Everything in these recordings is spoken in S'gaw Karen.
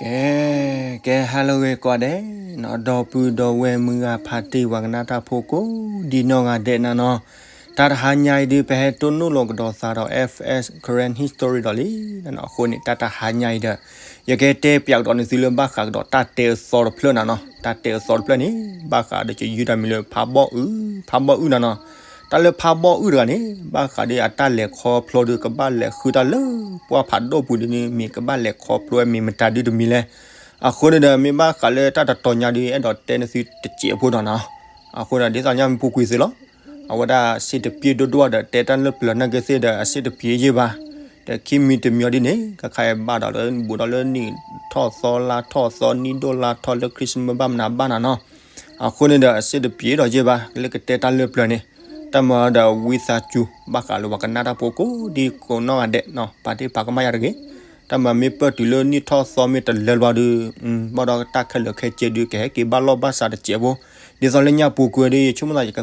ကဲ ကဲ ဟါလၢအဂ့ၤကိးဂၤဒဲးနီၤ, ဒီပုၢ်ဒီဝဲၢ်မုၢ်ဂၤဖါတံၢ် ပှၤကနၣ်တၢ်ဖိကိးဒံနီၢ်ဂၤဒဲးနၤနီၤ, တၢ်တဟါညါအံၤဒုး ပဟဲတိၢ်နီၣ်လီၤကဒီးသးဒီး F S Karen History ဒီးလံနၤနီၤ. အဃိန့ၣ် တၢ်တဟါညါအံၤဒီး ယကတဲပၠးကဒီးနသုလၢဘၣ်ဃးကဒီးတၢ်တဲအသီတဖျၢၣ်နၤနီၤ. တၢ်တဲအသီတဖျၢၣ်န့ၣ် ဘၣ်ဃးဒီးယယုၢ်တၢ်မံၤလၢဖးဘီၣ်အုၣ်, ဖးဘီၣ်အုၣ်နၤနီၤ. တၢ်လၢဖးဘီၣ်အုၣ်တဂၤန့ၣ် ဘၣ်ဃးဒီးအတၢ်လဲၤခီဖျိဒီး ကဘၣ်လဲၤဃုတၢ်လၢပှၢ်ဖးဒိၣ်ပူၤဒ်န့ၣ် မ့ၢ်ကဘၣ်လဲၤခီဖျိဝဲမ့ၢ်မတၤဒုတမံၤလဲၣ်. အဃိန့ၣ်ဒီး မ့ၢ်ဘၣ်ဃးလၢတၢ်တတီၤညါဒုး အဲၣ်ဒိးတဲနသုတစဲးဖိဒီးနၤ. အဃိန့ၣ် ဒ်သိးညါမ့ၢ်ပူၤကွံာ်သ့လီၤ. အဝဲဒၣ်စ့တပျ့ၤဒိၣ်ဒိၣ်ဒီး တဲတၢ်လၢပျၢၤနာ်က့သ့ၣ်ဒီး အစ့တပျ့ၤယ့ၢ်ဘၣ်. ဒီးခံမံၤတမံၤအီၤဒ်န့ၣ် ကခါအံၤဘၣ်ဒီးလၢ ဘူးဒီးလၢနံၣ်ထီၣ်သီလါထီၣ်သီ နံၣ်ဒိၣ်လါထီၣ်လၢ Christmas ဘၣ်မနုၤဘၣ်နၤနီၤ. အဃိန့ၣ်ဒီး အစ့တပျ့ၤဒီးယ့ၢ်ဘၣ် လၢကတဲတၢ်လၢပျၢၤန့ၣ်, တၢ်မၤဒီးဝံသးစူၤ ဘၣ်ဃးလၢပှၤကနၣ်တၢ်ဖိကိးဒံကိးနီၢ်ဂၤဒဲးနီၤ, ပာ်တ့ၢ်ပာ်ကမၣ်ယၤတဂ့ၤ. တၢ်မၤမ့ၢ်ပၢၢ်တုၤလၢနံၣ်ထီၣ်သီမ့ၢ်တလၢဘၣ်ဒီး ဘၣ်ဒီးတၢ်ခဲလၢာ်ခဲဆ့ဒုး ကဟဲက့ၤဘၣ်လီၢ်ဘၣ်စးတစဲးဖိ, ဒ်သိးလၢညါပူၤကွံာ်ဒီး ယဆိကမိၣ်သး ယက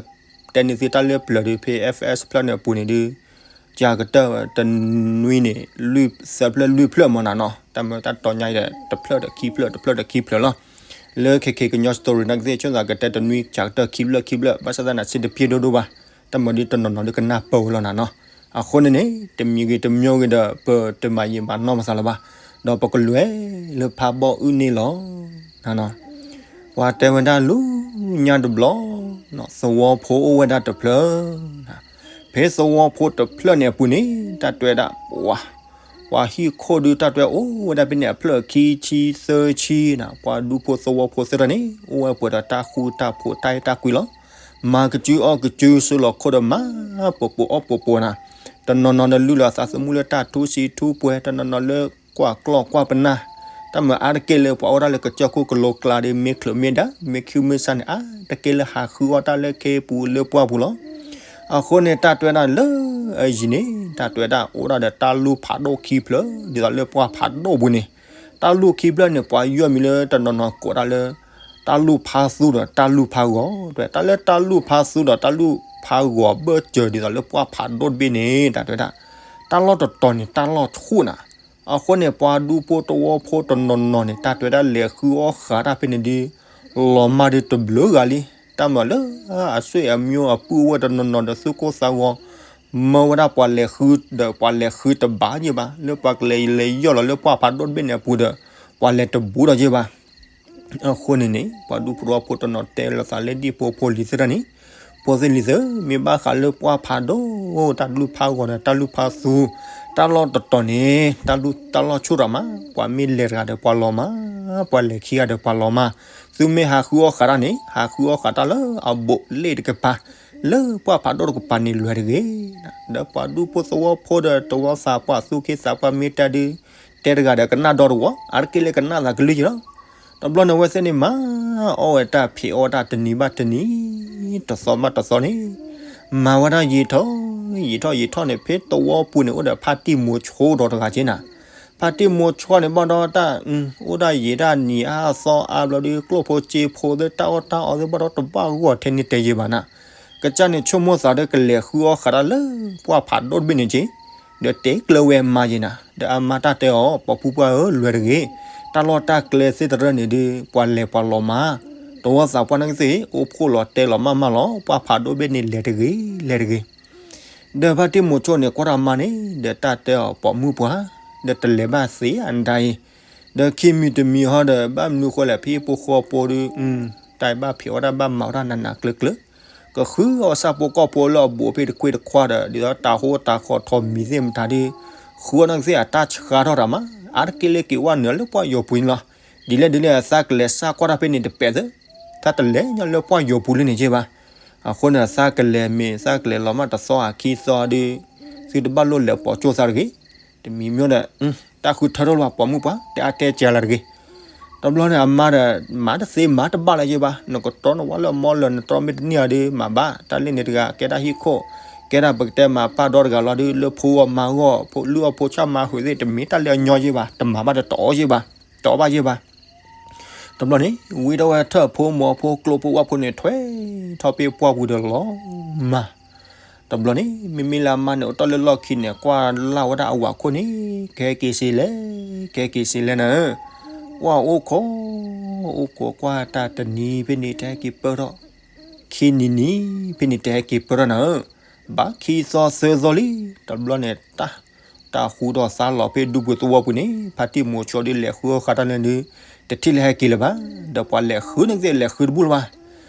တဲန့ၢ်သုတၢ်လၢပျၢၤဒီး ဖဲ F S ဖျၢၣ်န့ၣ်အပူၤန့ၣ်ဒုး ကကတၢၢ်တနွံန့ၣ် လွံၢ်သၢဖျၢၣ်လွံၢ်ဖျၢၣ်မ့ၢ်နၤနီၤ, တၢ်မၤတၢ်တီၤညါအံၤဒီး တဖျၢၣ်ဒီးခံဖျၢၣ် တဖျၢၣ်ဒီးခံဖျၢၣ်လီၤ. လၢခဲခဲကညီ story နာ်က့သ့ၣ် ဆိကမိၣ်သးကတဲတနွံ ကကတၢၢ်ခံဖျၢၣ်ခံဖျၢၣ် ဘၣ်ဆၣ်သနာ်က့ စ့တပျ့ၤဒိၣ်ဒိၣ်ဘၣ်, တၢ်မၤဒုးတနီၤနီၤဒုးကနၢ်ပၢၢ်ဝဲလီၤနၤနီၤ. အဃိန့ၣ်န့ၣ် တမံၤဂ့ၤတမံၤဂ့ၤဒီး ပတမၤယံာ်မၤနီၢ်ပသးလၢၤဘၣ်, ဒီးပကလဲၤလၢဖးဘီၣ်အုၣ်န့ၣ်လီၤ. ပှၤတဲဝဲဒၣ်လၢညါတဘျီ သဝီဖိအိၣ်ဝဲဒၣ်တဖျၢၣ်, ဖဲသဝီဖိတဖျၢၣ်န့ၣ်အပူၤန့ၣ် တၢ်တဲဝဲဒၣ် ပှၤ ပှၤဟံၣ်ခိၣ်ဒုးတၢ်တဲအိၣ်ဝဲဒၣ်ဖဲန့ၣ် အဖျၢၣ်ခံဆံသၢဆံနၤ, ပှၤဒူဖိသဝီဖိသ့ၣ်တဖၣ်န့ၣ် အိၣ်ဝဲပှဲၤဒီးတၢ်ဃူတၢ်ဖိး တၢ်အဲၣ်တၢ်ကွံလီၤ. မၤကစုအီၣ်ကစု ဆှၢလီၤခိၣ်ဒီးမၤပှဲၤပှဲၤအီၣ်ပှဲၤပှဲၤနၤ, တနီၤနီၤဒီးလုၢ်လီၤအသးသမူလၢတၢ်ထူစံထူပှဲၤ, တနီၤနီၤလၢ ကွၢ်ကျီၢ်ကွၢ်ပနၢ်, တၢ်မၤအါတက့ၢ်လၢပှၤအိၣ်ဒၣ်လၢကစၢၢ်ခိၣ်ကလိကျါဒီး မ့ၢ်ချုးမ့ၢ်ဒၣ် မ့ၢ်ခုမ့ၢ်ဆါန့ၣ် အါတက့ၢ်လၢဟးဃုအီၣ်တၢ်လၢခ့ပူၤလၢပှၢ်ပူၤလီၤ. အဃိန့ၣ် တၢ်တဲဝဲဒၣ်လၢအယံၤန့ၣ် တၢ်တဲဝဲဒၣ်အိၣ်ဒၣ်ဒီးတၢ်လူၢ်ဖးဒိၣ်ခံဖျၢၣ် ဒ်သိးလၢပှၢ်ဖးဒိၣ်ပူၤန့ၣ်, တၢ်လူၢ်ခံဖျၢၣ်န့ၣ် ပှၤယီၢ်မံၤလၢတနီၤနီၤကိးဒၣ်လၢ တၢ်လူၢ်ဖးသူဒီးတၢ်လူၢ်ဖးဂီၤ, တၢ်လၢတၢ်လူၢ်ဖးသူဒီးတၢ်လူၢ်ဖးဂီၤဘၢၣ်စၢၤဒ်သိးလၢပှၢ်ဖးဒိၣ်တဘ့ၣ်န့ၣ် တၢ်တဲဝဲဒၣ် တၢ်လီၢ်တတီၤန့ၣ် တၢ်လီၢ်ဆူၣ်နၤ. အဃိန့ၣ် ပှၤဒူဖိသဝီဖိတနီၤနီၤန့ၣ် တၢ်တဲဝဲဒၣ်လဲၤဃုအီၣ်ဃးတၢ်ဖဲန့ၣ်ဒုး လီၤမၢ်ဒုးတဘျုးဂၤလံ. တၢ်မၤလၢအဆွေအမျိုးအပုၢ်အဝဲၢ်တနီၤနီၤဒီးသူၣ်ကိၢ်သးဂီၤ မၢဝဲဒၣ်ပှၤလဲၤဃုဒီး ပှၤလဲၤဃုတဘၣ်ယ့ၢ်ဘၣ်, လၢပှၤကလဲၤလဲၤယီၢ်လီၤလၢပှၢ်ဖးဒိၣ်တဘ့ၣ်န့ၣ်အပူၤဒီး ပှၤလဲၤတဘူးဒီးယ့ၢ်ဘၣ်. အဃိန့ၣ်န့ၣ် ပှၤဒူဖိသဝီဖိတနီၤတဲလီၤသးလၢဒ်ဖိဖိလံၤသ့ၣ်တဖၣ်န့ၣ်, ဖိသ့ၣ်လံၤသ့ၣ်, မ့ၢ်ဘၣ်ဃးလၢပှၢ်ဖးဒိၣ် တၢ်လူၢ်ဖးဂီၤဒီးတၢ်လူၢ်ဖးသူ တၢ်လီၢ်တတီၤန့ၣ် တၢ်လူၢ်တၢ်လီၢ်ဆူၣ်ထီၣ်မး, ပှၤမ့ၢ်လဲၤတဂၤဒီးပှၤလီၤမၢ်, ပှၤလဲၤခံဂၤဒီးပှၤလီၤမၢ်, သုမ့ၢ်ဟးဃုအီၣ်ဃးတၢ်န့ၣ် ဟးဃုအီၣ်ဃးတၢ်လၢအဘူးလ့ၣ်တကပၤ လၢပှၢ်ဖးဒိၣ်တကပၤန့ၣ်လွဲၢ်တဂ့ၤ. ဒီးပှၤဒူဖိသဝီဖိဒီးတဝီသးပှၢ်သူၣ်က့သးပှၢ်မ့ၢ်တဲဒုး တဲတဂၤဒီးကနၣ်ဒီတဝီ, အါတက့ၢ်လၢကနၣ်သးကလုၢ်က့ၤလီၤ. တဘျီန့ၣ်အဝဲသ့ၣ်န့ၣ်မၤ အီၣ်ဝဲတၢ်ဖံးအီၣ်တၢ်တနံၤဘၣ်တနံၤ တသီဘၣ်တသီန့ၣ် မၤဝဲဒၣ်ယံာ်ထီၣ်ယံာ်ထီၣ်ယံာ်ထီၣ်န့ၣ် ဖဲသဝီပူၤန့ၣ် အိၣ်ဒီးဖါတံၢ်မိၤဆိဒီးတဂၤက့ၤနၤ. ဖါတံၢ်မိၤဆိန့ၣ်ဘၣ်ဒီးတၢ် အိၣ်ဒၣ်ယံာ်ဒၣ်နံၤအါသီအါဘျီဒီး ကျိၣ်ဖိစ့ဖိသ့ၣ် တၢ်အီၣ်တၢ်အီသ့ၣ်ဘၣ်ဒီးတဘၣ်ဂီၢ်ထဲန့ၣ်တဲယံာ်ဘၣ်နၤ. ကစၢ်န့ၣ်ဆိကမိၣ်သးဒီးကလဲၤဃုအီၣ်ဃးတၢ်လၢ ပှၢ်ဖးဒိၣ်တဘ့ၣ်န့ၣ်က့ၤ ဒီးတဲကျၢၤဝဲအမါယ့ၤနၤ, ဒီးအမါတၢ်တဲအီၤ ပိာ်မုၣ်ပှၢ်ဧၢ လွဲၢ်တဂ့ၤ, တၢ်လီၢ်တၢ်ကျဲသ့ၣ်တဖၣ်န့ၣ်ဒုး ပှၤလဲၤပှၤလီၤမၢ်, တဝီသးပှၢ်နာ်က့သ့ၣ် အိၣ်ဖှိၣ်လီၤတဲလီၤမၢ်မၢ်လီၤ, ပှၢ်ဖးဒိၣ်ဘ့ၣ်န့ၣ်လဲၤတဂ့ၤ လဲၤတဂ့ၤ. ဒီးဖါတံၢ်မိၤဆိန့ၣ် ကွၢ်တၢ်မါန့ၣ် ဒီးတၢ်တဲအီၤ ပိာ်မုၣ်ပှၢ်, ဒီးတလဲၤဘၣ်သ့အတၢ်အံၤ, ဒီးခံမံၤတမံၤဟီဒီး ဘၣ်မနုၤဃိလဲၣ် ဖဲဖိဃီဖိဒီး တၢ်ဘၣ်ဖံးအီၣ်တၢ်ဘၣ်မၤအီၣ်တၢ်နးနးကျၢၤကျၢၤ ကဃုအီၣ်ဆၣ်ဖိကီၢ်ဖိလၢအဘူးဖဲတကွ့ၢ်တခွါဒီး ဒ်သိးတၢ်ဟိတၢ်ဃီထီၣ်မံၤသ့ၣ်မတၤဒီး ဃုအီၣ်နာ်က့သ့ၣ်အတၢ်ဆှါထီၣ်တၢ်မး, အါတက့ၢ်လၢက့ၤဝဲနုာ်လၢပှၢ်ယိာ်ပူၤန့ၣ်လီၤ. ဒ်လဲၣ်ဒ်လဲၣ် အသးကလဲၤစၢ်ကွၢ်တၢ်ဖဲန့ၣ်တပဲာ်သ့, သးတလဲၤညီလၢပှၢ်ယိာ်ပူၤလၢန့ၣ်က့ၤဘၣ်. အဃိန့ၣ် သးကလဲၤမ့ၢ်သးကလဲၤလီၤမၢ်တသီအခံသီဒီး သုတဘၣ်လိၣ်လဲၤပိာ်ကၠိၣ်သးတဂ့ၤ, တမံၤမ့ၢ်ဒီး တၢ်ဃုထၢထီၣ်လၢၤဘၣ် ပိာ်မုၣ်ပှၢ် တဲအါတဲကဲလၢၤတဂ့ၤ. တဘျီန့ၣ် အမါဒီး မၤတသ့မၤတဘၣ်လၢၤယ့ၢ်ဘၣ်, နကတီနဝါလၢအမီလၢနတြီမ့ၢ်တန့ၢ်အီၤဒီး မၤဘၣ်, တၢ်လၢန့ၣ်တဂၤ ကဲဒၣ်ဟံၣ်ခိၣ်, ကဲဒၣ်ပကတဲမၤပၢ်ဒီတဂၤလီၤဒီး လၢဖိအီၣ်မါဂီၢ် ဖိလုၢ်အီၣ်ဖိဆၣ်မါဟုးသ့ၣ် တမ့ၢ်တၢ်လၢအညီယ့ၢ်ဘၣ်, တမၤဘၣ်တတီအီၣ်ယ့ၢ်ဘၣ်, တအီၣ်ဘၣ်ယ့ၢ်ဘၣ်. တဘျီန့ၣ် ဝံထီၣ်ဝဲထၢၣ်ဖိမိၢ်ဖိကျိဖိဝၣ်ဖိန့ၣ် ထွဲထီၣ်ပ့ၢ်ပှၢ်ပူၤဒီးလီၤမၢ် တဘျီန့ၣ် မ့မ့ၢ်လၢအမါန့ၣ် အိၣ်တ့ၢ်လၢလီၢ်ခံန့ၣ် ကွၢ်လၢ်ဝဲဒၣ်အဝၤခိၣ်န့ၣ် ကဟဲက့ၤစ့လဲၣ်, ကဟဲက့ၤစ့လဲၣ်နၤ. ကွၢ်အိၣ်ခိး, အိၣ်ခိးကွၢ်တၢ်တနံၤဖဲန့ၣ် တဟဲက့ၤပၢၢ်ထီၣ်, ခံနံၤနံၤဖဲန့ၣ် တဟဲက့ၤပၢၢ်ထီၣ်နၤ. ဘၣ်ခံသီသၢသီလံ, တဘျီန့ၣ် တၢ် တၢ်ဃူဒီးသါလီၤဖဲဒူပူၤသဝီပူၤန့ၣ် ဖါတံၢ်မိၤဆိဒုးလဲၤဃုအီၣ်ဃာ်တၢ်လဲၣ်ဒုး တထံၣ်လၢဟဲက့ၤလၢၤဘၣ်. ဒီးပှၤလဲၤဃုန့ၣ်ကသ့ၣ်လဲၤဃုတဘူၣ်လၢၤဘၣ်.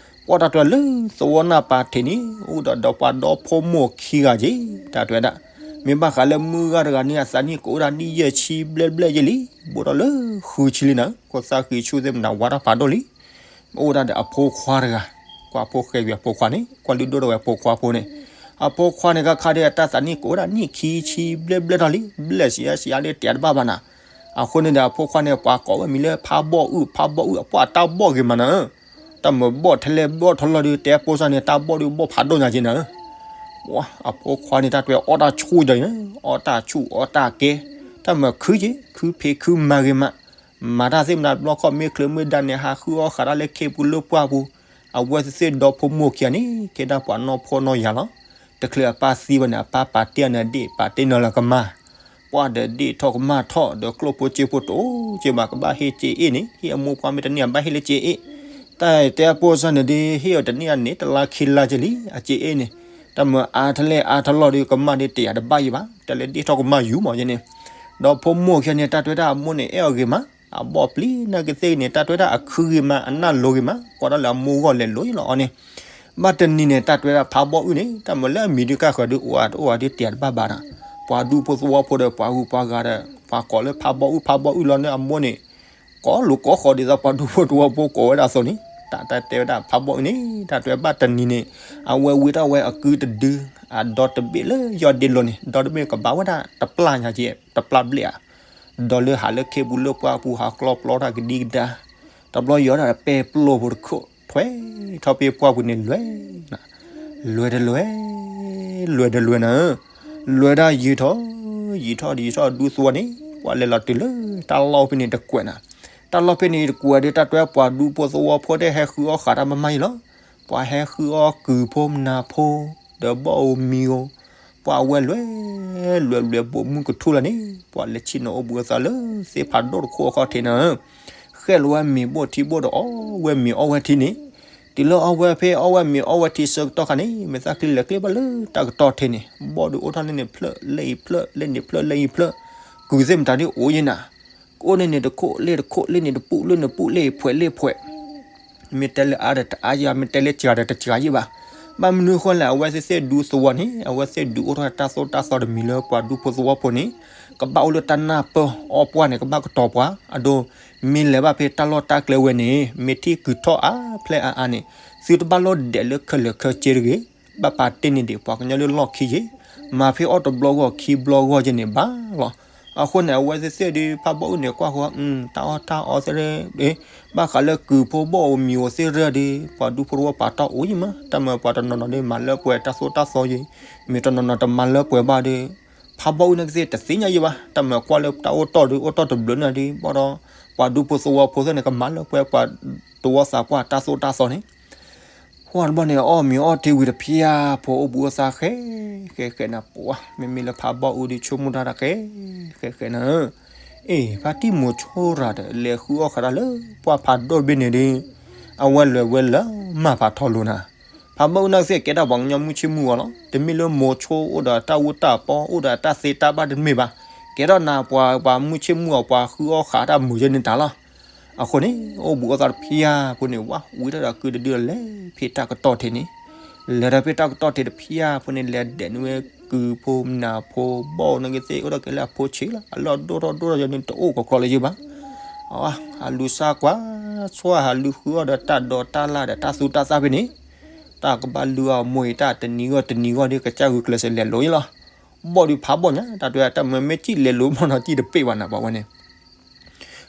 ကွၢ်တၢ်တြဲၤလၢသဝီနၢ်ပၤထံးန့ၣ် အိၣ်ဒီးဒီးပှၤဒီဖိမိၢ်ခံဂၤက့ၤ တၢ်တြဲၤဒၣ်. မ့ၢ်ဘၣ်ဃးလၢမုၢ်ဂၤတဂၤန့ၣ် အသးနံၣ်ကအိၣ်ဒၣ်နံၣ်ယဲၢ်ဆံဘျဲၣ်ဘျဲၣ်ယဲၢ်လံ, ဘူးထီၣ်လၢဃုဆံလံနၤ, ခိၣ်သၣ်ဃံဆူၣ်သ့ၣ်မနၤဝါတၢ်ဖးဒိၣ်လံ. အိၣ်ဒၣ်ဒီးအဖိခွါတဂၤ, ကွၢ်ဖိၣ်ဃဲဝံၤအဖိခွါန့ၣ် ကွၢ်လုၢ်ဒိၣ်ထီၣ်ဝဲအဖိခွါဖိန့ၣ်, အဖိခွါန့ၣ်ခါခါဒီး အတၢ်သးနံၣ်ကအိၣ်ဒၣ်နံၣ်ခံဆံဘျဲၣ်ဘျဲၣ်ထီၣ်လံ, ဘျဲၣ်စံးအါစံးအါဒီးတဲတဘၣ်ဘၣ်နၤ. အဃိန့ၣ်ဒီး အဖိခွါန့ၣ် ပှၤကိးဝဲမံၤလၢဖးဘီၣ်အုၣ်, ဖးဘီၣ်အုၣ် အပှၢ်တၢ်ဘီၣ်ဂ့ၤမးနၤ. တၢ်မၤဘီၣ်ထဲလဲၣ်ဘီၣ်ထီလီၤဒီး တဲဖိစၢ်န့ၣ် တၢ်ဘီၣ်ဒီးဘီၣ်ဖးဒိၣ်ညါက့နၤ. အဖိခွါန့ၣ် တၢ်တြဲၤအီၣ်တၢ်ဆူၣ်ဒီး, အီၣ်တၢ်ဆူၣ်အီၣ်တၢ်ကဲ, တၢ်မၤခုက့ၤ ခုဖံးခုမၤဂ့ၤမး, မၤတၢ်သ့ၣ်မနၤတဘျီခီၣ် မ့ၢ်ချၢမ့ၢ်ဒၣ်န့ၣ် ဟးဃုအီၣ်ဃာ်တၢ်လၢခ့ပူၤလၢပှၢ်ပူၤ, အဝဲသ့ၣ်ဒီဖိမိၢ်ခံဂၤန့ၣ် ကဲဒၣ်ပှၤနီၢ်ဖှီၣ်နီၢ်ယာ်လီၤ. တချုးအပၢ်သံဘၣ်န့ၣ် အပၢ်ပာ်တ့ၢ်အီၤန့ၣ်ဒ့ၣ်, ပာ်တ့ၢ်နီၤလၢကမၢ်, ပှၢ်ဒီးဒ့ၣ်ထီၣ်ကမၢ်ထီၣ်ဒီးကျိၣ်ဖိစ့ဖိတအိၣ်က့ဘၣ်, ကဘၣ်ဟ့ၣ်စ့အ့ၣ်န့ၣ် ဟ့ၣ်အမိၢ်ပှၢ်မ့ၢ်တန့ၢ် အဘၣ်ဟ့ၣ်လၢစ့အ့ၣ်. တၢ်တဲအဖိစၢ်န့ၣ်ဒီး ဟ့ၣ်အီၤတန့ၢ်အန့ၣ် တလါခံလါက့လံ အစ့အ့ၣ်န့ၣ်, တၢ်မၤအါထဲလဲၣ်အါထဲလီၤဒီး ကမၢ်ဒီးတယာ်တဘၣ်ယံၤဘၣ်, တၢ်လၢဒ့ၣ်ထီၣ်ကမၢ်ယူၤမးယဲန့ၣ်. ဒီဖိမိၢ်ခံဂၤန့ၣ် တၢ်တြဲၤဒၣ်အမိၢ်န့ၣ် အဲၣ်အီၤဂ့ၤမး, အဘီၣ်ပျံၤနာ်ကသ့ၣ်န့ၣ် တၢ်တြဲၤဒၣ်အခုဂ့ၤမး အနၢ်လိၤဂ့ၤမး, ကွၢ်တၢ်လၢအမိၢ်ဂီၢ်လဲၤလိၤယလီၤအီၤန့ၣ်. ဘၣ်တနံၤန့ၣ် တၢ်တြဲၤဒၣ်ဖးဘီၣ်အုၣ်န့ၣ် တၢ်မၤလၢအမံၤဒုးကၢ်ဃၢၤဒုးအိၣ်အတအိၣ်အဒုးတယာ်တဘၣ်ဘၣ်ဒီး, ပှၤဒူဖိသဝီဖိဒီးပှၤဂုၤပှၤဂၤဒီး ပှၤကိးလၢဖးဘီၣ်အုၣ် ဖးဘီၣ်အုၣ်လီၤန့ၣ် အမိၢ်န့ၣ် ကိးလိာ်ကိးဃီၤဒ်သိးပှၤဒူဖိသဝီဖိကိးဝဲဒၣ်အသိးန့ၣ်, တၢ်တၢ်တဲဝဲဒၣ်ဖးဘီၣ်အုၣ်န့ၣ် တၢ်တြဲၤဘၣ်တနံၤန့ၣ် အဝဲဝံတၢ်ဝဲအကုတဒု, အဒီတဘ့ၣ်လၢယီၢ်ဒ့လိၤန့ၣ် ဒီတဘ့ၣ်ကဘၣ်ဝဲဒၣ်တပျၢ်ညါက့ တပျၢ်ဘျဲၣ်ဧါ, ဒီးလၢဟးလၢခ့ပူၤလၢပှၢ်ပူၤဟးကျီပျီတၢ်ကဒံကဒါ, တဘျီယီၤဒၣ်ပဲပျိၢ်ဖိတခိၣ် ထွဲထီၣ်ဖဲပှၢ်ပူၤန့ၣ်လွဲၢ် လွဲၢ်တလွဲၢ်, လွဲၢ်တလွဲၢ်နၤ, လွဲၢ်ဒၣ်ယံာ်ထီၣ်, ယံာ်ထီၣ်ဒ်ယံာ်ထီၣ်ဒူသဝီန့ၣ် ပှၤလဲၤလီၤတုၤလၢတၢ်လီၢ်ဖဲန့ၣ်တကွဲးနၤ, တၢ်လီၢ်ဖဲန့ၣ်တကွဲးဒီး တၢ်တြဲၤပှၤဒူဖိသဝီဖိတဟဲဃုအီၣ်ဃာ်တၢ်မးမးအံၤလီၤ. ပှၤဟဲဃုအီၣ်ကုၤဖိမနၤဖိ ဒီးဘီၣ်ဧိၤမံၤဧိၤ, ပှၤအဝဲလွဲၢ်, လွဲၢ်လွဲၢ်ဘိးမုၢ်ကထူၣ်လီၤန့ၣ် ပှၤလဲၤဆ့ၣ်နီၤအိၣ်ဘှံးအသးလၢသ့ၣ်ဖးဒိၣ်တခိၣ်အခီၣ်ထံးနၤ ဃဲၣ်လီၤဝဲမ့ၤဘိၣ်ထံဘိၣ်ဒီး အီၣ်ဝဲမ့ၤအီၣ်ဝဲထံန့ၣ်, တုၤလၢအီၣ်ဝဲဖဲအီၣ်ဝဲမ့ၤအီၣ်ဝဲထံဆၢကတီၢ်ခါန့ၣ် မဲာ်သၣ်ချံလဲၤကျ့ဘၣ်လၢတၢ်ကတီၢ်ထံးန့ၣ် ဘီၣ်ဒုးအိၣ်ထီၣ်လၢန့ၣ်ဖျၢၣ်လၢအံၤဖျၢၣ် လၢန့ၣ်ဖျၢၣ်လၢအံၤဖျၢၣ်, ကုၤသ့ၣ်မတၤဒ်အိၣ်ယဲနၤ, ကအိၣ်န့ၣ်န့ၣ်တခိၣ်လၢတခိၣ်လၢန့ၣ်တပူၣ်လၢန့ၣ်ပူၣ်လၢအံၤဖှဲးလၢအံၤဖှဲး မ့ၢ်တဲလၢအါဒီးတအါယံၤဘၣ် မ့ၢ်တဲလၢစှၤဒီးတစှၤယံၤဘၣ်. ဘၣ်မနုၤဃိလဲၣ် အဝဲသ့ၣ်သ့ၣ်ဒူသဝီန့ၣ် အဝဲသ့ၣ်ဒုးအိၣ်ထီၣ်တၢ်သိၣ်တၢ်သီတမံၤလၢပှၤဒူဖိသဝီဖိန့ၣ် ကဘၣ်အိၣ်လၢတၢ်နၢ်ပၢၢ်အီၣ်ပှၢ်န့ၣ် ကဘၣ်ကတီၤပှၤ အဒိ မ့ၢ်လဲၤဘၣ်ဖဲတၢ်လီၢ်တၢ်ကျဲဝဲန့ၣ် မ့ၢ်ထံၣ်ကုၤထီၣ်အါဖျဲၣ်အါအါန့ၣ် သုတဘၣ်လိၣ်ဒဲးလၢခဲလၢာ်ခဲဆ့တဂ့ၤ, ဘၣ်ပာ်တ့ၢ်န့ၢ်ဒံးပှၤကညီလၢလီၢ်ခံယ့ၣ်, မၤဖဲအီၣ်တဘျီဂီၢ်ခံဘျီဂီၢ်ယဲၢ်န့ၣ်ဘၣ်လီၤ. အဃိန့ၣ် အဝဲသ့ၣ်သ့ၣ်ဒီး ဖးဘီၣ်အုၣ်န့ၣ်ကွၢ်ဃီ တၢ်အီၣ်တၢ်အီသ့ၣ်ရၢ ဘၣ်ဃးလၢကုၤဖိဘီၣ်ဧိၤမံၤဧိၤသ့ၣ်ရၢဒီး ပှၤဒူဖိသဝီပာ်တ့ၢ်အိၣ်ယံၤမး တၢ်မၤပှၤတနီၤနီၤဒီး မၤလၢပှဲၤတၢ်သိၣ်တၢ်သီယံၤ, မ့ၢ်တနီၤနီၤတမၤလၢပှဲၤဘၣ်ဒီး ဖးဘီၣ်အုၣ်န့ၣ်ကသ့ၣ်တသ့ၣ်ညါယံၤဘၣ်, တၢ်မၤကွၢ်လၢတၢ်အိၣ်တီၢ်ဒီး အိၣ်တီၢ်တဘျုးန့ၣ်ဒီး ဘၣ်ဒီး ပှၤဒူဖိသဝီဖိသ့ၣ်န့ၣ် ကမၤလၢပှဲၤပှၤသဝီသးပှၢ်တၢ်သိၣ်တၢ်သီန့ၣ် ဟီၣ်တဘျီန့ၣ် အီၣ်မ့ၤအီၣ်ထံဝံၤတဖျၢၣ်ဖိ အိၣ်ဘှံးအိၣ်သါဃဲ ဃဲဃဲနၤပှၤ မ့မ့ၢ်လၢဖးဘီၣ်အုၣ်ဒီး ဆိကမိၣ်တၢ်တၢ်ဃဲ ဃဲဃဲနၤ, အ့ ဖါတံၢ်မိၤဆိရၤဒီး လဲၤဃုအီၣ်ဃာ်တၢ်လၢပှၢ်ဖးဒိၣ်တဘ့ၣ်န့ၣ်ဒီး အဝဲလဲၤဝဲလၢမၢ်ဖးထီလိၤနၤ, ဖးဘီၣ်အုၣ်န့ၣ်ကသ့ၣ် ကဲဒၣ်ပှၤကညီမုၢ်ဆ့ၣ်မုၢ်ဂီၤလီၤ. တမ့ၢ်လၢမိၤဆိအိၣ်ဒီးတၢ်အူတၢ်ပီ အိၣ်ဒီးတၢ်သ့တၢ်ဘၣ်တမ့ၢ်ဘၣ်, ကဲထီၣ်နၤပှၤ ပှၤမုၢ်ဆ့ၣ်မုၢ်ဂီၤ ပှၤဃုအီၣ်ဃာ်တၢ်မုာ်ယဲၢ်န့ၣ်တၢ်လီၤ. အဃိန့ၣ် အိၣ်ဘှံးအိၣ်သါတဖျၢၣ်ဖိန့ၣ် ဝံတၢ်ဒီးကုတဒုဒီး လဲၤဖဲတၢ်ကတီၢ်ထံးန့ၣ်, လဲၤဒီးဖဲတၢ်ကတီၢ်ထံးတဖျၢၣ်ဖိန့ၣ် လဲၤဒဲးန့ၢ်ဝဲကုၤဖိမနၤဖိဘီၣ်န့ၣ်ကသ့ၣ် အိၣ်ဒီးကဲလၢအဖိဆံးလီၤ အလီၢ်ဒိၣ်ထီၣ်ဒိၣ်ထီၣ်ယဲၢ်န့ၣ် တအိၣ်ကီးကျီးလၢၤယံၤဘၣ်. အဝဲ ဟးလူၤဆါကွၢ် ဆှၢဟးလူၤဃုအီၣ်ဒီးတၢ်ဒိးတၢ်လၢ်ဒီးတၢ်သူတၢ်သၣ်ဖဲန့ၣ်, တၢ်ကဘၣ်လူၤအီၣ်မိၢ်အံၤ တၢ်တနံၤဂီၢ်တနံၤဂီၢ်ဒီး ကစၢ်ဂုာ်ကျဲးစၢးလဲၤလိၤယံၤလီၤ. ဘီၣ်ဒုးဖးဘီၣ်ညါ တၢ်တဝဲ တၢ်မၤမ့ၢ်စံၣ်လဲၤလိၤဘၣ်နီၤ စံၣ်တပ့ၢ်ဘၣ်နၤ ပှၤဝဲန့ၣ်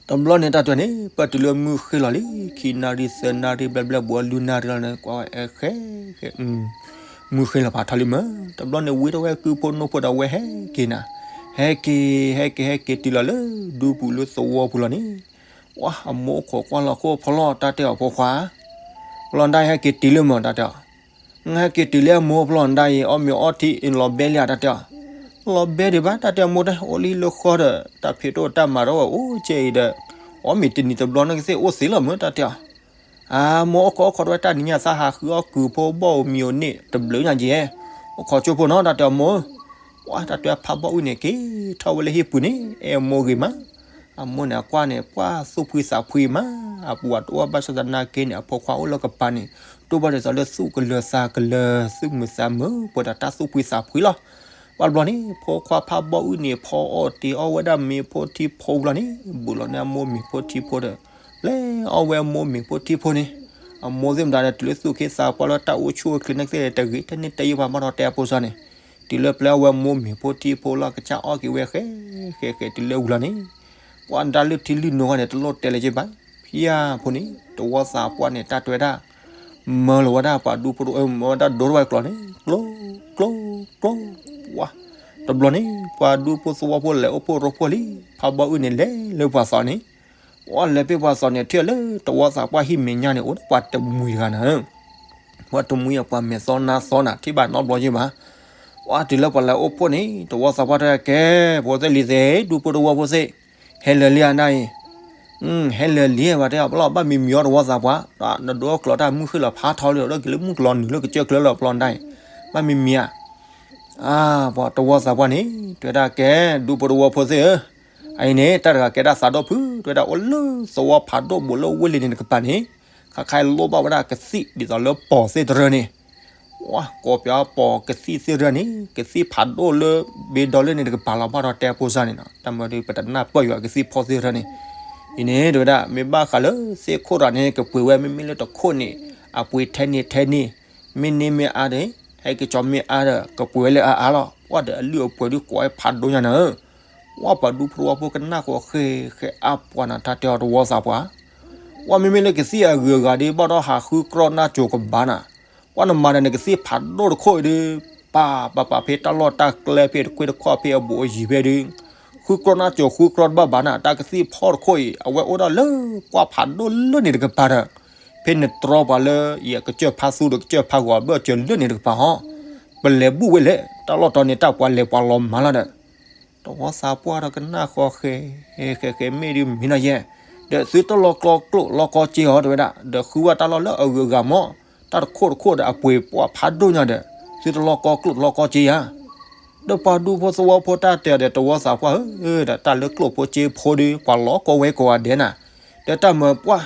တဘျီန့ၣ် တၢ်တဝဲန့ၣ် ပၢၢ်တုၤလၢမုၢ်ဃ့လီၤလံ ခံနၣ်ရံၣ်သၢနၣ်ရံၣ် ဘျဲၣ်ဘျဲၣ်ဘှီလွံၢ်နၣ်ရံၣ်လီၤန့ၣ် ကွၢ်ဝဲအဲၣ်ဃဲ မုၢ်ဃ့လီၤဖးထီလံမး, တဘျီန့ၣ် ဝံတၢ်ဝဲကုဖိနိဖိဒီး ဝဲဟဲက့ၤနၤ, ဟဲက့ၤ ဟဲက့ၤဟဲက့ၤတုၤလီၤလၢဒူပူၤလၢသဝီပူၤလီၤန့ၣ်, ဝါ အမိၢ်အိၣ်ခိးကွၢ်လီၤခိၣ်ဖီလီၤ တၢ်တဲအီၤဖိခွါ, ပလီၤဒၣ်ဟဲက့ၤတုၤလၢမး တၢ်တဲအီၤ နဟဲက့ၤတုၤလၢအမိၢ်ဖျီၣ်နဒါအံၤ အီၣ်မ့ၤအီထံအံၤ လီၤဘဲလံဧါ တၢ်တဲအီၤ. လီၤဘဲဒံးဘၣ် တၢ်တဲအမိၢ်တဲ, အိၣ်လံလၢဃီဒီး တၢ်ဖံးတအိၣ်တၢ်မၤတအိၣ် အိၣ်ကဲအံၤဒီး အီၣ်မ့ၤတနံၤတဘျီန့ၣ်ကသ့ၣ်အိၣ်သ့လီၤမၢ် တၢ်တဲအီၤ. အမိၢ်အိၣ်ခိးအိၣ်ခိးတဝဲ တၢ်နံၤညါသးဟးဃုအီၣ်ကုၢ်ဖိဘီၣ်ဧိၤမံၤဧိၤန့ၣ် တဘျုးညါက့ၤ, အိၣ်ခိးကၠိဖိနီၤ တၢ်တဲအမိၢ်. ပှၤတၢ်တဲဖးဘီၣ်အုၣ်န့ၣ် က့ၤထီၣ်ဝဲလၢဟံၣ်ပူၤန့ၣ် အဲၣ်အမိၢ်ဂ့ၤမး. အမိၢ်န့ၣ်အကွၢ်န့ၣ် ပှၤသူၣ်ဖှံသးဖှံမး, အပူၤအတအိၣ်ဘၣ်ဆၣ်သနာ်က့န့ၣ် အဖိခွါအိၣ်လၢကပၤန့ၣ် ဒိၣ်ဘၣ်ဒ်သိးလၢသူၣ်ကလၢၤသးကလၢၤ သူၣ်မုာ်သးမုာ် ပှၤဒီးတၢ်သူၣ်ဖှံသးဖှံလီၤ. ပှၤတဘျီန့ၣ် ဖိခွါဖးဘီၣ်အုၣ်န့ၣ် ဖီအီၣ်တ့ၤအီၣ်ဝဲဒၣ်မ့ၤဖိထံဖိဘျီန့ၣ် ဘူးလီၤန့ၢ်အမိၢ်မ့ၤဖိထံဖိဒီး ပျဲအီၣ်ဝဲအမိၢ်မ့ၤဖိထံဖိန့ၣ်, အမိၢ်သ့ၣ်မတၤဒီး တုၤလၢသူၣ်က့သးပှၢ်လၢတၢ်အိၣ်ဆူၣ်အိၣ်ချ့န့ၣ်သ့ၣ် တဂ့ၤထဲန့ၣ်တဲယိဘၣ် ဘၣ်ဒီးတဲအဖိစီန့ၣ်, တုၤလၢပျဲအီၣ်ဝဲအမိၢ်မ့ၤဖိထံဖိလီၤ ကစၢ်အီၣ်က့ၤဝဲဃဲဃဲဃဲတုၤလၢဝံၤလီၤန့ၣ်, ပှၤဒၣ်လုၢ်ထံလုၢ်နိဂၤန့ၣ် တလိၣ်တဲလၢၤက့ၤဘၣ်. ဖဲအံၤဖိန့ၣ် တဝီသးပှၢ်န့ၣ် တၢ်တဲဝဲဒၣ် မၢလီၤဝဲဒၣ်ပှၤဒူဖိတဝီ မၢဝဲဒၣ်ဒိတဝီကျိာ်န့ၣ် ကျိ ကျိ ကျိ ဝါ. တဘျီန့ၣ် ပှၤဒူဖိသဝီဖိလဲၤအိၣ်ဖှိၣ်ရိဖှိၣ်လံ, ဖးဘီၣ်အုၣ်န့ၣ် လဲၤလၢပှၤသီန့ၣ်, ပှၤလဲၤပ့ၤပှၤသီန့ၣ် ထံၣ်လၢတဝီသးပှၢ်ဟံၣ်မဲာ်ညါန့ၣ် အိၣ်ဒီးပှၤတမှံၤတဂၤနၤ, ပှၤတမှံၤအပှၤမဲာ်သီနါသီနၤ ထံၣ်ဘၣ်နီတဘျီယ့ၢ်ဘၣ်. ပှၤတုၤလၢပှၤလဲၤအိၣ်ဖှိၣ်န့ၣ် တဝီသးပှၢ်တဲကဲ, ဖိသ့ၣ်လံၤသ့ၣ် ဒူဖိတဝီဖိသ့ၣ်, ဟဲလၢာ်လံဧါနၤအံၤ, ဟဲလၢာ်လံဝဲတဲအီၤ ဘၣ်လီၤ ဘၣ်မံမံၤအီၤတဝီသးပှၢ်, နဒိၣ်အီၣ်ကျီတၢ်မုၢ်ဃ့ၢ်လီၤဖးထီလံ ဒီးက့ၤလၢမုၢ်ကျီနုာ်လၢကစၢၢ်ကျၢၤလၢပျီနဒါအံၤ, ဘၣ်မံမံၤဧါ. အါ ပှၤတဝီသးပှၢ်န့ၣ် တဲဝဲဒၣ်ကဲ ဒူဖိတဝီဖိသ့ၣ်ဧၢ, အအံၤန့ၣ် တၢ်တဂၤကဲဒၣ်သးဒီဖုၣ် တဲဝဲဒၣ်အိၣ်လၢသဝီဖးဒိၣ်ဘူးလၢဝ့ၢ်လံန့ၣ်တကပၤန့ၣ်, ခါခါအံၤလိၣ်ဘၣ်ဝဲဒၣ်ကသံၣ်ဒ်သိးလၢပိာ်သ့ၣ်တရၢန့ၣ်, ဝါ ကိးပယီၤပိာ်ကသံၣ်သ့ၣ်တရၢန့ၣ် ကသံၣ်ဖးဒိၣ်လၢဘ့ဒီလၢန့ၣ်တကပၤလီၤ ဘၣ်ဒီးတဲဖိစၢ်န့ၣ်နီၤ, တၢ်မၤဒီးပတနၢ်ပၢၢ်ယွၤကသံၣ်ဖီၣ်သ့ၣ်တရၢန့ၣ်, အံၤန့ၣ် တဲဝဲဒၣ် မ့ၢ်ဘၣ်ဃးလၢသ့ၣ်ခိၣ်တဂၤန့ၣ် ကပှ့ၤဝဲ မ့မ့ၢ်လၢတခိၣ်န့ၣ် အပှ့ၤထဲန့ၣ်ထဲန့ၣ်, မ့ၢ်န့ၢ်မ့ၢ်အါဒီး ဟဲက့ၤကၠီမ့ၢ်အါဒီး ကပှ့ၤဝဲလၢအအါလီၤ, ဝါဒီးအလုၢ်အပှ့ၤဒုးကိးဝဲဖးဒိၣ်ညါနၤဧၢ, ဝါပှၤဒူဖိတဝီဖိကနၣ်ဃီဃဲဃဲအါပှၤနၤ တၢ်တဲအီၤတဝီသးပှၢ် ပှၤမ့မ့ၢ်လၢကသံၣ်အဂုၤအဂၤဒီး ဘၣ်ဒီးဟးဃုကြီနၢ်စိၤကဘၣ်နၤ, ပှၤနမၤဒီးနကသံၣ်ဖးဒိၣ်တခိၣ်အံၤဒီး ပာ်ပာ်ပာ်ဖဲတၢ်လီၢ်တၢ်ကျဲဖဲတခွ့တခီၣ် ဖဲအဘူးအယံၤဖဲဒီး ဃုကြီနၢ်စိၤဃုကြီတဘၣ်ဘၣ်နၤ, တၢ်ကသံၣ်ဖီၣ်တခိၣ်အံၤ အဝဲအိၣ်ဒၣ်လၢပှၢ်ဖးဒိၣ်လၢန့ၣ်တကပၤဒီး ဖဲနတြီပှၤလၢ ယကစၢၢ်ဖးသူဒီးကစၢၢ်ဖးဂီၤဘၢၣ်စၢၤလၢန့ၣ်တကပၤဟီ, ပလဲၤဘူၣ်ဝဲလဲၣ် တၢ်လီၢ်တီၤန့ၣ် တၢ်ပှၤလဲၤပှၤလီၤမၤလီၤဒီး တဝီသးပှၢ်ဒီးကနၣ်ဃီဃဲ ဃဲဃဲမ့ၢ်ဒုးမံနီၤယဲ, ဒီးသုတလီၤကီကျိၣ်လီၤကီစ့အီၤ တဲဝဲဒၣ်, ဒီးဃုဝဲတၢ်လီၢ်လၢအဂုၤအဂၤမး, တၢ်တခိၣ်တခိၣ်ဒီးအပှ့ၤပှၢ်ဖးဒိၣ်ညါဒီး သုတလီၤကီကျိၣ်တလီၤကီစ့ဧါ. ဒီးပှၤဒူဖိသဝီဖိတၢ်တဲဒီး တဝီသးပှၢ်ဧၢ, ဒီးတၢ်လၢကျိၣ်ဖိစ့ဖိဒီး ပှၤလီၤကီဝဲကိးဂၤဒဲးနၤ, ဒီးတၢ်မၤပှၢ်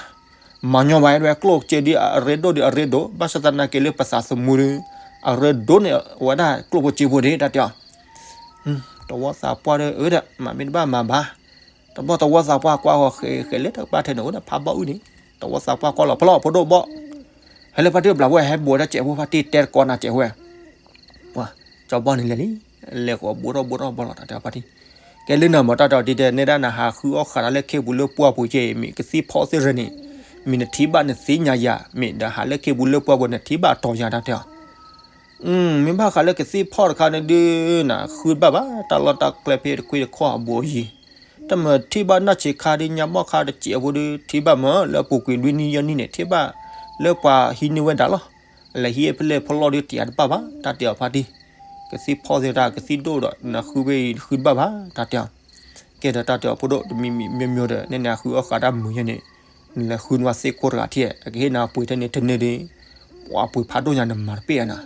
မၤညီဘၣ်ဝဲကျိၣ်စ့ဒီးအရ့ဒိၣ်ဒီးအရ့ဒိၣ် ဘၣ်ဆၣ်သနာ်က့လၢပသးသမူဒီး အရ့ဒိၣ်န့ၢ်ဝဲဒၣ်ကျိၣ်ဖိစ့ဖိဒီး တၢ်တဲအီၤ တဝီသးပှၢ်ဒီး အၢဒီး မၤမ့ၢ်တဘၣ်မၤဘၣ်. တဘျီတဝီသးပှၢ်ကွၢ်ဃီဃဲဃဲလၢတၢ်ကဘၣ်ထဲန့ၣ် အိၣ်ဒီးဖးဘီၣ်အုၣ်န့ၣ်, တဝီသးပှၢ်ကွၢ်လီၤဖဲလီၤဖိဒိၣ်ဘီၣ်, ဟဲလၢဖါတံၢ်ဘျးဝဲ ဟဲဘိးတၢ်စဲးဖိဖါတံၢ်တဲတကိးနၤစဲးဖိဝဲ, ပှၤကၠီဘီၣ်န့ၣ်လဲၤလံ, လဲၤဃီၤဘိးထီၣ်ဘိးထီၣ်ဘီၣ်လီၤ တၢ်တဲဖါတံၢ်, ကဲလၢနၤမ့ၢ်တၢ်တဲအီၤဒ်တဲ နဲဒၣ်နဟးဃုအီၣ်ဃာ်တၢ်လၢခ့ပူၤလၢပှၢ်ပူၤကဲအံၤ မ့ၢ်ကသံၣ်ဖီၣ်သ့ၣ်တရၢန့ၣ်, မ့ၢ်နထံၣ်ဘၣ်နသ့ၣ်ညါယၤ, မ့ၢ်ဒီးဟးလၢခ့ပူၤလၢပှၢ်ပူၤ နထံၣ်ဘၣ်တီၤယၤတၢ်တဲအီၤ မ့ၢ်ဘၣ်ဃးလၢကသံၣ်ဖီၣ်တခါန့ၣ်ဒုး နဃုဘၣ်ဘၣ် တၢ်လီၢ်တၢ်ကျဲဖဲတခွ့တခီၣ်အဘူးအယံၤ, တၢ်မၤထံၣ်ဘၣ်နၢ်ဆံးခါဒီးညါဘီၣ်ခါတစဲးဖိဒုး ထံၣ်ဘၣ်မ့ၢ်လၢအပူၤကွံာ်လွံၢ်နံၣ်ယဲၢ်နံၣ်န့ၣ် ထံၣ်ဘၣ်လၢပှၤဟံးန့ၢ်ဝဲဒၣ်လီၤ, လဲၤဟံးဖဲလဲၣ်ဖဲလဲၣ်ဒီးတယၤတဘၣ်ဘၣ် တၢ်တဲအီၤဖါတံၢ်, ကသံၣ်ဖီၣ်သ့ၣ်တၢ်ကသံၣ်ဒိၣ်ဒီး နဃုဘၣ်ဘၣ် တၢ်တဲအီၤ ကဲဒီးတၢ်တဲအီၤဖိဒိၣ် တမံၤမံၤမံၤမံၤဒီး နဲနဟးဃုအီၣ်ဃာ်တၢ်မုာ်ယဲန့ၣ်, နလဲၤဃုနဝဲသ့ၣ်ခိၣ်တဂၤထံၣ် အကဟ့ၣ်နၤပှ့ၤထဲန့ၣ်ထဲန့ၣ်ဒီး, ပှၤပှ့ၤဖးဒိၣ်ညါနမၤတပ့ၢ်နၤ,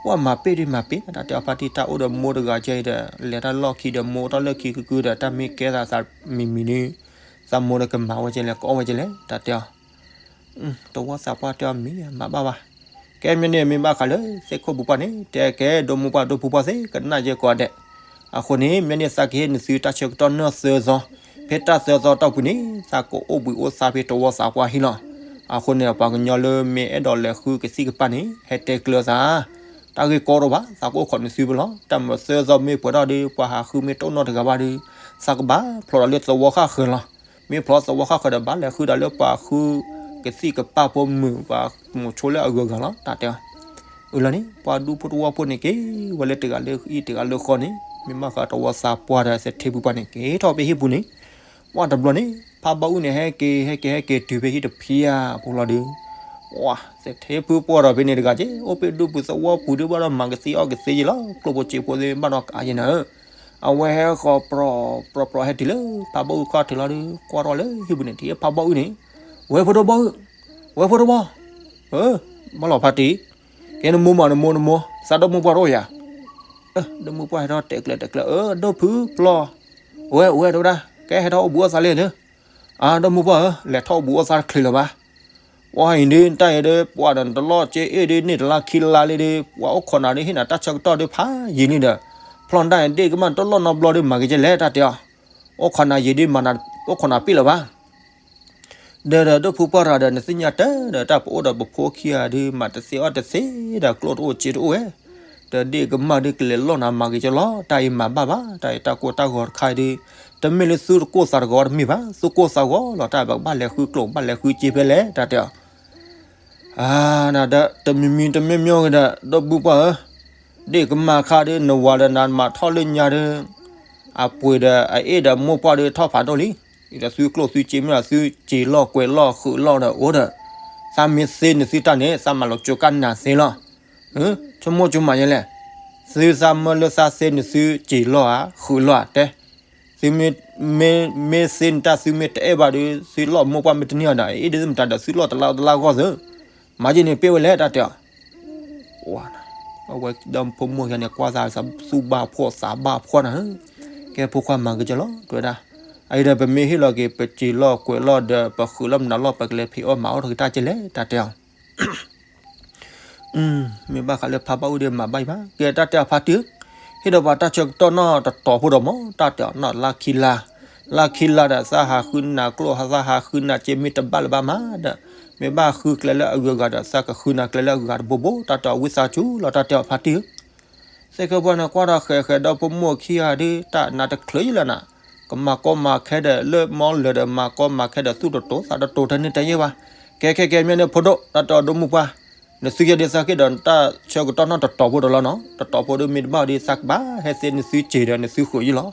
ပှၤမၤပ့ၢ်ဒီးမၤပ့ၢ် တၢ်တဲအီၤဖါတံၢ် တၢ်အိၣ်ဒီးမိၢ်တဂၤကဲအံၤဒီး လဲၤတၢ်လီၢ်ခံဒီးမိၢ်အိၣ်တ့ၢ်လၢခံကကုဒီး တၢ်မ့ၢ်ကဲသးသးမံၤမံၤဒီး, သးမိၢ်ဒီးကမၤဝဲကဲလဲၣ် ကအီၣ်ဝဲကဲလဲၣ် တၢ်တဲအီၤ တဝီသးပှၢ်တဲအီၤမံၤမၤဘၣ်ဘၣ်, ကဲမ့ၢ်န့ၣ်မ့ၢ်ဘၣ်ဃးလၢသ့ၣ်ခိၣ်ပူၤပှၢ်န့ၣ် တဲကဲဒိၣ်မူပှၢ်ဒိၣ်ဖုပှၢ်သ့ၣ် ကနၣ်ယဲကိးဂၤဒဲး, အဃိန့ၣ် မ့ၢ်န့ၢ်သးကဟ့ၣ်နသုတၢ်ဆၢကတီၢ်နီၢ်သၢသီ, ဖဲတၢ်သၢသီတီၢ်ပူၤန့ၣ် သးကအိၣ်ဘှံးအိၣ်သါဖဲတဝီသးပှၢ်ဟံၣ်လီၤ, အဃိန့ၣ် ပှၤကညီလၢမ့ၢ်အဲၣ်ဒိးလဲၤဃုကသံၣ်ကပၢ်န့ၣ် ဟဲတဲကျၢၤသး တၢ်ဂ့ၢ်ကီတအိၣ်ဘၣ် သးကအိၣ်ခိးနသုဖဲလီၤ, တၢ်မၤသၢသီမ့ၢ်ပှဲၤထီၣ်ဒီး ပှၤဟးဃုမ့ၢ်တအိၣ်နီတဂၤဘၣ်ဒီး သးကဘၣ်ဖျိးဒီးလၢသဝီဃၣ်ဃၢၤလီၤ, မ့ၢ်ဖျိးသဝီဃၣ်ဃၢၤဒီး ဘၣ်လဲၤဃုဒီးလၢပှၤဃုကသံၣ်ကပၢ်ဖိမုၣ် ပှၤမိၤဆိလၢအဂုၤအဂၤလီၤ တၢ်တဲအီၤ, အၢၣ်လီၤန့ၣ် ပှၤဒူဖိတဝီဖိန့ၣ်က့ၤဝဲလၢတဂၤလၢအံၤတဂၤလၢဃီန့ၣ် မ့ၢ်ဘၣ်ဃးတဝီသးပှၢ်ဒီးသထ့ပူၤပှၢ်န့ၣ် က့ၤထီၣ်ဖဲဟံၣ်ပူၤန့ၣ်, ပှၤတဘျီန့ၣ် ဖးဘီၣ်အုၣ်န့ၣ် ဟဲက့ၤဟဲက့ၤဟဲက့ၤတုၤဖဲဟံၣ်တဖျၢၣ်အပူၤလီၤဒီး, ပှၤ သထ့ဖုပှၢ်ဒီးဖဲန့ၣ်တဂၤက့ အိၣ်ဖဲဒူပူၤသဝီပူၤဒုးဘၣ်ဒီးမၤကသံအီၣ်ကသ့ယဲလီၤ. ကျိၣ်ဖိစ့ဖိသ့ၣ်ဘၣ်ဒီးကးယဲနၤဧၢ, အဝဲဟဲဃီၤပြီပြီပြီ ဟဲတုၤလၢဖးဘီၣ်အုၣ်ခီၣ်ထံးလီၤဒီး ကွၢ်ထီၣ်လၢဟံၣ်ပူၤန့ၣ် ထံၣ်ဖးဘီၣ်အုၣ်န့ၣ်, ဝဲဖိဒိၣ်ဘီၣ်အုၣ်, ဝဲဖိဒိၣ်ဘီၣ်, ဘၣ်လီၤဖါတံၢ်, ကဲနမိၢ်မး နမိၢ် နမိၢ် သးဒီမုၢ်ပှၢ်တအိၣ်ယၤ, ဒီမုၢ်ပှၢ်ဟဲထီၣ်တဲာ်ကျၢၤတဲာ်ကျၢၤ အၢ ဒိၣ်ဖုပျီ, ဝဲ ဝဲတဲဝဲဒၣ် ကဲဟဲထီၣ်အိၣ်ဘူးအီၣ်သးလဲၣ်န့ၣ်, အၢ ဒီမုၢ်ပှၢ်ဧၢ လဲၤထီၣ်အိၣ်ဘူးအီၣ်သးတချုးလၢၤဘၣ် ပှၤအံၤဒုး တၢ်အံၤဒုး ပှၤဒီးနတလီၢ်က့အ့ၣ်ဒုး န့ၢ်တလါခံလါလံဒုး ပှၤအိၣ်ခိးနၤဒုး ဟ့ၣ်နၤတၢ်ဆၢကတီၢ်ဒုးဖးယံာ်လံဒီး ဖျီၣ်ဒၣ်အံၤဒ့ၣ်ကမၢ်တလီၢ်နီတဘျီဒုး မၤက့ၤကဲလဲၣ်တၢ်တဲအီၤ, အိၣ်ခိးနၤယံာ်ဒုး မၤနၤ အိၣ်ခိးနၤပ့ၣ်လၢၤဘၣ် ဒီးဒီးဒိၣ်ဖုပှၢ်ရၤဒီး နသ့ၣ်ညါတၢ်ဒီး တၢ်ပအိၣ်ဒီးပဖိခံဂၤဒုး မၤတသ့အီၣ်တသ့ဒီး ကျိၣ်တအိၣ်စ့တအိၣ်ဝဲ, ဒီးဒ့ၣ်ကမၢ်ဒုး ကလဲၤလီၢ်နၤမၤက့ၤကလီၤ တၢ်အံၤမၤဘၣ်ဘၣ် တၢ်အံၤတၢ်ကိၢ်တၢ်ဂီၤတခါအံၤဒုး, တမ့ၢ်လၢသုတကိၢ်သးတဂီၤတမ့ၢ်ဘၣ် သုကိၢ်သးဂီၤလီၤ တၢ်ဘၣ်ကဘၣ်လဲၤဃုကျိၣ် ဘၣ်လဲၤဃုစ့ဖဲလဲၣ် တၢ်တဲအီၤ နဒီး တမံၤမံၤတမံၤမံၤဂ့ၤဒီး ဒိၣ်ဖုပှၢ်ဧၢ, ဒ့ၣ်ကမၢ်ခါဒုး နဝၤဒီးနၤမၤထီၣ်လၢညါဒုး, အပှ့ၤဒီးအအ့ၣ်ဒီးမိၢ်ပှၢ်ဒုး ထီၣ်ဖးဒိၣ်လံ, ဒီးသုကျိၣ်သုစ့မ့ၢ်ဒီး သုစ့ၤလီၢ်ကွဲးလီၢ်ဃုးလီၢ်ဒီးအိၣ်ဒီး, သးမ့ၢ်သ့နသုတၢ်န့ၣ် သးမၤလီၤကၠိကၢ်နၤသ့လီၤ, ဆိကမိၣ်ကၠိမးယဲလဲၣ်, သုသးမၢလၢသးသ့နသုစ့ၤလီၢ်ဧါ ဃုးလီၢ်ဧါတဲ သုမ့ၢ် မ့ၢ်သ့နတၢ်သုမ့ၢ်တအဲၣ်ဘၣ်ဒီး သုလီၢ်မိၢ်ပှၢ်မ့ၢ်တန့ၢ်အီၤဒီး အအ့ၣ်ဒ်သိးမတၤဒီးသုလီၢ်တလါတလါဂီၢ်သု, မၤယဲန့ၣ်ပ့ၣ်ဝဲလဲၣ်တၢ်တဲအီၤ, အဝဲဒီးဖိမုၣ်ယါန့ၣ် ကွၢ်သးသူၣ်ဘၣ်ဖှီၣ်သးဘၣ်ဖှီၣ်နၤဧၢ, ကဲဖိခွါမၤက့ၤကလီၤ တဲဝဲဒၣ်, အအံၤဒီးပမ့ၢ်ဟ့ၣ်လီၤက့ၤ ပစ့ၤလီၢ်ကွဲးလီၢ်ဒီး ပဃုးလီၢ်မနုၤလီၢ် ပကလဲၤဖံးအီၣ်မၤအီၣ်ထီၣ်က့ၤတၢ်ကဲလဲၣ်တၢ်တဲအီၤ မ့ၢ်ဘၣ်ဃးလၢဖးဘၣ်အုၣ်ဒီးမၤဘၣ်အံၤဘၣ် ကဲတၢ်တဲအီၤဖါတံၢ်ဧၢ, ဟ့ၣ်ဒီးပှၤတၢ်ဆၢကတီၢ်နီၢ်တတီၤဖိဒီးမး တၢ်တဲအီၤနီၢ်လါခံလါ, လါခံလါဒီးသးဟးဃုနၤကျိၣ် သးဟးဃုနၤစ့မ့ၢ်တဘၣ်လၢၤဘၣ်မးဒီး, မ့ၢ်ဘၣ်ဃုကျဲလၢအဂုၤအဂၤဒီး သးကဃုနၤကျဲလၢအဂုၤအဂၤတဘိဘိ တၢ်တဲအီၤဝံသးစူၤလီၤ တၢ်တဲအီၤဖါတံၢ်ဧၢ သ့ၣ်ခၢၣ်ပှၢ်န့ၣ် ကွၢ်ဒီးဃဲးဃဲးဒီးဖိမုၣ်ခံဂၤဒုး တၢ်နါတချုးယလၢနၤ, ကမၤကီမၤခဲဒီးလၢမီလၢာ်ဒီး မၤကီမၤခဲဒီးသူၣ်တတိၤသးတတိၤထဲန့ၣ်တယဲၢ်ဘၣ်, ကဲခဲကဲမ့ၢ်န့ၣ်ဖိဒိၣ် တၢ်တဲအီၤဒိၣ်မုၢ်ပှၢ်, နသုယဲဒ်သးက့ဒီး တၢ်ဆၢကတီၢ်နီၢ်တတီၤဖိဒီးလီၤနီၤ, တတီၤဖိဒုးမ့ၢ်တဘၣ်ဒီး သးကဘၣ်ဟဲသ့နသုစ့ၤဒီးနသုဃုးယလီၤ,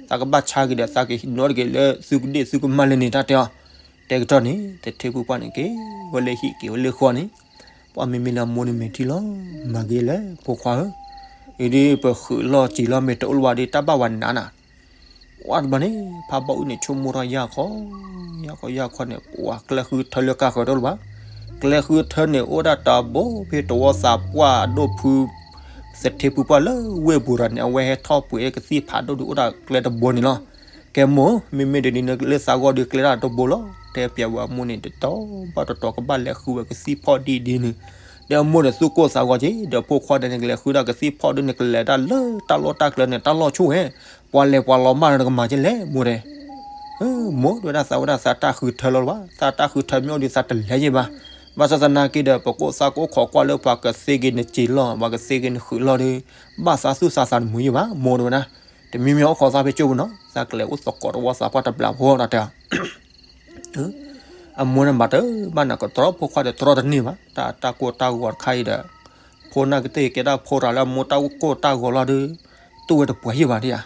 သးကဘၣ်ဆါက့ၤဒီး သးကဟံးနီတက့ၤလၢသုကဒ့ၣ်သုကမၢ်လၢန့ၣ် တၢ်တဲအီၤ, တဲကတီၢ်န့ၣ် တထ့ဖုပှၢ်န့ၣ်က့ၤ ဝဲလၢဟံၣ်က့ၤဝဲလၢဃီန့ၣ် ပှၤမ့မ့ၢ်လၢအမိၢ်န့ၣ်မဲာ်ထံလီၤ, မၤဂ့ၤလဲၣ် ဖိခွါဧၢ, အံၤဒ်ပဃုးလီၢ်စ့ၤလီၢ်မ့ၢ်တအိၣ်လၢၤဘၣ်ဒီး တၢ်ဘၣ်ဝဲနးနၤ, ဝဲတဘျီန့ၣ် ဖးဘၣ်အုၣ်န့ၣ် ဆိကမိၣ်ထီၣ်ယၢ်ခီ, ယၢ်ခီယၢ်ခီန့ၣ် ပှၤကျဲဃုထၢလၢကါဃၢၤတအိၣ်လၢၤဘၣ်, ကျဲဃုထၢန့ၣ် အိၣ်ဒၣ်တဘိဖဲတဝီသးပှၢ်အဒိၣ်ဖု သထ့ဖုပှၢ်လၢဝ့ၢ်ပူၤဒီးန့ၣ် အဝဲဟဲထီၣ်ပှ့ၤကသံၣ်ဖးဒိၣ်ဒုးအိၣ်ဒၣ်ကျဲတဘိန့ၣ်လီၤ, ကဲမိၢ် မ့မ့ၢ်ဒ်န့ၣ်လၢသးဂီၢ်ဒုးကျဲဒၣ်တဘိလီၤ, တဲပျဲဝဲအမိၢ်န့ၣ် တတီၤဘၣ်တတီၤကဘၣ်လဲၤဃုဝဲကသံၣ်ဖီၣ်ဒ်ဒ်န့ၣ်, ဒီးအမိၢ်န့ၣ်သူၣ်ကိၢ်သးဂီၤက့ၤ ဒီးဖိခွါဒီးန့ၣ် ကလဲၤဃုဒၣ်ကသံၣ်ဖီၣ်ဒ်န့ၣ် ကလဲၤဒၣ်လၢတၢ်လီၢ်တၢ်ကျဲန့ၣ် တၢ်လီၢ်ဆူၣ်ဝဲ, ပှၤလဲၤပှၤလီၤမၢ်ဒီးနကမၤက့ၤလဲၣ် မိၢ်တဲ မိၢ်တဲဝဲဒၣ်သးဝဲဒၣ်သးတၢ်ဃုထၢလီၤလၢၤဘၣ်, သးတၢ်ဃုထၢမ့ၢ်အိၣ်ဒီးသးတလဲၤယဲၢ်ဘၣ်, ဘၣ်ဆၣ်သနာ်က့ဒီး ပကအိၣ်သးကအိၣ်ခိးကွၢ်လၢပှၤကသ့က့ၤနစ့ၤလီၢ် ပှၤကသ့က့ၤနဃုးလီၢ်ဒီး ဘၣ်သးသူၣ်သးသးတမုာ်ယဲၢ်ဘၣ် မိၢ်တဲဝဲဒၣ်, တမံၤမံၤအိၣ်ခိးသးဖဲကၠိပူၤနီၤ သးကလဲၤအိၣ်သကိးတဝီသးပှၢ်တဘျီဖိတၢ်တဲအီၤ အမိၢ်န့ၣ်မၤတဘၣ်နၤ ကတြီဖိခွါဒီးတြီတန့ၢ်ဘၣ်, တၢ်တၢ်ကိၢ်တၢ်ဂီၤတခါအံၤဒီး ဖိနာ်က့သ့ၣ်ကဲဒၣ်ဖိတၢ်လၢအမိၢ်တၢ်ကိၢ်တၢ်ဂီၤလီၤဒီး တူၢ်ဝဲတပှဲၤယဲၢ်ဘၣ်ဒ်ဧါ,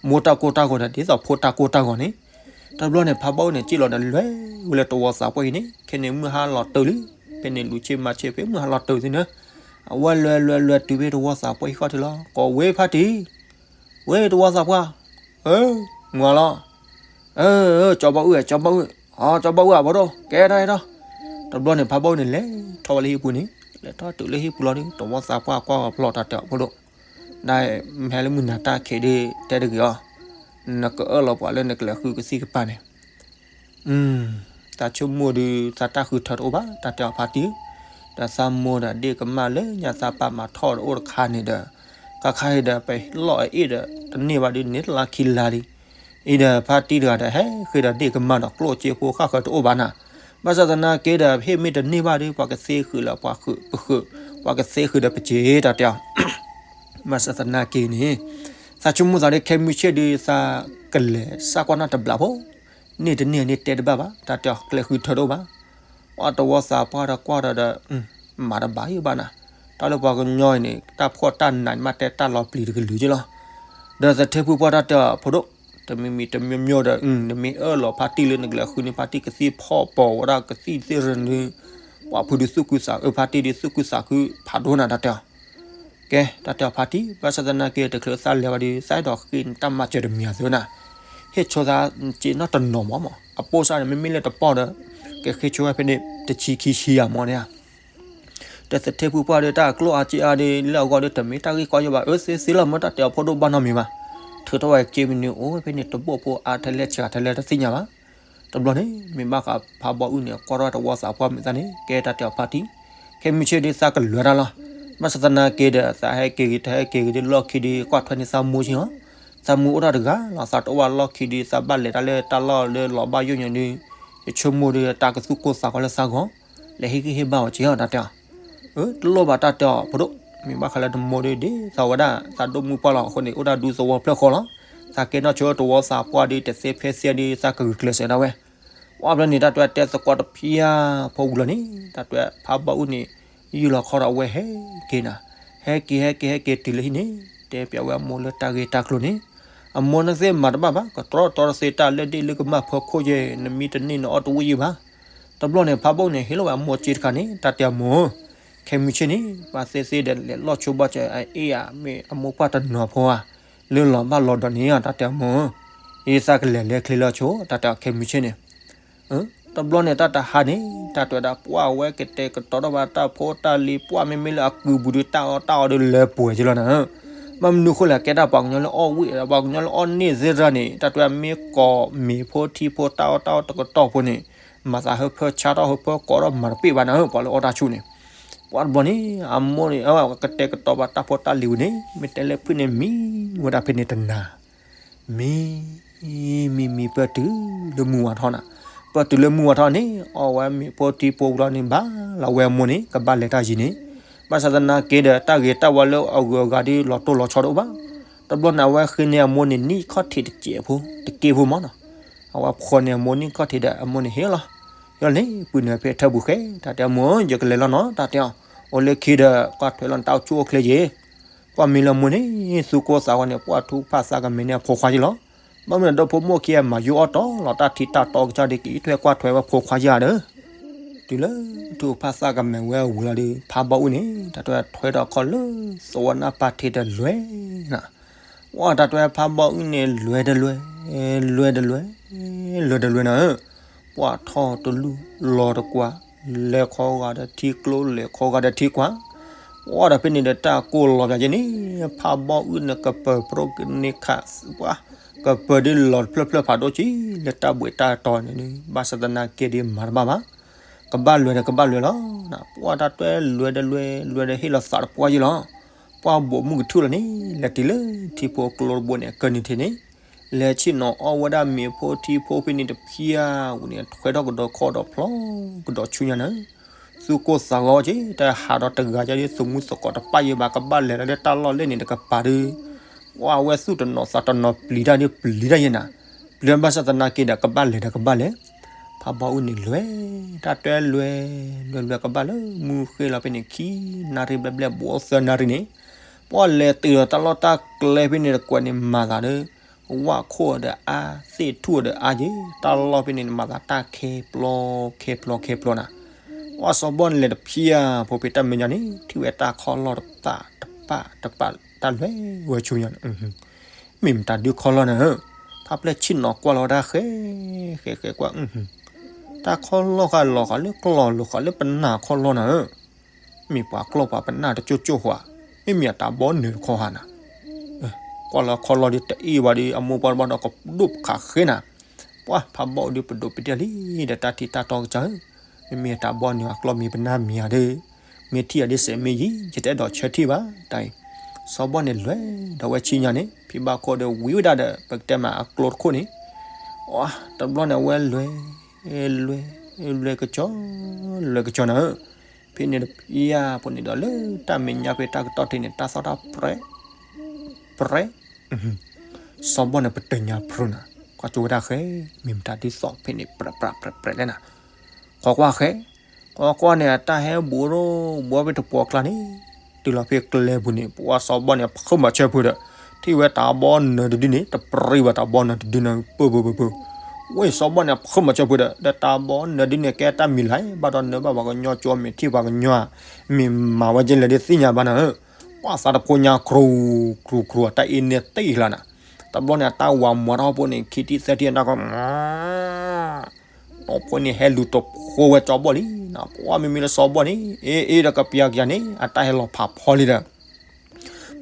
မိၢ်တၢ်ကိၢ်တၢ်ဂီၤဒီး ဒ်သိးဖိတၢ်ကိၢ်တၢ်ဂီၤန့ၣ်, တဘျီန့ၣ် ဖးဘီန့ၣ် စံၣ်လီၤဒီးလဲၤဝဲလၢတဝီသးပှၢ်အံၤန့ၣ် ခဲန့ၣ်မုၢ်ဟါလီၤတၢၢ်လံ, ဖဲန့ၣ်လူၤဆ့မၤဆ့ဖဲမုၢ်ဟါလီၤတၢၢ်သ့ၣ်န့ၣ်, အဝဲလဲၤလဲၤလဲၤတုၤဖဲတဝီသးပှၢ်အံၤဃီထံလီၤ ကိးဝဲဖါတံၢ် ဝဲတဝီသးပှၢ်, မုၢ်လီၤ, ကၠီဘီအုၣ် ကၠီဘီအုၣ်, ကၠီဘီအုၣ်အဘီဒိၣ် ကဲထီၣ်ကဲထီၣ်, တဘျီန့ၣ် ဖးဘီအုၣ်န့ၣ် လဲၤထီၣ်ဝဲလၢဟံၣ်ပူၤန့ၣ်, လဲၤထီၣ်တုၤလၢဟံၣ်ပူၤလီၤဒီး တဝီသးပှၢ်ကွၢ်ဂီၤဖျီၣ်တၢ်တဲအီၤဖိဒိၣ်, ဒ်မ့ၢ်ဟဲလၢမုၢ်နၤတၢ်ခံးဒီး တဲတဂ့ၤအီၤ, နကအၢၣ်လီၤပှၤလၢနကလဲၤဃုကသံၣ်ကပၤန့ၣ် သးဆိကမိၣ်ဒီး သးတၢ်ဃုထၢတအိၣ်ဘၣ် တၢ်တဲအီၤဖါတံၢ်, ဒီးသးမိၢ်ဒီးဒ့ၣ်ကမၢ်လၢညါသးပာ်မၤထီၣ်တအိၣ်တခါန့ၣ်ဒီး, ခါခါအံၤဒီး ပလီၢ်အအ့ၣ်ဒီးတန့ၢ်ဘၣ်ဒီး န့ၢ်တလါခံလါလံ, အံၤဒီးဖါတံၢ်တဂၤဒီး ဟဲဃ့ဒီးဒ့ၣ်ကမၢ်ဒီးကျိၣ်စ့ဖိဃၣ်ဃၢၤတအိၣ်ဘၣ်နၤ, ဘၣ်ဆၣ်သနာ်က့ဒီး ဟ့ၣ်မ့ၢ်တန့ၢ်ဘၣ်ဒီး ပှၤကသ့ဃုာ်လၢပှၤဃုာ်ပဃုာ်, ပှၤကသ့ဃုာ်ဒီးပစ့တၢ်တဲအီၤ ဘၣ်ဆၣ်သနာ်က့န့ၣ်, သးဆိကမိၣ်သးဒ်ခဲမုၢ်ဆ့ၣ်ဒီး သးကလဲၤစးကွၢ်နီၢ်တဘျီဖိ, န့ၢ်တန့ၢ်န့ၣ်တဲတဘၣ်ဘၣ် တၢ်တဲအီၤကျဲဃုထၢတအိၣ်ဘၣ်, ပှၤတဝီသးပှၢ်ဒီးကွၢ်ဒီးဒီး, မၤတဘၣ်ယံၤဘၣ်နၤ, တၢ်လၢပှၤကညီအံၤန့ၣ် တၢ်ဖှီၣ်တၢ်နးန့ၣ် မ့ၢ်တဲတၢ်လီၤပျံၤတကလုာ်က့လီၤ, ဒီးသထ့ဖုပှၢ်တၢ်တဲအီၤဖိဒိၣ်, တမံၤမံၤတမံၤမံၤဒီး နမ့ၢ်အၢၣ်လီၤဖါတံၢ်လၢနကလဲၤဃုန့ၢ်ဖါတံၢ်ကသံၣ်ဖီၣ်ပိာ်ဝဲဒၣ်ကသံၣ်သ့ၣ်ရၢန့ၣ်, ပှၤဖုဒုးသူၣ်ခုသးခု ဖါတံၢ်ဒုးသူၣ်ခုသးခုဖးဒိၣ်နၤ တၢ်တဲအီၤ. ကဲ တၢ်တဲအီၤဖါတံၢ် ဘၣ်ဆၣ်သနာ်က့ တချုးသးလဲၤဘၣ်ဒီး သးအဲၣ်ဒိးဃ့နတၢ်မၤစၢၤတမံၤအသိးနၤ, ဟ့ၣ်ဆိသးစ့နီၣ်တနီၤမးမး အပိၢ်စၢ်န့ၣ် မ့မ့ၢ်လၢတပီၢ်ဒီး ကဟ့ၣ်ဆိဝဲဖဲန့ၣ် တဆံခံဆံဧါမးန့ၣ်ဧါ. တသထ့ဖုပှၢ်ဒီး တၢ်အကျိၣ်အါစ့အါဒီး လၢအဂီၢ်ဒီး တမ့ၢ်တၢ်ဂ့ၢ်ကီယိဘၣ် အၢသ့သ့လီၤ မ့ၢ်တၢ်တဲအီၤဖိဒိၣ်ဘၣ်နီတမံၤဘၣ်. ထုးထီၣ်ဝဲက့မနုၤအိၣ်ဝဲဖဲန့ၣ် တဘိၣ်ဖိအါထဲလဲၣ်ဆှးထဲလဲၣ်တသ့ၣ်ညါဘၣ်. တဘျီန့ၣ် မ့ၢ်ဘၣ်ဃးဖးဘီအုၣ်န့ၣ် ကွၢ်ထီၣ်တဝီသးပှၢ်မုာ်သးန့ၣ် ကဲတၢ်တဲအီၤဖါတံၢ်, ခဲမုၢ်ဆ့ၣ်ဒီးသးကလဲၤတၢ်လီၤ. ဘၣ်ဆၣ်သနာ်က့ဒီး သးဟဲက့ၤဂ့ၤ တဟဲက့ၤဂ့ၤဒီး လီၢ်ခံဒီး ကွၢ်ထွဲန့ၢ်သးမိၢ်ဆ့ၣ်လီၤ. သးမိၢ်အိၣ်တၢ်တဂၤလီၤ သးတအိၣ်ဘၣ်လီၢ်ခံဒီး သးဘၣ်လဲၤတၢ်လၢတၢ်လီၢ်လၢလီၤဘၣ်ယိၣ်ညါဒီး ယဆိကမိၣ်ဒီး တၢ်ကသူၣ်ကိၢ်သးဂီၤလၢသးဂီၢ် လဲၤဟ့ၣ်ဂံၢ်ဟ့ၣ်ဘါအီၤက့ၤအီၤ တၢ်တဲအီၤ. အၢ တလိၣ်ဘၣ်တၢ်တဲအီၤဖိဒိၣ်, မ့ၢ်ဘၣ်ဃးလၢနမိၢ်ဒီး ဒ်သိးဝဲဒၣ် သးဒိၣ်မုၢ်ပှၢ်လီၤအဃိန့ၣ် အိၣ်ဒၣ်ဒူသဝီဖျၢၣ်ဃီလီၤ. သးကဲနီၣ်ဆိတဝီသးပှၢ်ဒီး တသ့ဖဲသ့ဒီး သးကဂုာ်ကျဲးစၢးဒၣ်ဝဲ. ပှၢ်ဘျီန့ၣ် တၢ်တဲသကိးတဖျၢၣ်ဖိဝံၤလီၤန့ၣ် တၢ်တဲဖးဘီအုၣ်န့ၣ် ယုၢ်လီၤခီဒီးအဝဲဟဲက့ၤနၤ, ဟဲက့ၤ ဟဲက့ၤ ဟဲက့ၤတုၤလၢဟံၣ်န့ၣ် တဲပျးဝဲအမိၢ်လၢတၢ်ဂ့ၢ်တၢ်ကျိၤန့ၣ်, အမိၢ်နသ့ၣ်မၤတဘၣ်ဘၣ် ကတြီတြီတသ့တၢ်လၢဒ့ၣ်လၢကမၢ်ဖၢခိၣ်ယဲၢ် နမံတန့ၢ်နအီၣ်တဝံၣ်ယဲၢ်ဘၣ်. တဘျီန့ၣ် ဖးဘီအုၣ်န့ၣ် ဟ့ၣ်လီၤဝဲအမိၢ်စ့တခါန့ၣ် တၢ်တဲအမိၢ်ဧၢ, ခဲမုၢ်ဆ့ၣ်န့ၣ် ပှၤသ့သ့ဒီးလဲၤလီၢ်ဆိဘၣ်စၢၤ အအ့ၣ်ဧါ မ့ၢ်အမိၢ်ပှၢ်တနီၤဖိဧါ, လၢလီၤဘၣ်လီၤဒီးန့ၣ် တၢ်တဲအမိၢ်ဧၢ, ယသးကလဲၤလဲၤချ့လၢဆိ တၢ်တဲအီၤခဲမုၢ်ဆ့ၣ်န့ၣ် တဘျီန့ၣ် တၢ်တဟါန့ၣ် တၢ်တဲဝဲဒၣ်ပှၢ်ဝဲကတဲာ်ကတီၤထီၣ်ဘၣ်တၢ်ဖိတၢ်လံၤ ပှၢ်မ့မ့ၢ်လၢအကုပူၤဒီး တၢ်အီၣ်တၢ်အီဒီးလၢပှဲၤက့ၤလီၤနၤဧၢ, ဘၣ်မနုၤဃိလဲၣ် ကဲတၢ်ပှၤကညီလၢအီၣ်ဝံၣ် ပှၤကညီလၢအီၣ်န့ၢ်သ့ၣ်တဖၣ်န့ၣ် တၢ်တဲမ့ၢ်ကိးမ့ၤဖိထံဖိတၢ်အီၣ်တၢ်အီတကတီၢ်ဖိန့ၣ် မၤသးဟၢဖၢဆါထီၣ်ဟၢဖၢကိးထီၣ်မၤတပ့ၢ်ဘၣ်နၤဧၢ ပှၤလၢအီၣ်တၢ်ဆူၣ်န့ၣ်, ပှၢ်တဘျီန့ၣ် အမိၢ်န့ၣ် ကတဲာ်ကတီၤဘၣ်တၢ်ဖိတၢ်လံၤဝံၤန့ၣ် မ့ၢ်တဲလၢဖုၣ်န့ၣ်မံဝဲဒၣ်ဖဲန့ၣ်တနၤ မံ မံ မံ ပၢၢ်တုၤလၢမုၢ်ဝါထီၣ်နၤ, ပၢၢ်တုၤလၢမုၢ်ဝါထီၣ်န့ၣ် အီၣ်ဝဲမ့ၤဖိထံဖိဘျီန့ၣ်ဘၣ်လီၤဝဲအမိၢ်န့ၣ် ကဘၣ်လဲၤတၢ်ယံၤန့ၣ်, ဘၣ်ဆၣ်သနာ်က့ဒီး တၢ်ဂ့ၤတၢ်ဝါလၢအဂုၤအဂၤဒ်လီၤတိၢ်လီၤဆီတအိၣ်ဘၣ်. တဘျီန့ၣ် အဝဲဃ့န့ၢ်အမိၢ်န့ၣ် နံၣ်ခီၣ်ထံးတစဲးဖိ တက့ၢ်ဖိမးနီၤ, အဝဲဖှီၣ်န့ၢ်အမိၢ်နံၣ်ခီၣ်ထံးဒီး အမိၢ်န့ၣ်ဟ့ၣ်လီၤ, ဟ့ၣ်လီၤန့ၣ် ပုၢ်နုာ်ဖဲထၢပူၤဃဲ တၢ်တဲအမိၢ် ယကလဲၤလီၤနီၤ တၢ်တဲအီၤ, အိၣ်လၢခံဒီး ကွၢ်ထွဲလီၤနတၢ်အိၣ်ဆူၣ်အိၣ်ချ့ယဲၢ် ကွၢ်မ့ၢ်လၢမိၢ်န့ၣ် သူၣ်ကိၢ်သးဂီၤန့ၣ် ပှၢ်ထူဖးသးကမဲာ်န့ၣ်အဖိခွါယဲၢ်လီၤ. ဘၣ်မနုၤဒီးဖိမိၢ်ခံဂၤမၤယိၣ်အီၣ်တီလီၤတၢ်ထံတၢ်တီကစၢ်ဒီး က့ၤထွဲကွၢ်ထွဲဝဲဖိခွါယဲၢ်ဒီး တုၤလၢထူဖးသးကမဲာ်ဝဲအဝံၤလီၤဒီး ဖးဘီအုၣ်န့ၣ် တၢ်တွဲထွဲဒီးခီၣ်လၢ သဝီနၢ်ပၢ်ထံးတလွဲနၤ, ဝဲတၢ်တွဲဖးဘီအုၣ်န့ၣ် လွဲတလွဲ လွဲတလွဲ လွဲတလွဲနၤဧၢ, ပှၢ်ထီၣ်တလူၢ်လီၤတကွၢ် လဲၤခီဂာ်ဒီးထံကျိ လဲၤခီဂာ်ဒီးထံကွၢ်, ပှၢ်ဒီးဖဲန့ၣ်ဒီးတၢ်ကိၢ်လီၤပၠးက့ၤန့ၣ် ဖးဘီအုၣ်န့ၣ် ကပၢၤပြိကန့ၢ်ခး ပှၢ် ကပၢၤဒ်လီၤတဖျၢၣ်ဖျၢၣ်ဖးဒိၣ်က့ၤ လၢတၢ်ဘှံးတၢ်တီၤန့ၣ် ဘၣ်ဆၣ်သနာ်က့ဒီးမၤတဘၣ်ဘၣ်, ကဘၣ်လွဲဒီးကဘၣ်လွဲလီၤ, ပှၢ်တၢ်တွဲလွဲတလွဲ လွဲဒီးဟ့ၣ်လီၤသးတပှၢ်ယဲၢ်လီၤ, ပှၢ်ဘိးမုၢ်ကထူၣ်လီၤန့ၣ် လဲၤတုၤလၢထံဖိကျိတဘိန့ၣ် အကၢၢ်နံၤထံးန့ၣ် လဲၤဆ့ၣ်နီၤအီၣ်ဝဲဒၣ်မ့ၤဖိထံဖိဖဲန့ၣ်တဖျၢၣ်ဝံၤန့ၣ် ထွဲထီၣ်ကဒီးခီၣ်ဒီးဖျီကဒီးဆူညါန့ၣ်, သူၣ်ကိၢ်သးဂီၤက့ၤ တၢ်ဟးဒီးတဂၤကဒီး သမူသကိးတပၣ်ယဲၢ်ဘၣ် ကဘၣ်လဲၤလၢတၢ်လီၢ်လဲၣ်န့ၣ်တကပၤဒီး ပှၢ်ဝဲသူၣ်တနီၤသးတနီၤပျံၤတၢ်ဒီးပျံၤတၢ်ယဲၢ်နၤ, ပျံၤဘၣ်ဆၣ်သနာ်က့ဒီးကဘၣ်လဲၤဒီးကဘၣ်လဲၤ, ဖးဘီအုၣ်န့ၣ်လွဲ, တၢ်တွဲလွဲ, လွဲလွဲကဘၣ်လၢမုၢ်ဃ့လီၤဖဲန့ၣ် ခံနၣ်ရံၣ်ဘျဲၣ်ဘျဲၣ် ဘိးသၢနၣ်ရံၣ်န့ၣ် ပှၢ်လဲၤတုၤဒီးတၢ်လီၢ်တၢ်ကျဲဖဲန့ၣ်တကွဲးန့ၣ် မၤသးဒီး ဝၣ်ခိၣ်ဒီးအါ, သ့ၣ်ထူၣ်ဒီးအါက့ၤ တၢ်လီၢ်ဖဲန့ၣ် မၤသးတၢ်ခဲပျီခဲပျီခဲပျီနၤ, ပှၢ်စီၤဘီန့ၣ်လဲၤတဖျၢၣ်ဖိဖဲတၢ်မဲာ်ညါန့ၣ် ထံၣ်ဝဲတၢ်ခီၣ်လီၢ်တပာ်တပာ်တပာ် တၢ်လွဲဝဲဆူညါန့ၣ် မ့ၢ်မတၤဒုးခီၣ်လီၢ်နၤဧၢ, ဖးဖျဲၣ်ဆ့ၣ်နီၤကွၢ်လီၤဝဲဒၣ်ဃဲ ဃဲဃဲကွၢ်, တၢ်ခီၣ်လီၢ်ဃာ်လီၤဃာ်လၢကျီၢ်လီၤဃာ်လၢပနၢ်ခီၣ်လီၢ်နၤဧၢ, မ့ၢ်ပှၤကျီၢ်ပှၤပနၢ်တကၠိၢ်ကၠိၢ်ဃီ, မ့မ့ၢ်အတၢ်ဘီနုာ်တခီဧါနၤ, ကွၢ်လီၤခီၣ်လီၢ်ဒီးတအ့ၣ်ဝဲဒီး အမိၢ်ပှၢ်တဘီဒီးကဒိၣ်ခးဃဲနၤ, ပှၢ်ဖးဘီအုၣ်ဒီးပဒိးပတဲာ်လံ ဒီးတၢ်ထံၣ်တၢ်တီကစၢ်ဧၢ, မ့မ့ၢ်အတၢ်ဘီနုာ်အကျီၢ်မ့ၢ်ပနၢ်မံၤဧါဒီး မ့ၢ်ထံၣ်အီၤဒ်စဲးမ့ၢ်ယံၤ ယတအဲၣ်ဒိးဆၢထံၣ်ဘၣ်တၢ်အံၤ, စီၤဘီန့ၣ်လွဲဒီးဝဲဆူညါန့ၣ် ဖံဘၣ်ခိၣ်ဒီးဝံၤဝဲဒၣ်ဒီး ပကတဲမးအကျိတခိၣ်န့ၣ်, တဘျီန့ၣ်အဝဲလွဲ, လွဲ, လွဲကစီၤ, လွဲကစီၤနၤဧၢ, ဖဲန့ၣ်တဖျၢၣ်ဖိန့ၣ်ဒီးလၢတၢ်မဲာ်ညါဖဲတၢ်ကတီၢ်ထံးန့ၣ် တၢ်သီၣ်တၢ်ပြဲ ပြဲ စီၤဘီန့ၣ်ပတညါဖုးနၤ, ကွၢ်ကၠိဝဲဒၣ်ဃဲ, မ့ၢ်မတၤဒုးသီၣ်ဖဲန့ၣ် ပြဲပြဲပြဲပြဲလဲၣ်နၤ, ခိးကွၢ်ဃဲ, ခိးကွၢ်န့ၣ် အတၢ်ဟဲဘူးရိဘူးဖဲတပှီၤကျါန့ၣ်, တုၤလီၤဖဲကျဲပူၤန့ၣ် ပှၢ်စီၤဘီန့ၣ် ဖုးမၤဆၢဖုးဒီး ထံၣ်ဝဲတၢ်ဘီနုာ်တဒုန့ၣ် တပြံဘၣ်တၢ်ဘီနုာ်တဒုန့ၣ် ပၢၢ်ပၢၢ်ပၢၢ်ပၢၢ်, ဝဲစီၤဘီန့ၣ် ဖုမၤစၢၤပှဲၤဒီး ဒီးတၢ်ဘီနၢၤဒုန့ၣ် ကဲတၢ်မံၤလၢၤ ဘၣ်ဒီးနၢၤဘၣ်ပှၤကညီကၠိ မ့ၢ်ထံၣ်ပှၤကညီ မ့ၢ်မၤဝဲကဲလဲၣ်ဒ်သ့ၣ်ညါဘၣ်နၤဧၢ, ပှၤသးတဖိညါကြူးကြူးကြူး အတၢ်အ့န့ၢ်တ့ၢ်လီၤနၤ, တဘျီန့ၣ် အတၢ်ဝၤမွၤထီၣ်ဖိန့ၣ် ခံထံၣ်သၢထံၣ်အနၢ်ကီၢ် တီဖိန့ၣ် ဟဲလူၤတဖိဝဲစီၤဘီလံနၤ, ပှၤမ့မ့ၢ်လၢစီၤဘီန့ၣ် အ့ၣ်အ့ၣ်ဒီးကပျၤကယၤန့ၣ် အတၢ်ဟဲလီၤဖးဖီလံဒီး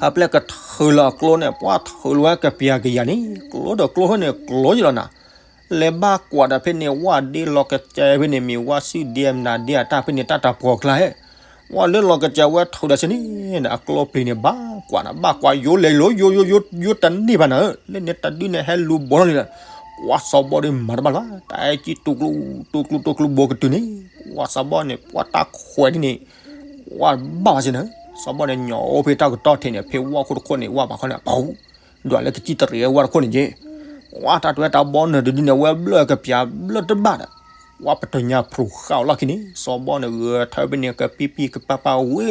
ဖးပျဲၢ်ကထုးလီၤအကျိန့ၣ် ပှၤထုးလီၤဝဲကပျၤကယၤန့ၣ် ကျိဒီးကျိဟၢန့ၣ် ကျိယလီၤနၤ, လဲၤဘၣ်ကွၢ်ဒီးဖဲန့ၣ် ဝဲဒ့လီၤကစဲးဖဲန့ၣ် မ့ၢ်ဝဲစုဒ့မနၤဒ့အတၢ်ဖဲန့ၣ် တၢ်တၢ်ပှီၤကျါဟဲ, ဝဲလၢလီၤကစဲးဝဲထုးဒီးဆၢန့ၣ် အကျိပျံၤန့ၣ် ဘၣ်ကွၢ်နၤ ဘၣ်ကွၢ်ယိလဲၤလီၤ ယိယိယိတန့ၢ်ဘၣ်နၤဧၢ, လၢန့ၣ်တဒုန့ၣ်ဟဲလူၤဘီထီၣ်လံဒီး ပှၤစီၤဘီဒီးမၤတဘၣ်လၢၤ တၢ်အဲၣ်ကံၣ်တူၢ်ကျူတူၢ်ကျူတူၢ်ကျူဘိကတုၤန့ၣ် ပှၤစီၤဘီန့ၣ် ပှၤတၢ်ခွဲးဒ်န့ၣ် ဝဲဘၣ်ဝဲစ့ၢ်နၤ, စီၤဘီန့ၣ် ညီအိၣ်ဖဲတၢ်ကတီၢ်ထဲန့ၣ် ဖဲဝဲခိၣ်တခိၣ်န့ၣ် ဝဲပာ်ခီန့ၣ် ပှၤဒွးလၢကစံၣ်တရံးဝဲတခိၣ်န့ၣ်က့, ဝဲတၢ်တဝဲတၢ်ဘီနၢၤတဒုန့ၣ် ဝဲဘျၢၣ်ကပျၤဘျၢၣ်တဘၣ်ဒီး ဝဲပတညါဖရူးဃာ်အီၤလီၢ်ခံန့ၣ် စီၤဘီန့ၣ် ဂဲၤထၢဖဲန့ၣ် ကပံပံကပၤပၤဝဲ,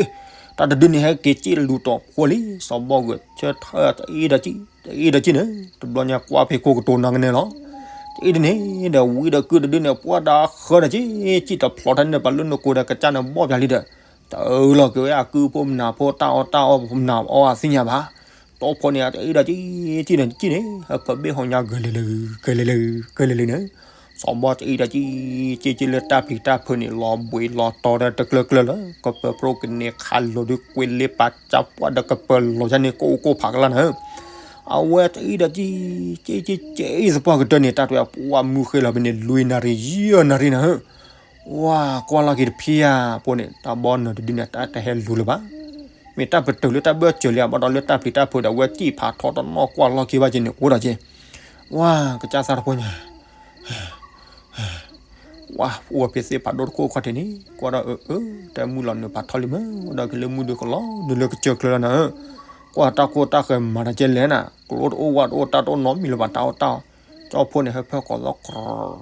တၢ်တဒုန့ၣ် ဟဲက့ၤစံၣ်လူၤတီၤဖိလံ စီၤဘီဂဲၤဆၢထၢၣ်တအ့ၣ်ဒီးစံၣ် တအ့ၣ်ဒီးစံၣ်န့ၣ် တဘျီညါကွၢ်ဖဲခိၣ်ကတိၤနၤကနဲလီၤ, တအ့ၣ်ဒ်န့ၣ်ဒီး ဝံဒီးကုၢ်တဒုန့ၣ် ပှၤတၢ်ဃၢဒီးစံၣ် စံၣ်တဖျိးထီၣ်န့ၣ် ပှၤလၢနကိးဒီးကစၢ်န့ၣ်ဘီၣ်ပၠးလံဒီး တအၢၣ်လီၤက့ၤဝဲအကုၢ်ဖိမနၤဖိ တၢ်အီၣ်တၢ်အီမနၤအီၣ်အသ့ၣ်ညါဘၣ်, တီဖိန့ၣ် တအ့ၣ်ဒီးစံၣ် စံၣ်န့ၣ်စံၣ်န့ၣ် ဟဲဖၢဘ့ၣ်ဟီညါ ကလဲၤလၢ ကလဲၤလၢ ကလဲၤလၢန့ၣ် စီၤဘီတအ့ၣ်ဒီးစံၣ် စံၣ်စံၣ်လၢတၢ်ပျံၤတၢ်ဖုးန့ၣ် လီၤဘှံးလီၤတီၤဒီးတကျၢၤကျၢၤလၢ ကပၢၤပြိကန့ၢ်ခးလိာ်ဒုးကွံာ်လ့ပာ်ကၠါပှၢ်ဒီးကပၢၤလီၤယါန့ၣ် ကအိၣ်ကိၢ်ဖးကလါနၤဧၢ, အဝဲတအ့ၣ်ဒီးစံၣ် စံၣ်စံၣ်စံၣ်သပှၢ်ကတၢၢ်န့ၣ် တၢ်တဝဲပှၤမုၢ်ဃ့လီၤဖဲန့ၣ် လွံၢ်နၣ်ရံၣ် ယဲၢ်နၣ်ရံၣ်နၤဧၢ, ဝဲကွၢ်လီၤက့ၤတဖျၢၣ်ဖိန့ၣ် တၢ်ဘီနၢၤတဒုန့ၣ် တၢ်တဟဲလူၤလၢၤဘၣ်, မ့ၢ်တၢ်ပတုာ်လၢတၢ်ဘၢၣ်စၢၤလံ ဘၣ်ဒီးလၢတၢ်ပျံၤတၢ်ဖုးဒီး အဝဲစံၣ်ဖးထီတနီၣ်ကွၢ်လီၤက့ၤဘၣ်က့ၤန့ၣ် အိၣ်ဒီးက့ၤ ဝဲကစၢ်သးတဖိညါ ဝဲအိၣ်ဖဲသ့ၣ်ဖးဒိၣ်တခိၣ်ခီၣ်ထံးန့ၣ် ကွၢ်ဒီးအၢ အၢ တၢ်မုၢ်လီၤနုာ်ဖးထီလံမ့ၢ် အိၣ်ဒီးက့ၤလၢမုၢ်ဒုးကလီၤနုာ်လၢကစၢၢ်ကျၢၤလီၤနၤဧၢ, ကွၢ်တၢ်ခိၣ်တၢ်ဃၢၤမၤတၢ်ကဲလဲၣ်နၤ ကျိတအိၣ်ဝၣ်တအိၣ်တၢ်တအိၣ်နီတမံၤလၢၤဘၣ် တၢ်အီၣ်တၢ်အီ, ကၠီဖိန့ၣ် ဟဲဖၢကီးသီ ကြၢး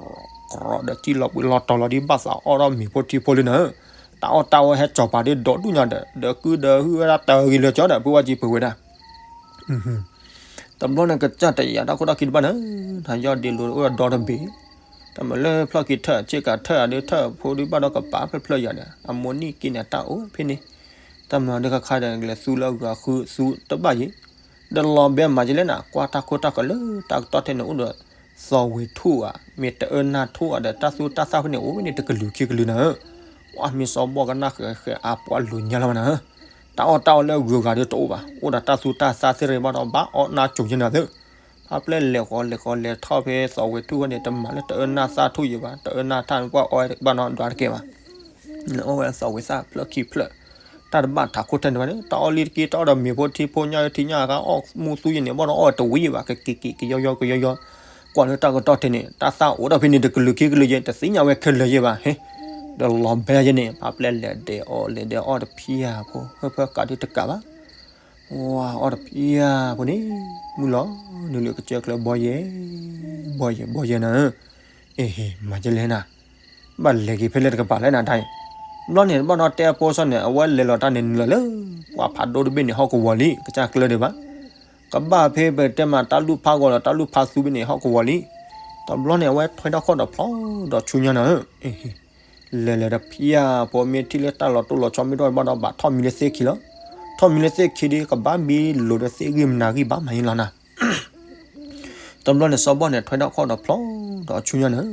ဒီးစံၣ်လီၤဘှံးလီၤတီၤလီၤဒ်ဘၣ်သးအီၣ်ဒီးမ့ၤဖိထံဖိလံနၤဧၢ, တၢ်အီၣ်တၢ်အီဟဲကၠီၤပၤဒ်ဒီဒူၣ်ညါဒီး ဒီးကုဒီးဟုဝဲဒၣ်တၢ်ဂ့ၤလၢာ်ကၠီဒီး ပုၢ်ဝဲကံၤပှဲၤဝဲဒၣ် တဘျီန့ၣ် ကစၢ်တယာ်တၢ်ခိၣ်တၢ်ခံတဘၣ်နၤ, ဟးယီၢ်ဒ့လိာ်အိၣ်ဒီတဘ့ၣ်, တၢ်မၤလၢဖျီၣ်ခံထၢၣ် ဆ့ကၤထၢၣ်အဒုးထၢၣ်ဖိဒုးဘၣ်ဒီးကပၤဖျၢၣ်ဖျၢၣ်ယၤဒီး အမိၢ်နံၣ်က့န့ၣ် တၢ်အိၣ်ဖဲန့ၣ်, တၢ်မၤဒုးခါခါဒီး ကလဲၤသူလၢအဂၤဃုသူတဘၣ်ယံၤ, ဒီးလီၤဘဲမၤကလဲၣ်နၤ ကွၢ်တၢ်ခိၣ်တၢ်ဃၢၤလၢတၢ်ကတီၢ်ထဲန့ၣ် အိၣ်ဒီး သီၣ်ဝံၤထူၣ်ဧါ မ့ၢ်တအၢနၢ်ထူၣ်ဧါဒီး တၢ်သူတၢ်သၣ်ဖဲန့ၣ် အိၣ်ဖဲန့ၣ် တကလုာ်ခံကလုာ်နၤဧၢ, ပှၤမ့ၢ်စီၤဘီကနၣ်ဃဲၤဃဲၤအါပှၤလိာ်ညါလီၤမးနၤဧၢ, တၢ်အီၣ်တၢ်အီလၢအဂုၤအဂၤဒ်တအိၣ်ဘၣ်, အိၣ်ဒီးတၢ်သူတၢ်သၣ်သ့ၣ်တဖၣ်ဘၣ်ဒီး ဘၣ်အီၣ်နၢ်ကိၤက့နၤသု, ဖဲပျဲၢ်လဲၤဃီၤလဲၤဃီၤလဲၤထီၣ်ဖဲသီၣ်ဝံၤထူၣ်ဝဲန့ၣ် တမၤလၢတအၢနၢ်သၣ်ထူၣ်ယံၤဘၣ်, တအၢနၢ်ထၣ်န့ၣ် ပှၤအီၣ်ဘၣ်နီၢ်ဒွးတကဲဘၣ် နအီၣ်ဝဲသီၣ်ဝံၤသၣ်ဖျၢၣ်ခံဖျၢၣ်, တၢ်တဘၣ်ထးခိၣ်ထဲန့ၣ်ဘၣ်န့ၣ် တၢ်အီၣ်လံတက့ တၢ်အီၣ်ဒီးမ့ၤဖိထံဖိညၣ်အၢထံညၣ်အခါ အီၣ်မူသူယံၤန့ၣ် ဘၣ်ဒီးအီၣ်တဝံၤယံၤဘၣ် ကက့ၤက့ၤကယီယီကယီယီ, ကွၢ်လၢတၢ်ကတီၢ်ထဲန့ၣ် တၢ်သၣ်အိၣ်ဒီးဖဲန့ၣ် တကလုာ်ခံကလုာ်ယဲ တသ့ၣ်ညါဝဲခဲလၢာ်ယဲဘၣ် ဟဲ, ဒီးလီၤဘဲယဲန့ၣ် ဖဲပျဲၢ်လဲၤဒဲးအီၣ်လဲၤဒဲးအီၣ်တဖၣ်ဖိ ဟၢဖၢကးဒုးတကးဘၣ် ဝဲအီၣ်တဖၣ်ဖိန့ၣ် မုၢ်လီၤနုာ်လၢကစၢၢ်ကျၢၤဘီယဲ, ဘီယဲဘီယဲနၤဧၢ, အ့ဟ့ မၤကလဲၣ်နၤ, ဘၣ်လဲၤက့ၤဖဲလဲၣ်တကပၤလဲၣ်နၤတၢ်အံၤ, ဘျီန့ၣ် ဘၣ်ဒီးတဲအဖိစီန့ၣ် အဝဲလဲၤလီၤတၢ်န့ၣ်နုာ်လီၤလၢ ပှၤဖးဒိၣ်တဘ့ၣ်န့ၣ် ဟီၣ်ကဝီၤလံ ကစၢ်ကျၢၤဒံးဘၣ်, ကဘၣ်ဖဲပတဲမးတၢ်လူၢ်ဖးဂီၤဒီးတၢ်လူၢ်ဖးသူဘ့ၣ်န့ၣ် ဟီၣ်ကဝီၤလံ, တဘျီန့ၣ် အဝဲထွဲထီၣ်ခီၣ်ဒီးဖျီဒီးဆူညါနၤဧၢ လဲၤလဲၤတဖၣ်ဖိမ့ၢ်ထံၣ်လၢတၢ်လီၤတိၢ်လီၤဆီမ့ၢ်တအိၣ်ဘၣ်ဒီး ဘၣ်ထီၣ်မံလၢသ့ၣ်ခံလီၤ, ထီၣ်မံလၢသ့ၣ်ခံဒီး ကဘၣ်မံလိာ်ဒီးသ့ၣ်ဂံၢ်မနၤဂံၢ်ဘၣ်မၤယံၤလီၤနၤ, တဘျီန့ၣ် စီၤဘီန့ၣ် ထွဲထီၣ်ခီၣ်ဒီးဖျီဒီးဆူညါနၤဧၢ,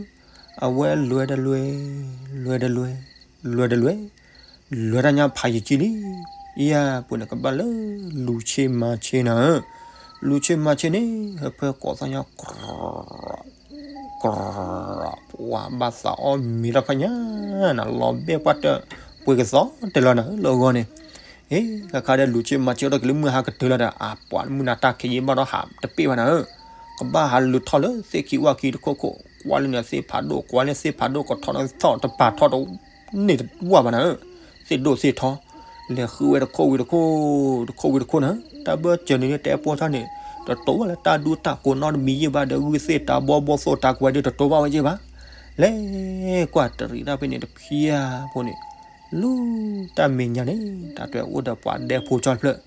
အဝဲလဲၤဒီးလဲၤ, လဲၤဒီးလဲၤ, လဲၤဒီးလဲၤ, လဲၤတၢ်ညါဖးယံာ်ကံလံ, ယဲၢ်ပူၤန့ၣ် ကဘၣ်လၢ လူၤဆ့မၤဆ့နၤဧၢ, လူၤဆ့မၤဆ့န့ၣ် ဟၢဖၢကီးသီညါ ကြၢး ကြၢး ပှၤဘၣ်သးအီၣ်မ့ၤထီၣ်ဖးညါနၤ လီၤဘဲပှၢ်တၢၢ်ပှ့ၤကသီတဲလီၤနၤဧၢ လၢအဂီၢ်န့ၣ်, ဟ့ ခါခါဒီးလူၤဆ့မၤဆ့အိၣ်ဒီးက့ၤလၢမုၢ်ဟါကတၢၢ်လီၤဒီး အပှၤမုၢ်နၤတၢ်ခံးယံာ်ဘၣ်ဒီးဟးတပ့ၢ်ဘၣ်နၤဧၢ, ကဘၣ်ဟးလူၤထီၣ်လၢသ့ၣ်ခံဝၣ်ခံတခိၣ်ခိၣ် ကွၢ်လၢန့ၣ်သ့ၣ်ဖးဒိၣ် ကွၢ်လၢသ့ၣ်ဖးဒိၣ်ကထီၣ်ထီၣ်တပၤထီၣ်တန့ၢ်တဝၣ်ဘၣ်နၤဧၢ, သ့ၣ်ဒိၣ်သ့ၣ်ထီ လဲၤဃုဝဲတခိၣ်ဝံၤတခိၣ်, တခိၣ်ဝံၤတခိၣ်နၤ, တၢ်ဘၢၣ်စၢၤန့ၣ် တဲအပီၢ်ထီၣ်န့ၣ် တတိၤဘၣ်လၢတၢ်ဒူတၢ်ကိးနီတမံၤယံာ်ဘၣ်ဒီး ဂုၢ်သ့ၣ်တၢ်ဘီဘီသိၣ်တၢ်ကွဲးဒီးတတိၤဘၣ်ဝဲယံာ်ဘၣ်, လဲၤကွၢ်တရံးတၢ်ဖဲန့ၣ်တဖျၢၣ်ဖိန့ၣ်, လူၤတၢ်မဲာ်ညါန့ၣ် တၢ်တွဲအိၣ်ဒီးပှၤဒဲဖိကၠီတဖျၢၣ်,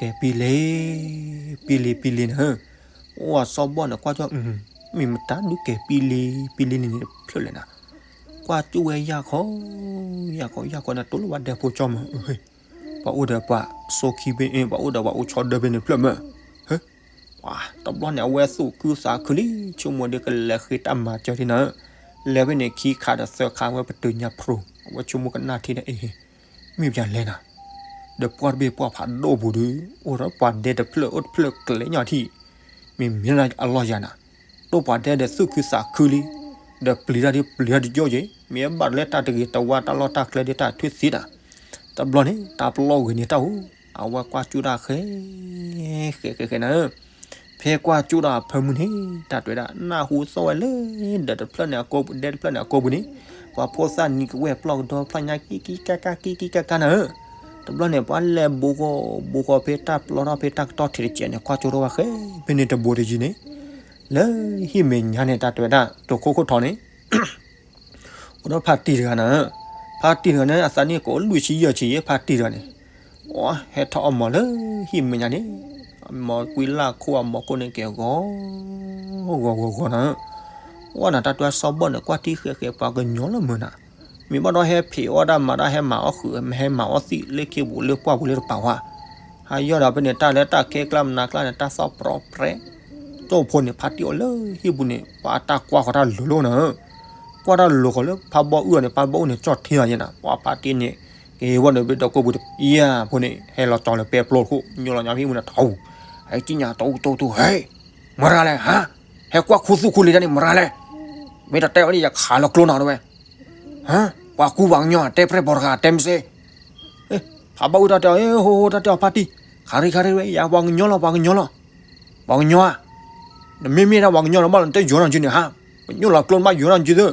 ကဲပံလ့ၤ, ပံလ့ၤပံလ့ၤနၤဧၢ, အိၣ်အစီဘီၣ်န့ၣ်ကွၢ်ကၠီ မ့ၢ်မတၤဒုးကဲၤပံလံ ပံလံန့ၣ်န့ၣ်တဖျၢၣ်လဲၣ်နၤ, ကွၢ်ကၠူၣ်ဝဲယၢ်ခီ, ယၢ်ခီ ယၢ်ခီန့ၣ် တိၢ်လၢဝဲဒဲဖိကၠီမး, ပှၤအိၣ်ဒီးပှၤစိခံဖဲန့ၣ် ပှၤအိၣ်ဒီးပှၤအိၣ်ဆီဒၢဖဲန့ၣ်တဖျၢၣ်မး, ဟ့, ပှၤတဘျီန့ၣ် အဝဲသူၣ်ခုသးခုလံ ဆိကမိၣ်ဒီးကလဲၤဃ့တၢ်မၤစၢၤဒ်နၤ, လဲၤဖဲန့ၣ်ခံခါဒီးသၢခါ အဝဲပတုာ်ညါဖျိ, အဝဲဆိကမိၣ်ကနၣ်ထံဒီး အ့ မ့ၢ်ပျၢ်လဲၣ်နၤ, ဒီးပှၢ်တဘ့ၣ်ပှၢ်ဖးဒိၣ်ပူၤဒီး အိၣ်ဒီးပှၤဒဲတဖျၢၣ်အိၣ်တဖျၢၣ်ကျဲၤညီထံၣ်, မ့မ့ၢ်လၢအလီၢ်ယၤနၤ, တိၢ်ပှၤဒဲဒီးသူၣ်ခုသးခုလံ, ဒီးပျံၤတၢ်ဒီးပျံၤတၢ်တကၠိၢ်က့ၤ, မ့ၢ်ဘၣ်လၢတၢ်တဂ့ၤတဝါတၢ်လီၢ်တၢ်ကျဲဒီးတၢ်ထွံၣ်သံတၢ်, တဘျီန့ၣ် တၢ်ပလီၢ်ဂ့ၤန့ၢ်တၢ်အိၣ်, အဝဲကွၢ်ကၠူၣ်တၢ်ဃဲ, ဃဲဃဲဃဲနၤ ဖဲကွၢ်ကၠူၣ်ဒီးအဖၢမုၢ်န့ၣ် တၢ်တဲဝဲဒၣ် နၢ်ဟူသီၣ်ဝဲလၢ ဒီးတဖျၢၣ်န့ၣ်အကိးပူၤ ဒဲတဖျၢၣ်န့ၣ်အကိးပူၤန့ၣ်, ပှၤဖိသၣ်နံၤကဝဲၢ်ပျီၢ်ကဒီဖျၢၣ်ညါကံကံကါကါကံကံကါကါနၤဧၢ, တဘျီန့ၣ် ပှၤလဲၤဘူးဃီ ဘူးဃီဖဲတၢ်ပျီထီၣ်ဖဲတၢ်ကတီၢ်ထံးတကဲးန့ၣ် ကွၢ်ကၠိၣ်ထီၣ်ဝဲဃဲ ဖဲန့ၣ်တဘူးတယံၤန့ၣ်, လၢဟံၣ်မဲာ်ညါန့ၣ် တၢ်တဲဝဲဒၣ် တခိၣ်ခိၣ်ထီန့ၣ် အိၣ်ဒီးဖါတံၢ်တဂၤနၤဧၢ, ဖါတံၢ်တဂၤန့ၣ် အသးနံၣ်ကအိၣ်လွံၢ်ဆံယဲၢ်ဆံယဲၢ် ဖါတံၢ်တဂၤန့ၣ်, ဟဲထီၣ်အီၣ်မီၤလၢဟံၣ်မဲာ်ညါန့ၣ်, အမီၤကွံလၢ်ခိၣ်အမီၤခိၣ်န့ၣ်က့ၤဂီၤ ဂီၤဂီၤဂီၤနၤဧၢ, ဝဲနၤတၢ်တဲဝဲစီၤဘီၣ်န့ၣ် ကွၢ်ထံဃဲဃဲပှၤကညီလၢမုာ်နၤ, မ့ၢ်ဘၣ်ဒီးဟဲဖံးအီၣ်တၢ်မၤတၢ် ဟဲမၤအီၣ်ဃုာ် ဟဲမၤအီၣ်သံးလၢခ့ပူၤလၢပှၢ်ပူၤလၢတပၤဝါ, ဟးယီၢ်ဒီးဖဲန့ၣ် တၢ်လၢတၢ်ခဲကျါမနၤကျါန့ၣ် တၢ်သီၣ်ပြီပြဲး, ကၠိဖိန့ၣ် ဖါတံၢ်အီၤလၢဟံၣ်ပူၤန့ၣ် ပှၤတၢ်ကွၢ်ဃီၤတၢ်လိၤလိၤနၤဧၢ, ကွၢ်တၢ်လိၤဃီၤလၢဖါဘီၣ်အုၣ်အီၤန့ၣ် ဖါဘီၣ်အုၣ်န့ၣ် ကၠီၣ်ထံအီၤယဲနၤ, ပှၤဖါတံၢ်န့ၣ် က့ၤဝဲန့ၣ် ပဒီကိးပူၤတယၢ်ဖိန့ၣ် ဟဲလီၤကၠီၤလၢပဲပျိတခိၣ် ညိလီၤညါဖဲမုၢ်နၤထီ, ဟဲကံၣ်ညါတအိၣ်တအိၣ်တအိၣ် ဟဲ, မရၤလဲၣ်ဟါ, ဟဲကွၢ်ခူသူၣ်ခူလံၤတၢ်န့ၣ် မရၤလဲၣ်, မ့ၢ်တတဲဝဲန့ၣ် ယခးလီၤကျိနၤတဝဲ ဟါ, ပှၤကူပှၤကညီ တဲပြဲၢ်ပိာ်တဂၤ တဲမ့ၢ်စ့, ဖါဘီၣ်အုၣ်တၢ်တဲအီၤ ဟိဟိ တၢ်တဲအီၤဖါတံၢ်, ခးရံခးရံဝဲ ယၤပှၤကညီလီၤ ပှၤကညီလီၤ, ပှၤကညီဧါ, နမ့မ့ၢ်ဒၣ်ပှၤကညီလီၤ ဘၣ်လီၤနတဲယိၤနီၢ်ကၠုန့ၣ်ဟါ, ပညိၣ်လီၤကျိနဘၣ်ယိၤနီၢ်ကၠုသ့,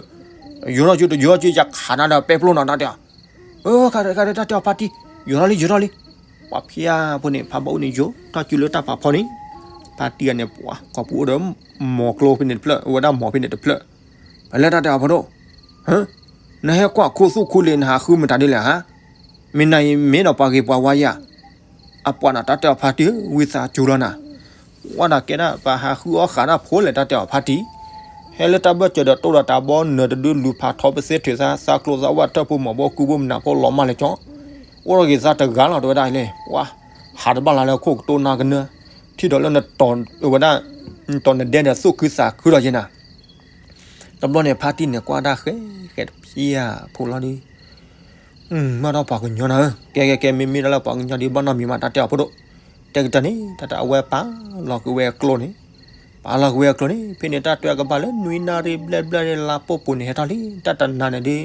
ယိၤနီၢ်ကၠုတယိၤနီၢ်ကၠု ယခးနၤဒီးပဲပျိနီၤ တၢ်တဲအီၤ, ခးရံခးရံ တၢ်တဲအီၤဖါတံၢ်, ယိၤနီၢ်လံ ယိၤနီၢ်လံ, ပှၤဖဲအါဖိန့ၣ် ဖါဘီၣ်အုၣ်န့ၣ်ယိၤ ထီၣ်ကၠုလၢတၢ်ဖးဖီန့ၣ်, ဖါတံၢ်ဂၤန့ၣ် ပှၤကိာ်ပူၤအိၣ်ဒီး မီၤကျိဖဲန့ၣ်တဖျၢၣ် အိၣ်ဝဲဒၣ်မီၤဖဲန့ၣ်တဖျၢၣ်, ပလဲၤတၢ်တဲအီၤဖိဒိၣ် နဟဲကွၢ်ခူသူၣ်ခူလံၤ နဟးဃုမတၤဒ်လဲၣ်ဧါ, မ့ၢ်နၤအံၤမ့ၢ်ဒီးပှၤဂ့ၤပှၤဝါယၤ, အပှၤနၤတၢ်တဲအီၤဖါတံၢ်ဧၢ ဝံသးစူၤလီၤနၤ, ဝဲဒၣ်ကဲဒၣ်ပဟးဃုအီၣ်ဃးဒၣ်ဖိလဲၣ် တၢ်တဲအီၤဖါတံၢ်, ဟဲလၢတၢ်ဘၢၣ်စၢၤဒီးတိၢ်ဒီးတၢ်ဘီနၢၤတဒုလူၤဖးထီပသ့ထုးသး သးကျိသးဝၣ်တၢၢ်ဖိမီၤဘီကူဘိမနၤဖိလီၤမၢ်လၢကၠီ, အိၣ်ဒီးဂ့ၤသးတဂၤလီၤ တဝဲဒၣ်လဲၣ်, ပှၤ ဟးတဘၣ်လၢလၢခိၣ်ကတိၤနၤကနၢ, ထံၣ်ဒီးလၢနတီၤဝဲဒၣ်, နတီၤနဒဲဒီးသူၣ်ခုသးခုဒီးယဲနၤ တဘျီန့ၣ် ဖါတံၢ်န့ၣ် ကွၢ်ဒၣ်ဃဲဃဲတဖျၢၣ်ဖိလီၤဒီး, မ့ၢ်ဒီးပှၤကညီနၤဧၢ, ကဲကဲကဲ မ့မ့ၢ်ဒၣ်လၢပှၤကညီဒီး ဘၣ်နီတမံၤမး တၢ်တဲအီၤဖိဒိၣ်, တဲကတၢၢ်န့ၣ် တၢ်တဲအဝဲပာ်လီၤက့ၤဝဲအကျိန့ၣ်, ပာ်လီၤက့ၤဝဲအကျိန့ၣ် ဖဲန့ၣ်တၢ်တဲအကဘၣ်လၢနွံနၣ်ရံၣ်ဘျဲၣ်ဘျဲၣ်န့ၣ် လါပိာ်ပူၤန့ၣ်ဟဲထီၣ်လံ, တၢ်တနၤန့ၣ်ဒီး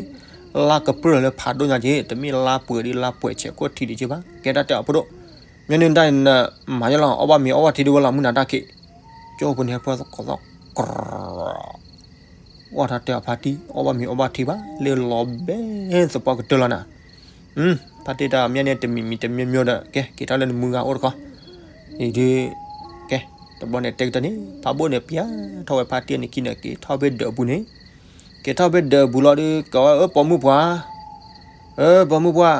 လါကပျၢၢ်လၢဖးဒိၣ်ညါက့ၤ တမ့ၢ်လါပှဲၤဒီးလါပှဲၤဆဲးခိၣ်ထံးဒံးက့ၤဘၣ်, ကဲတၢ်တဲအီၤဖိဒိၣ်, မ့ၢ်န့ၣ်တၢ်န့ၣ် မၤယဲလီၤ အီၣ်ဘၣ်မ့ၤအီၣ်ဘၣ်ထံဒ်ဝဲလီၤ မုၢ်နၤတၢ်ခံး, ကၠိဖိန့ၣ်ဟဲဖၢသကိးသီၣ် ကရၢ အီၣ်တၢ်တဲအီၤဖါတံၢ် အီၣ်ဘၣ်မ့ၤအီဘၣ်ထံဘၣ် လၢလီၤဘဲသပှၢ်ကတၢၢ်လီၤနၤ, ဖါတံၢ်တၢ်မ့ၢ်န့ၣ် တမံၤမံၤတမံၤမံၤဒီး ကဲ က့ၤထီၣ်လၢနမုၢ်ဂၤအိၣ်တခီ, အံၤဒုး, ကဲ တဘျီန့ၣ် တဲကတၢၢ်န့ၣ် ဖးဘိၣ်န့ၣ် ပျၢ်ထီၣ်ဝဲဖါတံၢ်အနခံန့ၣ် က့ၤထီၣ်ဖဲဒၢးအပူၤန့ၣ်, က့ၤထီၣ်ဖဲဒၢးအပူၤလီၤဒီး ကိးဝဲ အၢ ပိာ်မုၣ်ပှၢ်, အၢ ပိာ်မုၣ်ပှၢ်,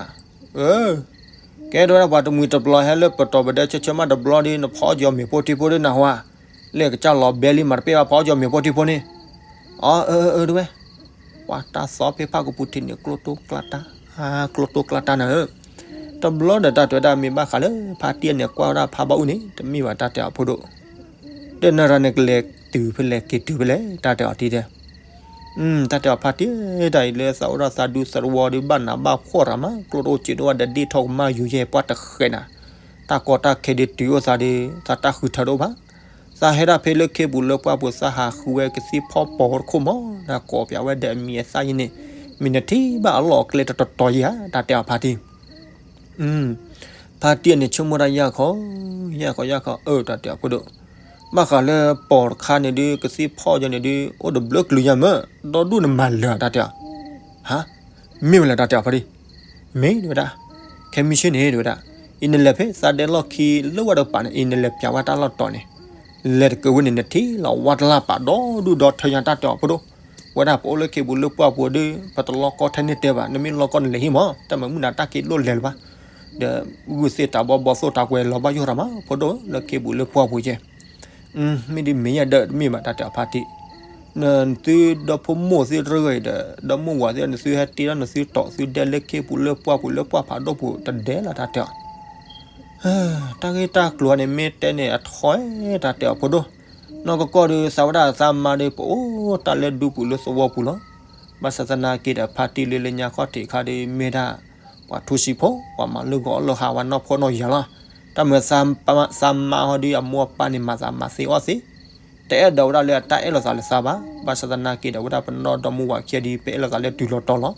အၢ ကဲတဝဲဒၣ်ပှၤတမှံၤတပျီၤဟဲလၢပတီၢ်ပဒဲဆၢဆၢမးတဘျီဒီး နဖီအီၣ်ကၠီမ့ၤဖိထံဖိဒီးနဟါ, လၢကစၢ်လီၤဘဲလံမးတပ့ၢ်ဘၣ် ဖီအီၣ်ကၠီမ့ၤဖိထံဖိန့ၣ်, အၢ အၢ အၢ တဝဲ, ပှၤတၢ်သီဖဲဖၣ်ကပူၤထံးန့ၣ် ကျိတိကျါတၢ်, ကျိတိကျါတၢ်နၤဧၢ, တဘျီဒီးတၢ်တဲဝဲဒၣ်မ့ၢ်ဘၣ်ဃးလၢဖါတံၢ်န့ၣ် ကွၢ်ဝဲဒၣ်ဖးဘၣ်အူန့ၣ် တမ့ၢ်ဘၣ်တၢ်တဲအီၤဖိဒိၣ် ဒီးနရၤန့ၣ်ကလဲၤတုၤဖဲလဲၣ်က့ၤတုၤဖဲလဲၣ် တၢ်တဲအီၤတံၢ်တဲ, တၢ်တဲအီၤဖါတံၢ်တၢ်အံၤလၢသးအိၣ်ဒီးသးဒူသးတဝီဒီးဘၣ်နးဘၣ်ဖှီၣ်ရၤမး ကျိတအိၣ်စ့တအိၣ်ဝဲဒီးဒ့ၣ်ထီၣ်ကမၣ်ယူၤယဲၢ်ပှၢ်တဃဲးနၤ, တၢ်ကီတၢ်ခဲဒုးတုၤအိၣ်သးဒီး သးတၢ်ဃုထၢတအိၣ်ဘၣ်, သးဟဲဒၣ်ဖဲလၢခ့ပူၤလၢပှၢ်ပူၤ သးဟးဃုဝဲကသံၣ်ဖီၣ်ပိာ်တခိၣ်မး နကိးပၠးဝဲဒီးအမံၤအသၣ်ယဲန့ၣ်, မ့ၢ်နထံၣ်ဘၣ်အလီၢ်အကျဲတတီၤတီၤယဲဧါ တၢ်တဲအီၤဖါတံၢ် ဖါတံၢ်န့ၣ်ဆိကမိၣ်တၢ်ယၢ်ခီ, ယၢ်ခီယၢ်ခီ အၢ တၢ်တဲအီၤဖိဒိၣ်, ဘၣ်ဃးလၢပိာ်တခါန့ၣ်ဒုး ကသံၣ်ဖီၣ်ယဲန့ၣ်ဒုး အိၣ်တဘျုးကလုာ်ညါမး ဒီဒူၣ်နမၤလၢာ်တၢ်တဲအီၤ, ဟါ, မ့ၢ်ဝဲလဲၣ်တၢ်တဲအီၤဖါတံၢ်, မ့ၢ်တဝဲဒၣ်, ခဲမုၢ်ဆ့ၣ်န့ၣ်တဝဲဒၣ်, အံၤနလဲၤဖဲသးဒဲလီၢ်ခံလၢဝဲတပၤန့ၣ် အံၤနလဲၤပၠးဝဲတၢ်လီၢ်တီၤန့ၣ်, လဲၤတကၢဝဲန့ၣ် နထံၣ်လီၤဝါတလၢ်ပာ်ဒီဒူၣ်ဒီထၢညါတၢ်တဲအီၤဖိဒိၣ်, ဝဲဒၣ်ပအိၣ်လၢခ့ပူၤလၢပှၢ်ပူၤဒုး ပတလီၢ်ကီထဲန့ၣ်တဲဘၣ် နမ့ၢ်လီၢ်ကီနလဲၤဟံၣ်မး တၢ်မၤမုၢ်နၤတၢ်က့ၤလိၣ်လဲၤလၢၤဘၣ်, ဒီးဂုၢ်သ့ၣ်တၢ်ဘီဘီသိၣ်တၢ်ကွဲၤလီၤဘၣ်ယိၣ်ရၤမး ဖိဒိၣ်လၢခ့ပူၤလၢပှၢ်ပူၤယဲ, မ့ၢ်ဒ်မ့ၢ်ယဲဒၢးတမ့ၢ်ဘၣ်တၢ်တဲအီၤဖါတံၢ်, နသုဒီဖိမိၢ်သ့ၣ်တဂၤအံၤဒီး ဒီမိၢ်ဝၤသ့ၣ် နသုဟဲတ့ထီၣ်နသုတီၢ်သုဒဲလၢခ့ပူၤလၢပှၢ်ပူၤလၢပှၢ်ဖးဒိၣ်ပူၤတဒဲလီၤ တၢ်တဲအီၤ. တၢ်ဂ့ၢ်တၢ်ကျိၤန့ၣ်မ့ၢ်တဲန့ၣ်အထီ တၢ်တဲအီၤဖိဒိၣ်. နီၢ်ကီၢ်ကီၢ်ဒီး သးဝဲဒၣ်သးမါဒီး ပအိၣ်တၢ်လၢဒူပူၤလၢသဝီပူၤလီၤ. ဘၣ်ဆၣ်သနာ်က့ဒီး ဖါတံၢ်လၢလၢညါခီၣ်ထံးခါဒီး မ့ၢ်ဒၣ် ပှၤထူစံဖိ ပှၤမၤလၢဂီၤအီၣ်လၢဟးဝဲနီၢ်ဖှီၣ်နီၢ်ယာ်လီၤ. တၢ်မၤသးမါဟီဒီး အမိၢ်အပၢ်န့ၣ် မၤသးမၤသ့အီၣ်သ့ တအဲၣ်ဒိးဝဲဒၣ်လၢအတၢ်အဲၣ်လိာ်သးလၢသးဘၣ်. ဘၣ်ဆၣ်သနာ်က့ဒီး ဝဲဒၣ်ပနီၢ်ဒီမိၢ်ဝၤခံဂၤဒီး ပအဲၣ်လိာ်သးလၢတုၤလီၤတီၤလီၤ.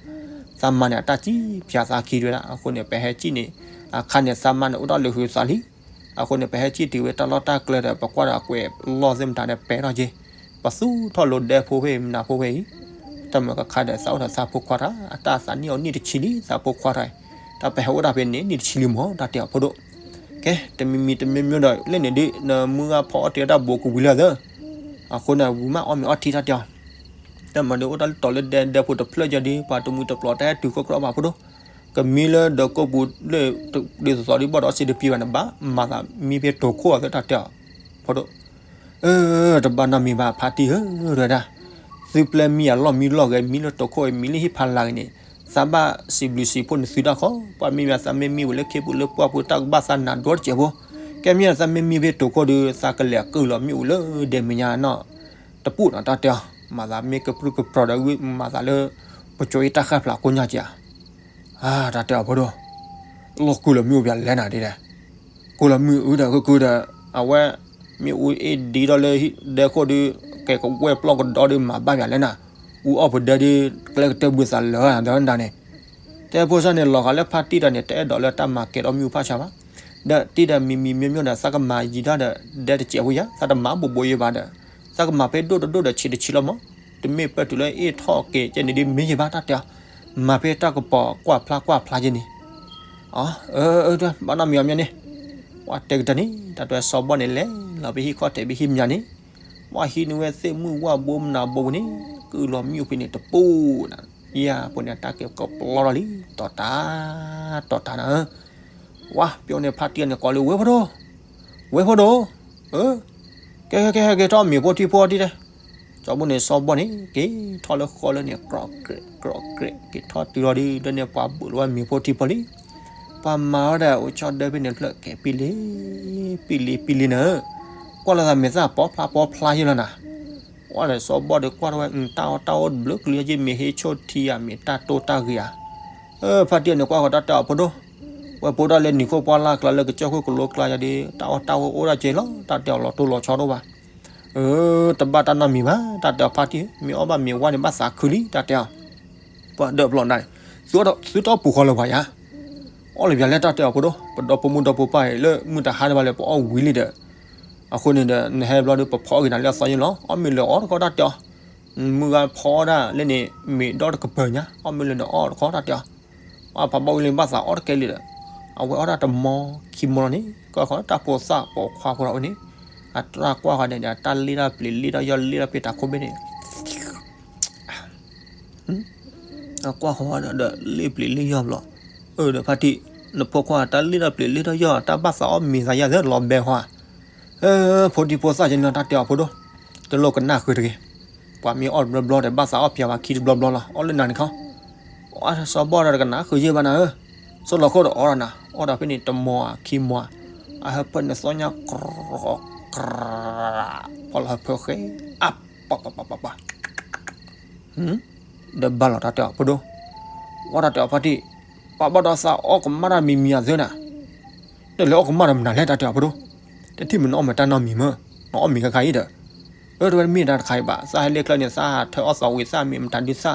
သးမါန့ၣ် အတၢ်စံးပၠးသးခံဝဲဒၣ်. အဃိန့ၣ် ပဟဲစံၣ်န့ၣ် အခါန့ၣ် သးမါန့ၣ် အိၣ်ဒီးလၢဟုသးလံ. အဃိန့ၣ် ပဟဲစံၣ်တုၤဝဲတၢ်လီၢ်တၢ်ကျဲဒီး ပကွၢ်ဒီးအကွဲးလီၢ်သ့ၣ်မတၤဒီး ပဲာ်ထီၣ်က့ၤ, ပသူၣ်ထီၣ်လိာ်ဒဲဖိဖဲအံၤ မနၤဖိဖဲအံၤ. တၢ်မၤကခါဒီး သးအိၣ်ဒီးသးဖိခွါတၢ် အတၢ်သးနံၣ်အိၣ်နံၣ်တဆံလံ သးဖိခွါတၢ်. တၢ်ပဟဲအိၣ်တၢ်ဖဲန့ၣ် နံၣ်တဆံလံမၢ် တၢ်တဲအီၤဖိဒိၣ်. ကဲ တမံၤမံၤတမံၤမံၤဒီး လၢန့ၣ်ဒုး နမုၢ်ဂၤဖီအီၣ်တ့ၢ်တၢ်ဘိးကဝံၤလၢသၢ အဃိန့ၣ် ဝံၤမးအီၣ်မ့ၤအီထံ တၢ်တဲအီၤ. တၢ်မၤဒီး အိၣ်တၢ်လၢတီၤလၢဒဲဒဲဖိတဖျၢၣ်ယဲဒီး ပှၤတမှံၤတပျီၤတၢ်ဟဲတုၤခိၣ်ကြီဘၣ်ဖိဒိၣ်. ကမံလၢဒီးကိးပူၤလၢ ဒ်သိးသိးဒ်ဘၣ်ဒီးစံးတပံၤဘၣ်န့ၣ် ဘၣ်မၤသးမံဖဲတိၤခိၣ်အသၢ တၢ်တဲအီၤဖိဒိၣ်. တဘၣ်နီတမံၤဘၣ် ဖါတံၢ်ဧၢ တဲဝဲဒၣ်. သုပျဲမံအလီၢ်မံလီၢ်ဂဲၤ မံလၢတိၤခိၣ်ဂဲၤ မံလၢဟံၣ်ဖးလာ်ဂ့ၤန့ၣ် သးဘၣ်စံးဘျုးစံးဖှိၣ်နသုတၢ်ဃီ. ပှၤမ့ၢ်မံသးမ့ၢ်မံဝဲလၢခ့ပူၤလၢပှၢ်ပူၤ တၢ်ကဘၣ်သးနးဒိၣ်တစဲးဖိ. ကဲမ့ၢ်သးမ့ၢ်မံဖဲတိၤခိၣ်ဒီး သးကလဲၤကုၢ်လီၤမ့ၣ်အူလၢဒဲမဲာ်ညါနီၢ်တပူၤနီၤ တၢ်တဲအီၤ. မၤသးမ့ၢ်ကပြုၢ်ကပြီၤဒီး မၤသးလၢ ပကၠိအ့ၣ်တၢ်ဃၣ်ဖျါကိညါက့ၤဧါ. တၢ်တဲအီၤဖိဒိၣ်. လီၢ်ကုၢ်လီၤမ့ၣ်အူပၠးလဲၣ်နၤဒ်လဲၣ်. ကိၢ်လီၤမ့ၣ်အူဒီး ကုၢ်ကုၢ်ဒီး အဝဲ မ့ၣ်အူအ့ၣ်ဒံထီၣ်လၢဒဲခိၣ်ဒီး ကဲကဝဲၢ်ပျီၢ်ကဒီဒီး မၤဘၣ်ပၠးလဲၣ်နၤ. အူအီၣ်ပဒဲဒီး ကျဲကတၢၢ်ဘှံးသးလၢာ်ဒီးနၤန့ၣ်. တဲဖိသၣ်န့ၣ် လီၤဂာ်လၢဖါတံၢ်တၢ်န့ၣ် တအဲၣ်ဒိးလၢတၢ်မၤကဲၤထီၣ်မ့ၣ်အူဖးဆါဘၣ်. ဒီးတံၢ်ဒီးမံၤမံၤမ့ၢ်မ့ၢ်ဒီး သးကမၤယံၤထီၣ်ဒီး ဒဲတစဲးဖိယၤ သးတမၤဘိးဘိးယဲဘၣ်ဒီး သးကမၤဖဲဒိၣ်တဒိၣ်ဒီးဆံးတဆံးလီၤမး. တမ့ၢ်ပၢၢ်တုၤလၢအ့ၣ်ထီၣ်က့ၤကဲန့ၣ်ဒ်မ့ၢ်ယဲဘၣ် တၢ်တဲအီၤ. မၤဖဲတၢ်ကပီၤကွၢ်ဖျါကွၢ်ဖျါကဲန့ၣ်. အၢ ဘၣ်နီတမံၤအီၤမ့ၢ်န့ၣ်. ပှၤတဲကတၢၢ်န့ၣ် တၢ်တဲစီၤဘီၣ်န့ၣ် လဲၤလီၤဖဲဟံၣ်ခီၣ်ထံးဖဲဟံၣ်မဲာ်ညါန့ၣ်. ပှၤဟံးန့ၢ်ဝဲသ့ၣ်မုၢ်ဝၣ်ဘိမနၤဘိပူၤန့ၣ် ကုၢ်လီၤမ့ၣ်အူဖဲန့ၣ်တပူၤနၤ. ယၤပူၤန့ၣ် တၢ်ကဲၤကပျီထီၣ်လံ တီၤတၢ် တီၤတၢ်နၤ. ဝါ ပျီန့ၣ်ဖါတံၢ်န့ၣ် ကိးလၢဝဲၢ်ဖိဒိၣ်, ဝဲၢ်ဖိဒိၣ်, ကဲ ကဲ ကဲ ကဲထီၣ်မ့ၤဖိထံဖိဒ်လဲၣ်. ကၠီဘိန့ၣ် စီၤဘီၣ်န့ၣ် က့ၤထီၣ်လၢဃီလၢန့ၣ် ကြီကြဲးကြီကြဲး က့ၤထီၣ်တုၤလီၤဒ် ဒ်န့ၣ်ပှၤဘုးလီၤဝဲမ့ၤဖိထံဖိလံ. ပှၤမၤဝဲဒၣ်အိၣ်ဆီဒၢဖဲန့ၣ်တဖျၢၣ် ကဲ ပံလံပံလံပံလံနၤ. ကွၢ်လီၤသးမဲာ်သၣ်ပီဖျါပီဖျါယဲလီၤနၤ. ကွၢ်ဒီးစီၤဘီၣ်ဒီးကွၢ်ထီၣ်ဝဲ တၢ်အီၣ်တၢ်အီတဘျုးကလုာ်ယဲ မ့ၢ်ဟ့ၣ်ဆိၣ်ထံဧါ မ့ၢ်တၢ်တိၢ်တၢ်ဂ့ၤဧါ. ဖါတံၢ်န့ၣ်ကွၢ်ဃီၤတၢ်တဲအီၤဖိဒိၣ်, ဝဲပအိၣ်ဒၣ်လၢနံၤခိၣ်ပှၢ်လၢ်ကျါလၢကစၢၢ်ခိၣ်ကလိကျါယဲဒီး တၢ်အီၣ်တၢ်အီအိၣ်ဒၣ်ကဲလီၤ တၢ်တဲအီၤလီၤတိၢ်လီၤဆီဒိၣ်ဘၣ်. တဘၣ်တၢ်နီတမံၤဘၣ် တၢ်တဲအီၤဖါတံၢ် မ့ၢ်အီၣ်ဘၣ်မ့ၤဝါန့ၣ် ဘၣ်သးခုလံ တၢ်တဲအီၤ. ပှၤဒၢးဖျီၣ်နၤ, သုတအီၣ်ပူၤဃီလၢၤပှၤယါ. အီၣ်လၢပှၤလဲၣ် တၢ်တဲအီၤဖိဒိၣ်, ပဒီဖိမုၣ်ဒီဖိပၢ်အံၤ လၢမုၢ်တဟါတဘၣ်လၢပအီၣ်ဝံၤလံဒီး, အဃိန့ၣ်ဒီး နဟဲဘျီဒီး ပဖီအီၣ်က့ၤနၤလၢအသီယဲလီၤ. အီၣ်မ့ၤလၢအီၣ်တခီ တၢ်တဲအီၤ. မုၢ်ဂၤဖီအီၣ်ဒၣ်လၢန့ၣ် မ့ၤဒီတကပၤညါ အီၣ်မ့ၤလၢနအီၣ်တခီ တၢ်တဲအီၤ. အဖးဘီၣ်ဝံၤလံ ဘၣ်သးအီၣ်တကဲလံဒီး, အဝဲအီၣ်ဒၣ်တမီခံမီလီၤန့ၣ် ကွၢ်ဃီၤတၢ်ဖိသၣ်ပိာ်ခွါဖိဒီးဝဲန့ၣ်, အတၢ်ကွၢ်ဃီၤဒီး တၢ်လ့ၣ်တၢ်ပျ့ၤလ့ၣ်တၢ်ယီၢ်လ့ၣ်တၢ်ဖဲတၢ်ခိၣ်ဘ့ၣ်န့ၣ် အကွၢ်ဃီၤဒီးလ့ၣ်ပျ့ၤလ့ၣ်ယီၢ်ဘျီ, အၢ ဒီးဖါတံၢ်, နဖိခွါတၢ်လ့ၣ်တၢ်ပျ့ၤလ့ၣ်တၢ်ယီၢ် တၢ်ဘၣ်သးအီၣ်မ့ၤသးယၤသ့လီၤဘဲဟီဧါ. ဖိဒံဖိသၣ်ကန့ၣ် တၢ်တဲအီၤဖိဒိၣ်, တလိၣ်ကနၣ်ဃုာ်တဂ့ၤ. ပှၤမ့ၢ်အီၣ်တဘျီဘျီဒီး ဘၣ်သးအီၣ်ပၠးဝဲခံတဘျီဘျီလီၤ အီၣ်လၢနၤန့ၣ်ခီ. အစီၤဘီၣ်ဒီးတကနၣ်ဃုာ်ယဲၢ်ဘၣ်နၤဧၢ, စိၢ်လီၤခိၣ်ဒီးအီၣ်ဒီးနၤ အီၣ်ဒီးဖဲန့ၣ်တမီဧါခံမီဧါ, အဟၢဖၢန့ၣ်သီညါ ကြၢးကြၢး, ဖီလီၤဟၢဖၢဃဲ, အါ ပှၤပှၤပှၤပှၤပှၤ ဒီးဘၣ်လီၤ တၢ်တဲအီၤဖိဒိၣ်, ဝဲတၢ်တဲအီၤဖါတံၢ်, ပှၤဘၣ်ဒီးသးအီၣ်ကမၣ်တၢ်မံၤမံၤအသၢနၤ, တလဲၤအီၣ်ကမၣ်ဒီးမနုၤလဲၣ် တၢ်တဲအီၤဖိဒိၣ်, တထံၣ်မ့ၢ်နအီၣ်မ့ၤတၢ်နီတမံၤမၢ်, နအီၣ်မ့ၤခါခါအံၤဒီး, အၢ တဝဲတမ့ၢ်တၢ်တခါအံၤဘၣ် သးဟဲလၢကျဲန့ၣ် သးဟးထၢအီၣ်သီဝံၤ သးမ့ၢ်မတၤဒုးသၣ်,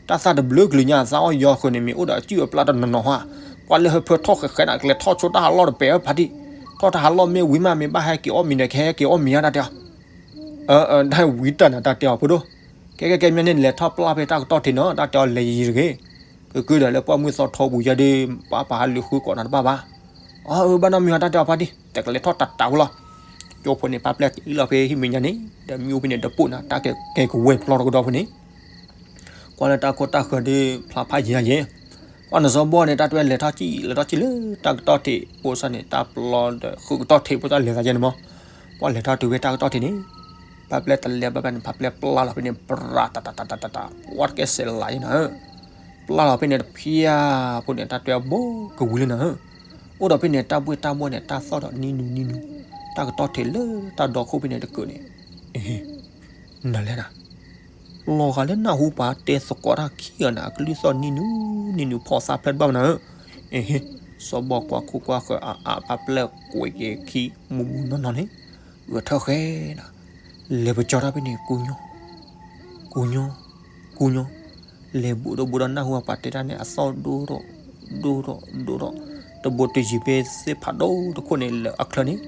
တၢ်သၣ်တဘျုးကလုာ်ညါ သးအီၣ်ယီၤဃုာ်န့ၣ် မ့ၢ်အိၣ်ဒီးအစုၣ်အပျၢ်တနီၤနီၤဟါ, ပှၤလၢဟၢဖၢထီၣ်ဃဲးဃဲးနၤ ကလဲၤထီၣ်ဆိတၢ်ဟးလီၢ်တပဲာ်ဧၢဖါတံၢ်, ထီၣ်တၢ်ဟးလီၢ်မ့ၢ်ဝံၤမး မ့ၢ်ဘၣ်ဟဲက့ၤအီၣ်မ့ၤဒီး ကဟဲက့ၤအီၣ်မ့ၤဧါ တၢ်တဲအီၤ တၢ်ဝံတၢ်နၤ တၢ်တဲအီၤဖိဒိၣ်, ကဲကဲကဲ မ့ၢ်န့ၣ် လဲၤထီၣ်ပျၢ်ဖဲတၢ်ကတီၢ်ထံးနီၤ တၢ်တဲအီၤလဲၤယံၤတဂ့ၤ, ကကုဒီးလၢပှၢ်မုၢ်သီထီပူၤယဲဒီး ပှၤပာ်ဟးလူၤဃုကိးနၤတဘၣ်ဘၣ်, အၢ ဘၣ်နီတမံၤဘၣ် တၢ်တဲအီၤဖါတံၢ် တကလဲၤထီၣ်တၢ်တၢ်ဖိလီၤ, ကၠိဖိန့ၣ် ပာ်ပျဲၢ်အံၤလီၤဖဲဟံၣ်မဲာ်ညါန့ၣ် ဒီးမ့ၣ်အူဖဲန့ၣ်တပိၢ်နၤ တၢ်ကဲကဲကဝဲၢ်ပျီတကဒီးဖိန့ၣ် ကွၢ်လၢတၢ်ခိၣ်တၢ်ဃၢၤဒီး ဖျါဖးယံၤယံၤ, ကွၢ်နစီၤဘီၣ်န့ၣ် တၢ်တဝဲလဲၤထီၣ်ကံၣ် လဲၤထီၣ်ကံၣ်လၢတၢ်ကတီၢ်ထံး ပိစၢ်န့ၣ် တၢ်ပျီဒီးဃုကတီၢ်ထံး ပိစၢ်လဲၤသးယဲန့ၣ်မး, ပှၤလဲၤထီၣ်တုၤဝဲတၢ်ကတီၢ်ထံးန့ၣ်, ဖါပျဲၢ်တလဲၤဘၣ်ဘၣ်န့ၣ် ဖါပျဲၢ်ပျၢ်လီၤဖဲန့ၣ် ပြးတၢ်တၢ်တၢ်တၢ်တၢ် ဝါတကဲစဲးလးယနၤဧၢ, ပျၢ်လီၤဖဲန့ၣ်တဖၠၣ်ဖိန့ၣ် တၢ်တဲအဘိကဝံၤလၢနၤဧၢ, အိၣ်ဒီးဖဲန့ၣ် တၢ်ဘှ့ၣ်တၢ်ဘှီၣ်န့ၣ် တၢ်သီၣ်ဒီးနံနူနံနူ, တၢ်ကတီၢ်ထံးလၢတၢ်ဒီခိၣ်ဖဲန့ၣ်တကၢၢ်န့ၣ်, နၤလဲၣ်နၤ လီၤဂာ်လၢနၢ်ဟူပှၤတဲသကိးတၢ်ခံဂၤန့ၣ် အကလုၢ်သီၣ်နံနူနံနူဖီၣ်သၣ်ဖျၢၣ်တဘၣ်မနၤဧၢ, အ့ဟ့, စီၤဘီၣ်ကွၢ်ခိၣ်ကွၢ်ဃၢၤအါအါ ဖါပျဲၢ်ကွဲးက့ၤခံမူမူနီၢ်နီၢ်န့ၣ်, ဂဲၤထၢၣ်ဃဲနၤ, လဲၤပကၠီတၢ်ဖဲန့ၣ် ကူညီ ကူညီ ကူညီ, လဲၤဘူးဒီးဘူးဒီးနၢ်ဟူပှၤတဲတၢ်န့ၣ် အသီၣ်ဒိၣ်ထီၣ် ဒိၣ်ထီၣ် ဒိၣ်ထီၣ်, တဘိတယံၤဖဲသ့ၣ်ဖးဒိၣ်တခိၣ်န့ၣ် လၢအချၢန့ၣ်,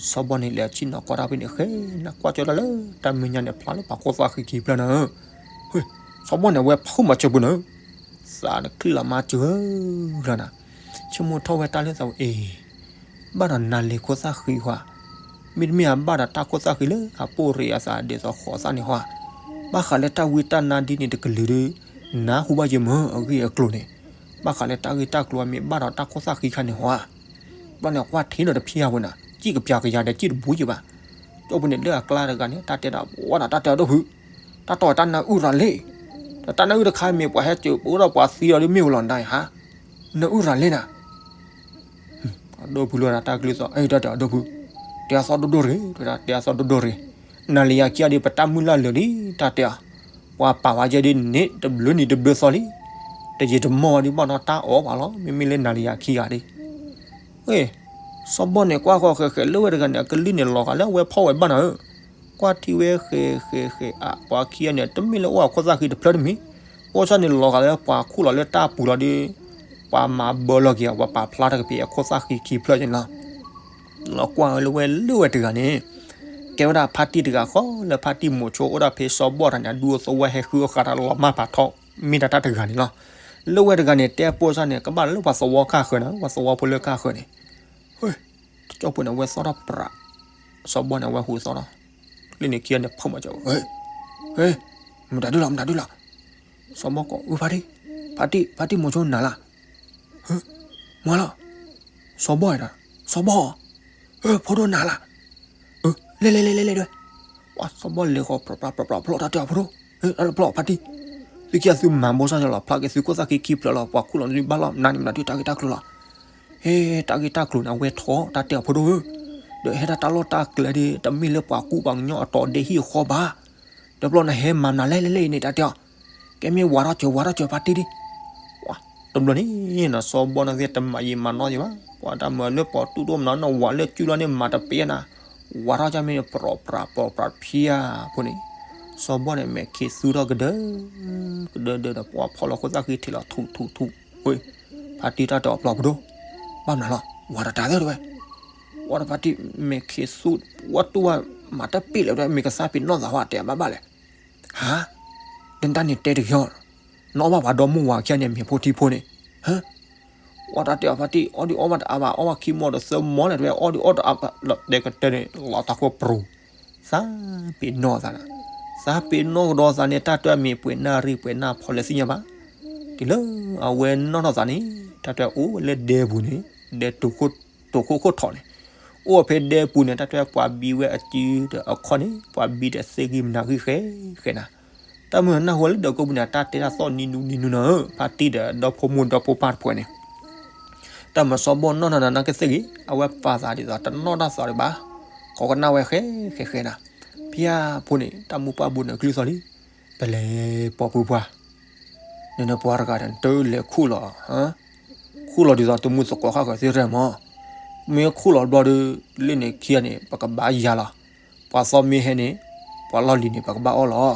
စီၤဘီၣ်န့ၣ် လဲၤဆ့ၣ်နီၤကွၢ်တၢ်ဖဲန့ၣ် ဃဲနၤကွၢ်ကၠီတၢ်လၢ တၢ်မဲာ်ညါန့ၣ် ဖျါလၢပှၤခိၣ်သၣ်ဃံခံဖျၢၣ်နၤဧၢ, ဟ့, စီၤဘီၣ်န့ၣ် အဝဲဖးမၤစၢၤပူၤနၤဧၢ, သးနချံၣ်လီၤမၤစၢၤဧၢ, လီၤနၤ, ဆိကမိၣ်ထီၣ်ဝဲတၢ်လၢသးဝဲအ့ၣ် ဘၣ်ဒီးနၤလဲၤခိၣ်သၣ်ဃံဃီ, မ့တမ့ၢ်အဘၣ်ဒီးတၢ်ခိၣ်သၣ်ဃံလၢအပိၢ်ရ့အသးဒ်သိးဃိးသၣ်န့ၣ်ဟီဧါ, ဘၣ်ဃးလၢတၢ်ဝံတၢ်နါဒ်န့ၣ်တကလုာ်ဒီး, နၢ်ဟူဘၣ်ယမၢအဂ့ၢ်အကျိၤန့ၣ်, ဘၣ်ဃးလၢတၢ်ဂ့ၢ်တၢ်ကျိၤအမ့ၢ်ဘၣ်ဒီးတၢ်ခိၣ်သၣ်ဃံခါန့ၣ်ဟီဧါ, ဘျီန့ၣ်ကွၢ်ထံဒီးတဖျၢၣ်ပူၤနၤ စံၣ်ကပျၢ်ကယၤဒီးစံၣ်တဘူးယံၤဘၣ်, ကၠီပူၤန့ၣ်လၢအကျါတဂၤန့ၣ် တၢ်တဲဒၣ်ဝဲဒၣ်တၢ်တဲအီၤဒိၣ်ဖုး, တၢ်တီၢ်တၢ်နၢအုၣ်ရၤလ့ၣ်, ဒီးတၢ်နၢအုၣ်တခါမ့ၢ်ပှၤဟဲစၢၤပအိၣ်ဒီးပှၤသံလီၤဒ်မ့ၢ်ဝဲလီၤနၤအံၤဟါ, နၢအုၣ်ရၤလ့ၣ်နၤ အဒိၣ်ဖုးလီၤဒၣ်တၢ်ကလုၢ်သီၣ် အတၢ်တဲအီၤဒိၣ်ဖုး, တဲအသီၣ်ဒိၣ်ဒိၣ်ရ့ၣ်, တဲအသီၣ်ဒိၣ်ဒိၣ်ရ့ၣ်, နၤလၢယၤခံဂၤဒီး ပတၢ်မုၢ်လၢ်လၢာ်လံ တၢ်တဲအီၤ, ပှၤပာ်ဝဲယဲဒ်န့ၣ် တဘျုးနံၤတဘျုးသီလံ, တယံာ်တမီၢ်ဝဲဒ်ဘၣ်နီၢ်တၢ်အီၣ်ဘၣ်လီၤ မ့မ့ၢ်လၢနၤလၢယၤခံဂၤဒီး, ဝ့ၢ်, စီၤဘီၣ်န့ၣ်ကွၢ်ဃီၤဃဲးဃဲးလၢဝဲတဂၤန့ၣ် အကလုၢ်န့ၣ်လီၤဂာ်လၢအဝဲဖီၣ်ဝဲဘၣ်နၤဧၢ, ကွၢ်ထံဝဲဃဲးဃဲးဃဲးအါ ပှၤခံဂၤန့ၣ် တမ့ၢ်လၢအိၣ်အခိၣ်သၣ်ဃံတဖျၢၣ်တမံၤ, အိၣ်ဆၣ်န့ၣ်လီၤဂာ်လၢပှၤခူၣ်လီၤလၢတၢ်ပူၤလီၤဒီး, ပှၤမၤဘၢလီၤက့ၤအီၤ ပှၤပာ်ဖျါထီၣ်က့ၤဖဲအခိၣ်သၣ်ဃံခံဖျၢၣ်န့ၣ်လီၤ လီၤကွၢ်ဝဲလၢဝဲလၢဝဲတဂၤန့ၣ်, ကဲဝဲဒၣ်ဖါတံၢ်တဂၤဃီလၢဖါတံၢ်မိၤဆိအိၣ်ဒၣ်ဖဲစီၤဘီၣ်တဂၤန့ၣ် အဒူအသဝီဟဲဃုအဃာ်တၢ်လီၤမၢ်ဖးထီ မ့ၢ်ဒၣ်တၢ်တဂၤန့ၣ်လီၤ. လၢဝဲတဂၤန့ၣ် တဲပိၢ်စၢ်န့ၣ် ကဘၣ်လၢပှၤသဝီခၣ်ဃၢၤန့ၣ် ပှၤသဝီဖိလၢခၣ်ဃၢၤန့ၣ်, တကၠီပူၤန့ၣ် အဝဲသီၣ်ထီၣ်ပြး, စီၤဘီၣ်န့ၣ် အဝဲဟူးသီၣ်ထီၣ်, လၢန့ၣ်ခံဂၤန့ၣ် ဖုးမၤစၢၤ, ဟ့, မတၤဒုလီၤ မတၤဒုလီၤ, စီၤဘီၣ်ကိး အုၣ်ဖါတံၢ်, ဖါတံၢ် ဖါတံၢ်မိၤဆိနၤလၢ် မၤလီၤ, စီၤဘီၣ်ဒီး, စီၤဘီၣ်, ဖိဒိၣ်နၤလၢ်, လဲၤလဲၤလဲၤလဲၤလဲၤဒွဲၣ်, ပှၤစီၤဘီၣ်လဲၤဃီၤပြးပြးပြးပြး ဖျီၣ်တၢ်တဲအီၤဖိဒိၣ်, ဖျီၣ်ဖါတံၢ်, သုခံဂၤသုမၤဘိၣ်စၢ်လီၤ ဖျါက့ၤသုခိၣ်သၣ်ဃံခံဖျၢၣ်လီၤ ပှၤခူၣ်လီၤန့ၣ်ဘၣ်လီၤ နၤန့ၣ်မတၤဒုတၢ်ဂ့ၢ်တၢ်ကျိၤလီၤ, ဟ့ တၢ်ဂ့ၢ်တၢ်ကျိၤန့ၣ် အဝဲထီၣ်တၢ်တဲအီၤဖိဒိၣ်ဧၢ, ဒီးဟဲဒၣ်တၢ်လီၢ်တၢ်ကျဲဒီး တမ့ၢ်လၢပှၤကူပှၤကညီအတီၤဒဲဟံၣ်အဃီဘၣ် တဘျီနဟဲမၤနၤလဲၣ်လဲၣ်လဲၣ်အံၤန့ၣ် တၢ်တဲအီၤ, ကဲမ့ၢ်ဝၤထီၣ်စၢၤဝၤထီၣ်စၢၤဖါတံၢ်ဒံး, တဘျီန့ၣ်နီၤ စီၤဘီၣ်န့ၣ်သ့ၣ်တမၤယံာ်မၤနီၢ်ယံာ်ဘၣ်, ပှၤတၢ်မၤလၢပှၤတူၢ်ဒိၣ်မးနီၤ နဝၤလၢကုလီၤန့ၣ် မၤတပ့ၤနၤ, ဝၤထီၣ်ကၢ်မ့ၢ်န့ၣ် ပြးပြးပြးဖၠါဖိန့ၣ်, စီၤဘီၣ်န့ၣ် မဲာ်ခ့သူထီၣ်ကဒၢ ကဒၢဒၢဒီး ပှၤဖီၣ်လီၤခိၣ်သၣ်ဃံထံးလီၤထူးထူးထူး, ဝ့ၢ်, ဖါတံၢ်တၢ်တဲအီၤပျီဖိဒိၣ်, ဘၣ်မနုၤလီၤ ဝၤတတၤသၢတဝဲ ဝၤတဖါတံၢ်မဲာ်ခ့သူ, ဝဲတူၢ်ဝဲမၤတပ့ၤလဲၣ်ဝဲ မ့ၢ်ကသါပ့ၤနီၣ်သးဝဲတဲဘၣ်ဘၣ်လဲၣ်, ဟါ, ဒ်တၢ်န့ၣ်တဲတဂ့ၤ, နအီၣ်ဘၣ်ပှၤဒီမါဝၤခံဂၤန့ၣ် မ့ၤဖိထံဖိန့ၣ်, ဟါ, ဝၤတၢ်တဲအီၤဖါတံၢ် အီၣ်ဒုးအီၣ်ဘၣ်တအါဘၣ် အီၣ်ဘၣ်ခံမီၢ်ဒီးသၢမီၢ်လဲၣ်တဝဲ အီၣ်ဒုးအီၣ်တအါဘၣ်လီၤတဲကတၢၢ်န့ၣ် လီၤတၢ်ခိၣ်ပြူၤ, သးပ့ၤနီၣ်သးန့ၣ်, သးပ့ၤနီၣ်ကဒီးသးန့ၣ် တၢ်တဲမ့ၢ်ပှဲၤနၢ်ရံၣ်ပှဲၤနၢ်ဖီလဲၣ်သ့ၣ်ညါဘၣ်, တုၤလၢအဝဲနီၣ်ထီၣ်သးန့ၣ် တၢ်တဲအိၣ်ဝဲလၢဒဲပူၤန့ၣ်, ဒဲ တိာ်ခိၣ်ခိၣ်ထီၣ်န့ၣ်, အိၣ်ဖဲဒဲပူၤန့ၣ် တၢ်တဲပှၤဘံဝဲအစုဒီးအခီၣ်န့ၣ် ပှၤဘံဒီးသ့ၣ်ဂံၢ်မနၤဂံၢ်ဃဲဃဲနၤ, တၢ်မုၢ်နၢ်ဟူလၢဒၢးကိးပူၤန့ၣ် တၢ်တဲတၢ်သီၣ်နံၤနူနံၤနူနၤဧၢ ဖါတံၢ်ဒီးဒီဖိမိၢ်ဒီဖိပၢ်တဖှဲးန့ၣ် တၢ်မၤစီၤဘီၣ်နီၢ်နီၢ်နၤနၤကသ့ၣ်ဂ့ၤ အဝဲပာ်သးဒ်သိးတနီၣ်တၢ်သးဒံးဘၣ်, ကိးကနၣ်ဝဲဃဲဃဲဃဲနၤ, ဖၠါဖိန့ၣ် တၢ်မူပၢ်ဘိန့ၣ်ကလုၢ်သီၣ်လံ, ပလဲၤပိာ်ဖုပှၢ်, နနပှၤတဂၤဒီး နတလဲၤခူၣ်လီၤ, ခူၣ်လီၤဒ်သိးတမူသကိးဃၣ်ဃၢၤသ့ၣ်ရဲၣ်မး, မ့ၢ်ခူၣ်လီၤဘျီဒီး လၢန့ၣ်ခံဂၤန့ၣ် ပကဘၣ်ယၤလီၤ, ပှၤသီမ့ၢ်ဟဲန့ၣ် ပှၤလီၢ်လံၤန့ၣ် ပကဘၣ်အီၣ်လီၤ,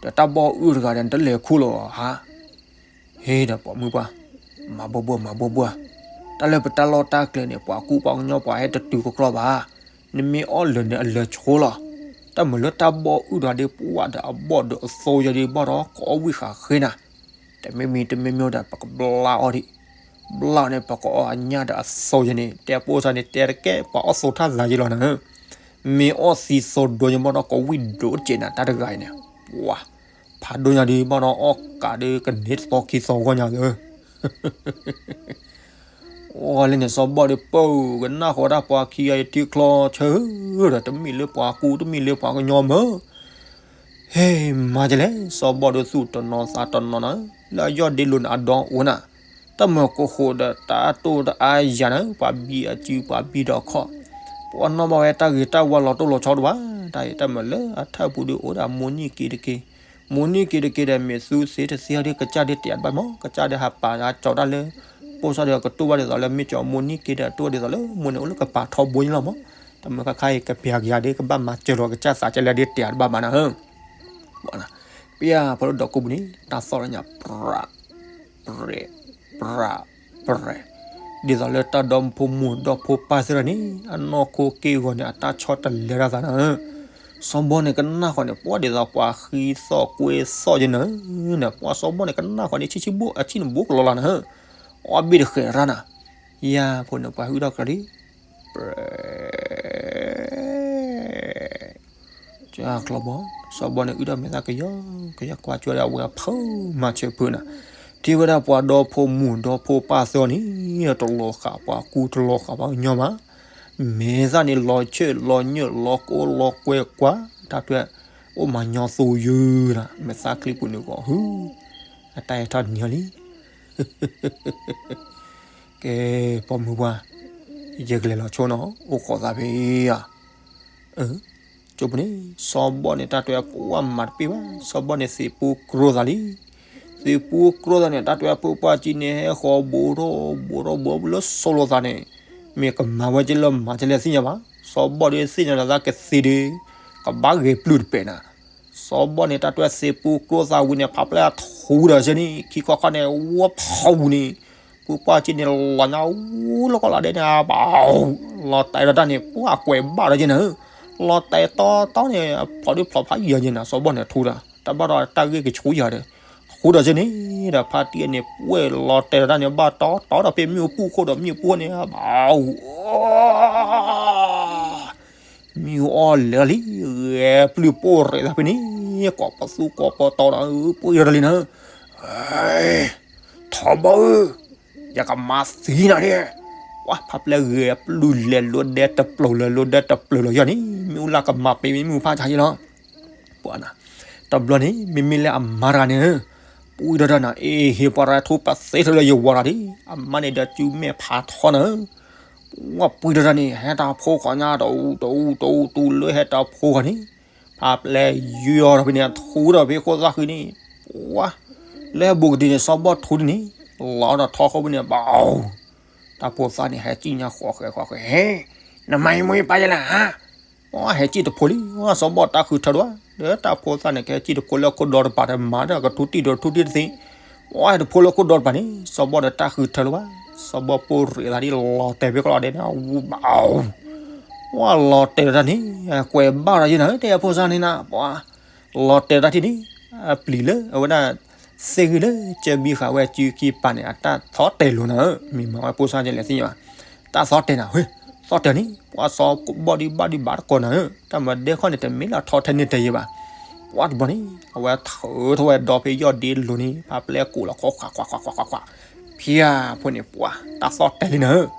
ဒီးတၢ်ဘီၣ်အုၣ်တဂၤဒီး နတလဲၤခူၣ်လီၤဧါ ဟ့ၣ်ဒီးပိာ်မုၣ်ပှၢ်, မၤဘိၣ်ဘိၣ်မၤဘိၣ်ဘိၣ်, တၢ်လၢပတၢ်လီၢ်တၢ်ကျဲန့ၣ် ပှၤကူပှၤကညီပှၤဟဲတတုၤကကြီဘၣ်, နမ့ၢ်အီၣ်လၢာ်န့ၣ်အလၢာ်ဆိလီၤ, တၢ်မုၢ်လၢတၢ်ဘီၣ်အုၣ်ဒီးဒ်ပှၤဒီးအဘီၣ်ဒီးအသိယဲဒ်ဘၣ်ဒီး ကအီၣ်ဝံၣ်ဃာ်ဃ့နၤ, တမ့ၢ်မံၤတမ့ၢ်မံၤဒီး ပကဘျါအီၣ်ဒံး, ဘျါအီၣ်န့ၣ် ပကအီၣ်အညၣ်ဒီးအသိယဲန့ၣ် တဲပိၢ်စၢ်န့ၣ် တဲတကဲ ပှၤအီၣ်သိထါသးယဲလီၤနၤ, မ့ၢ်အီၣ်သံသိဒိယဲဘၣ်ဒီး ကဝံၣ်ဒိၣ်တကဲးနၤ တၢ်တဂၤအံၤန့ၣ်, ပှၤ ဖးဒိၣ်ညါဒံးဘၣ်ဒီး အီၣ်ကးဒုးကန့ၢ်တသီခံသီဂီၢ်ညါလၢ အီၤလၢန့ၣ် စီၤဘီၣ်ဒီးပၢၢ်ကနၣ်ဃီဒၣ်ပှၤခံဂၤအံၤထံချီဆၢဒီး တမ့ၢ်လၢပှၤကူတမ့ၢ်လၢပှၤကညီမၢ်. ဟဲမၤကလဲၣ် စီၤဘီၣ်ဒီးသူၣ်တနီၤသးတနီၤနၤ လၢအယီၢ်ဒ့လိၤန့ၣ်အဒီအိၣ်နၤ, တၢ်မၢကအိၣ်ဃိဒီးတၢ်တိၢ်တအါယၤနၤ ပှၤဘံအစုပှၤဘံဒီးခီၣ်, ပှၤနီၢ်ဘၣ်ဝဲတၢ်ဂ့ၤတၢ်ဝါလီၤတိၢ်လီၤဆီတဘၣ်, တၢ်အံၤတၢ်မၢလၢအထၢၣ်ပူၤဒီးအိၣ်ဒၣ်မိၢ်နံၣ်က့ၤတက့ၢ်, မိၢ်နံၣ်က့ၤတက့ၢ်ဒီး မ့ၢ်သူသ့တသ့ဟီဒီး ကစၢ်ဒုးတယၤတဘၣ်မၢ်, ကစၢ်ဒုးဟးပာ်ကၠီၤတၢ်လၢ ပိၢ်စၢ်ဒီးကတူၢ်ဘၣ်ဒ်သိးလၢ မ့ၢ်ကၠီမိၢ်နံၣ်က့ၤဒီးတူၢ်ဘၣ်ဒ်သိးလၢ မိၢ်န့ၣ်အိၣ်လၢကပၤထီဘိန့ၣ်လီၤမၢ်, တၢ်မၢခါခါအံၤကပျၤကယၤဒီး ကဘၣ်မၤစၢၤလီၤကစၢ်သးကလဲၣ်ဒီးတယၤတဘၣ်မးနၤဧၢ ပဖီလၢဒီးကိးပူၤန့ၣ် တၢ်သီၣ်လၢညါ ပြး ပြဲး ပြး ပြဲး, ဒ်သိးလၢတၢ်ဒီဖိမိၢ်ဒီဖိပၢ်သ့ၣ်တဖၣ်န့ၣ် အနီၢ်ခိက့ၢ်ဂီၤန့ၣ် အတၢ်ဆီတလဲတၢ်သးနၤဧၢ, စီၤဘီၣ်န့ၣ်ကနၣ်ဃီန့ၣ် ပှၤဒ်သိးပှၤဃံသီၣ်ကွဲသီၣ်ယဲနၤဧၢ, ပှၤစီၤဘီၣ်န့ၣ်ကနၣ်ဃီန့ၣ် ဆံးဆံးဘိ အဆံးန့ၣ်ဘိကလီလီၤနၤဧၢ, အီၣ်ဘ့ၣ်တဃဲးရၣ်နၤ, ယၤဖိန့ၣ်ပှၤဟုၣ်ထီၣ်ကြၢးလံ ကၠီကျီဘီ, စီၤဘီၣ်န့ၣ်အုၣ်ထီၣ်မဲာ်သၣ်ကယီကယီ ကွၢ်ကွၢ်ဒီးအဝဲအဖုမၤဆၢဖုနၤ, ထံၣ်ဝဲဒၣ်ပှၤဒီဖိမိၢ်ဒီဖိပၢ်သ့ၣ်န့ၣ် တလီၤဃာ်ပှၤကူတလီၤဃာ်ပှၤကညီမး, မဲာ်သၣ်န့ၣ်လီၤဆၢၣ်လီၤညၢၣ် လီၤကိလီၤကွဲကွၢ် တၢ်တွဲ အိၣ်မၤညီသူယုၢ်နၤ မဲာ်သၣ်ချံပူၤန့ၣ်ဂီၤဟု, အတၢ်အဲၣ်ထီၣ်နံၤအီၤလံ ကဲ, ပိာ်မုၣ်ပှၢ်, ယကလဲၤလီၤဆိနီၤ အိၣ်ခိးသးဖဲဧါ, ကၠိပူၤန့ၣ် စီၤဘီၣ်န့ၣ် တၢ်တွဲအကိးဝဲမၤတပ့ၢ်ဘၣ်, စီၤဘီၣ်န့ၣ်သံးပူၤကြီသးလံ, သံးပူၤကြီသးန့ၣ် တၢ်တွဲအဖိပှၢ်ကံန့ၣ် ဟဲဃီၤဘူးထီၣ်ဘူးထီၣ်ဘူးလၢစီၤလိာ်သးန့ၣ်, မ့ၢ်ကမၤဝဲက့လၢမၤကလဲၣ်သ့ၣ်ညါဘၣ်, စီၤဘီၣ်ဒီးသ့ၣ်ညါလီၤသးကသံးဒီး, ကဘၣ်ဂဲၤပျုၢ်တပဲာ်နၤ စီၤဘီၣ်န့ၣ် တၢ်တွဲသံးပူၤကြီသးဝံၤန့ၣ် ဖးပျဲၢ်ထူဒီးဆၢန့ၣ် ခံခီခီန့ၣ် ဝီဖီဝူၤန့ၣ်, ပှၤပှၢ်ကံန့ၣ် လီၤညါဝူလၢကီၢ်လီၤဒဲးန့ၣ် ဘၣ်, လီၤတဲာ်ဒီးတၢ်န့ၣ် ပှၤကွဲးဘၣ်ဒီးက့နၤ, လီၤတဲာ်တီတီန့ၣ် ဖျိဒုးဖျိဖးယံၤယဲနၤ စီၤဘီၣ်န့ၣ်ထူဒီး တၢ်ဘၣ်ဒီးတၢ်ဂ့ၢ်ကဆူယၤဒီး, ထူဒီးဆၢန့ၣ်ဒီး ဖါတံၢ်န့ၣ် ပှဲၤလီၤတဲာ်ဒီးတၢ်န့ၣ် ဘၣ်တီတီဒီးဖဲမ့ၣ်အူပူၤခိၣ်ဒီးမ့ၣ်အူပူၤန့ၣ် ဘၣ် မ့ၣ်အူအီၣ်လဲၤလီၤလံ, ဂဲၤပျုၢ်ပိၢ်ရဲးသးဖဲန့ၣ်, ကိးပသူကိးပတီဒီး ပှဲၤဒီးလံနၤ, ထီဘီဧၢ, ယကမၤသံနၤဒၣ်, ပှၤဖးပျဲၢ်ဂဲၤပျုၢ်လဲၤလိၤဒဲတပျၢၤလၢၤ လိၤဒဲတပျၢၤလၢၤယီၤန့ၣ် မ့ၣ်အူလၢကမၤပ့ၤမ့ၣ်အူဖးဆါယဲလီၤ, ပှၤနၤ, တဘျီန့ၣ် မ့မ့ၢ်လၢအမါတဂၤန့ၣ်, ပှံဒီးတၢ်နၤ အ့ၣ် ဟ့ၣ်ပှၤရၤထူပသ့ထီၣ်လၢယဝၤတၢ်ဒံး အမါန့ၣ်ဒီးစုမဲာ်ဖးထီနၤ ပှၤပှံဒီးတၢ်န့ၣ် ဟဲတၢ်ဖိဃီညါ တအူတအူတူၤလၢဟဲတၢ်ဖိဃီန့ၣ်, ဖးပျဲၢ်ယီၤဒီးဖဲန့ၣ် ထူဒီးဖဲခိၣ်သၣ်ဃံန့ၣ်, ပှၤ, လၢဟဲဘူးကဒံန့ၣ် စီၤဘီၣ်ထူဒ်န့ၣ်, လီၤဒီးထီခိၣ်ဖဲန့ၣ် ဘၣ်, တၢ်ဖိသၣ်န့ၣ် ဟဲစံၣ်ညါဃီဃဲဃီဃဲ, နမၤအံၤမိၢ်အံၤပာ်ယဲလဲၣ်ဧါ ပှၤဟဲစံၣ်တဖိလံ, စီၤဘီၣ်တၢ်ဃုထၢလၢၤဘၣ်, ဒီးတၢ်ဖိသၣ်န့ၣ် ကဟဲစံၣ်တဖိလၢခိၣ်ဒီတပၤဒီး မၤဒီးကထူတံၢ်ဒီးထူတံၢ်တသ့, ပှၤဟဲတဖိလၢခိၣ်ဒီတပၤန့ၣ် စီၤဘီၣ်ဒီးတၢ်ဃုထၢလၢၤဘၣ်, စီၤဘီၣ်ပိၢ်ရဲးသးဒ်လီၤတဲာ်ဖဲကလီၤဒဲးန့ၣ် ဝူဘၣ်, ပှၤလီၤတဲာ်ဒီးတၢ်န့ၣ် ကွဲးဘၣ်ဒီးယဲနၤ တဲအဖိသၣ်န့ၣ်နၤ ပှၤ, လီၤတဲာ်တၢ်ထံၣ်န့ၣ်, အပျံၤလၢအဝဲဒၣ် သ့ၣ်ဂံၢ်လၢကၢဘံဃာ်ဝဲစုခံပၤန့ၣ် အတၢ်သီတဲာ်လိၤနၤဧၢ, မ့ၢ်မၤဝဲဖိသၣ်ကလဲၤသ့ၣ်ညါဘၣ်, တၢ်သီတဲာ်နၤ, သီတဲာ်န့ၣ် ပှၤစီၤဘီၣ်ဒံးဘၣ်ဒံးဘၣ်တကိးနၤဧၢ, တၢ်မၤဒဲခီန့ၣ် တမ့ၢ်လၢထီထဲန့ၣ်တယဲဘၣ်, ပှၤတဘျီန့ၣ် အဝဲထၢထီၣ်ဝဲဒီဖဲယီၢ်ဒ့လိၤန့ၣ် ဖးပျဲၢ်ကိးလီၤခိၣ်ခွးခွးခွးခွးခွးခွး, ဖၠါဖိန့ၣ် ပှၤတၢ်သီတဲာ်လံနၤဧၢ,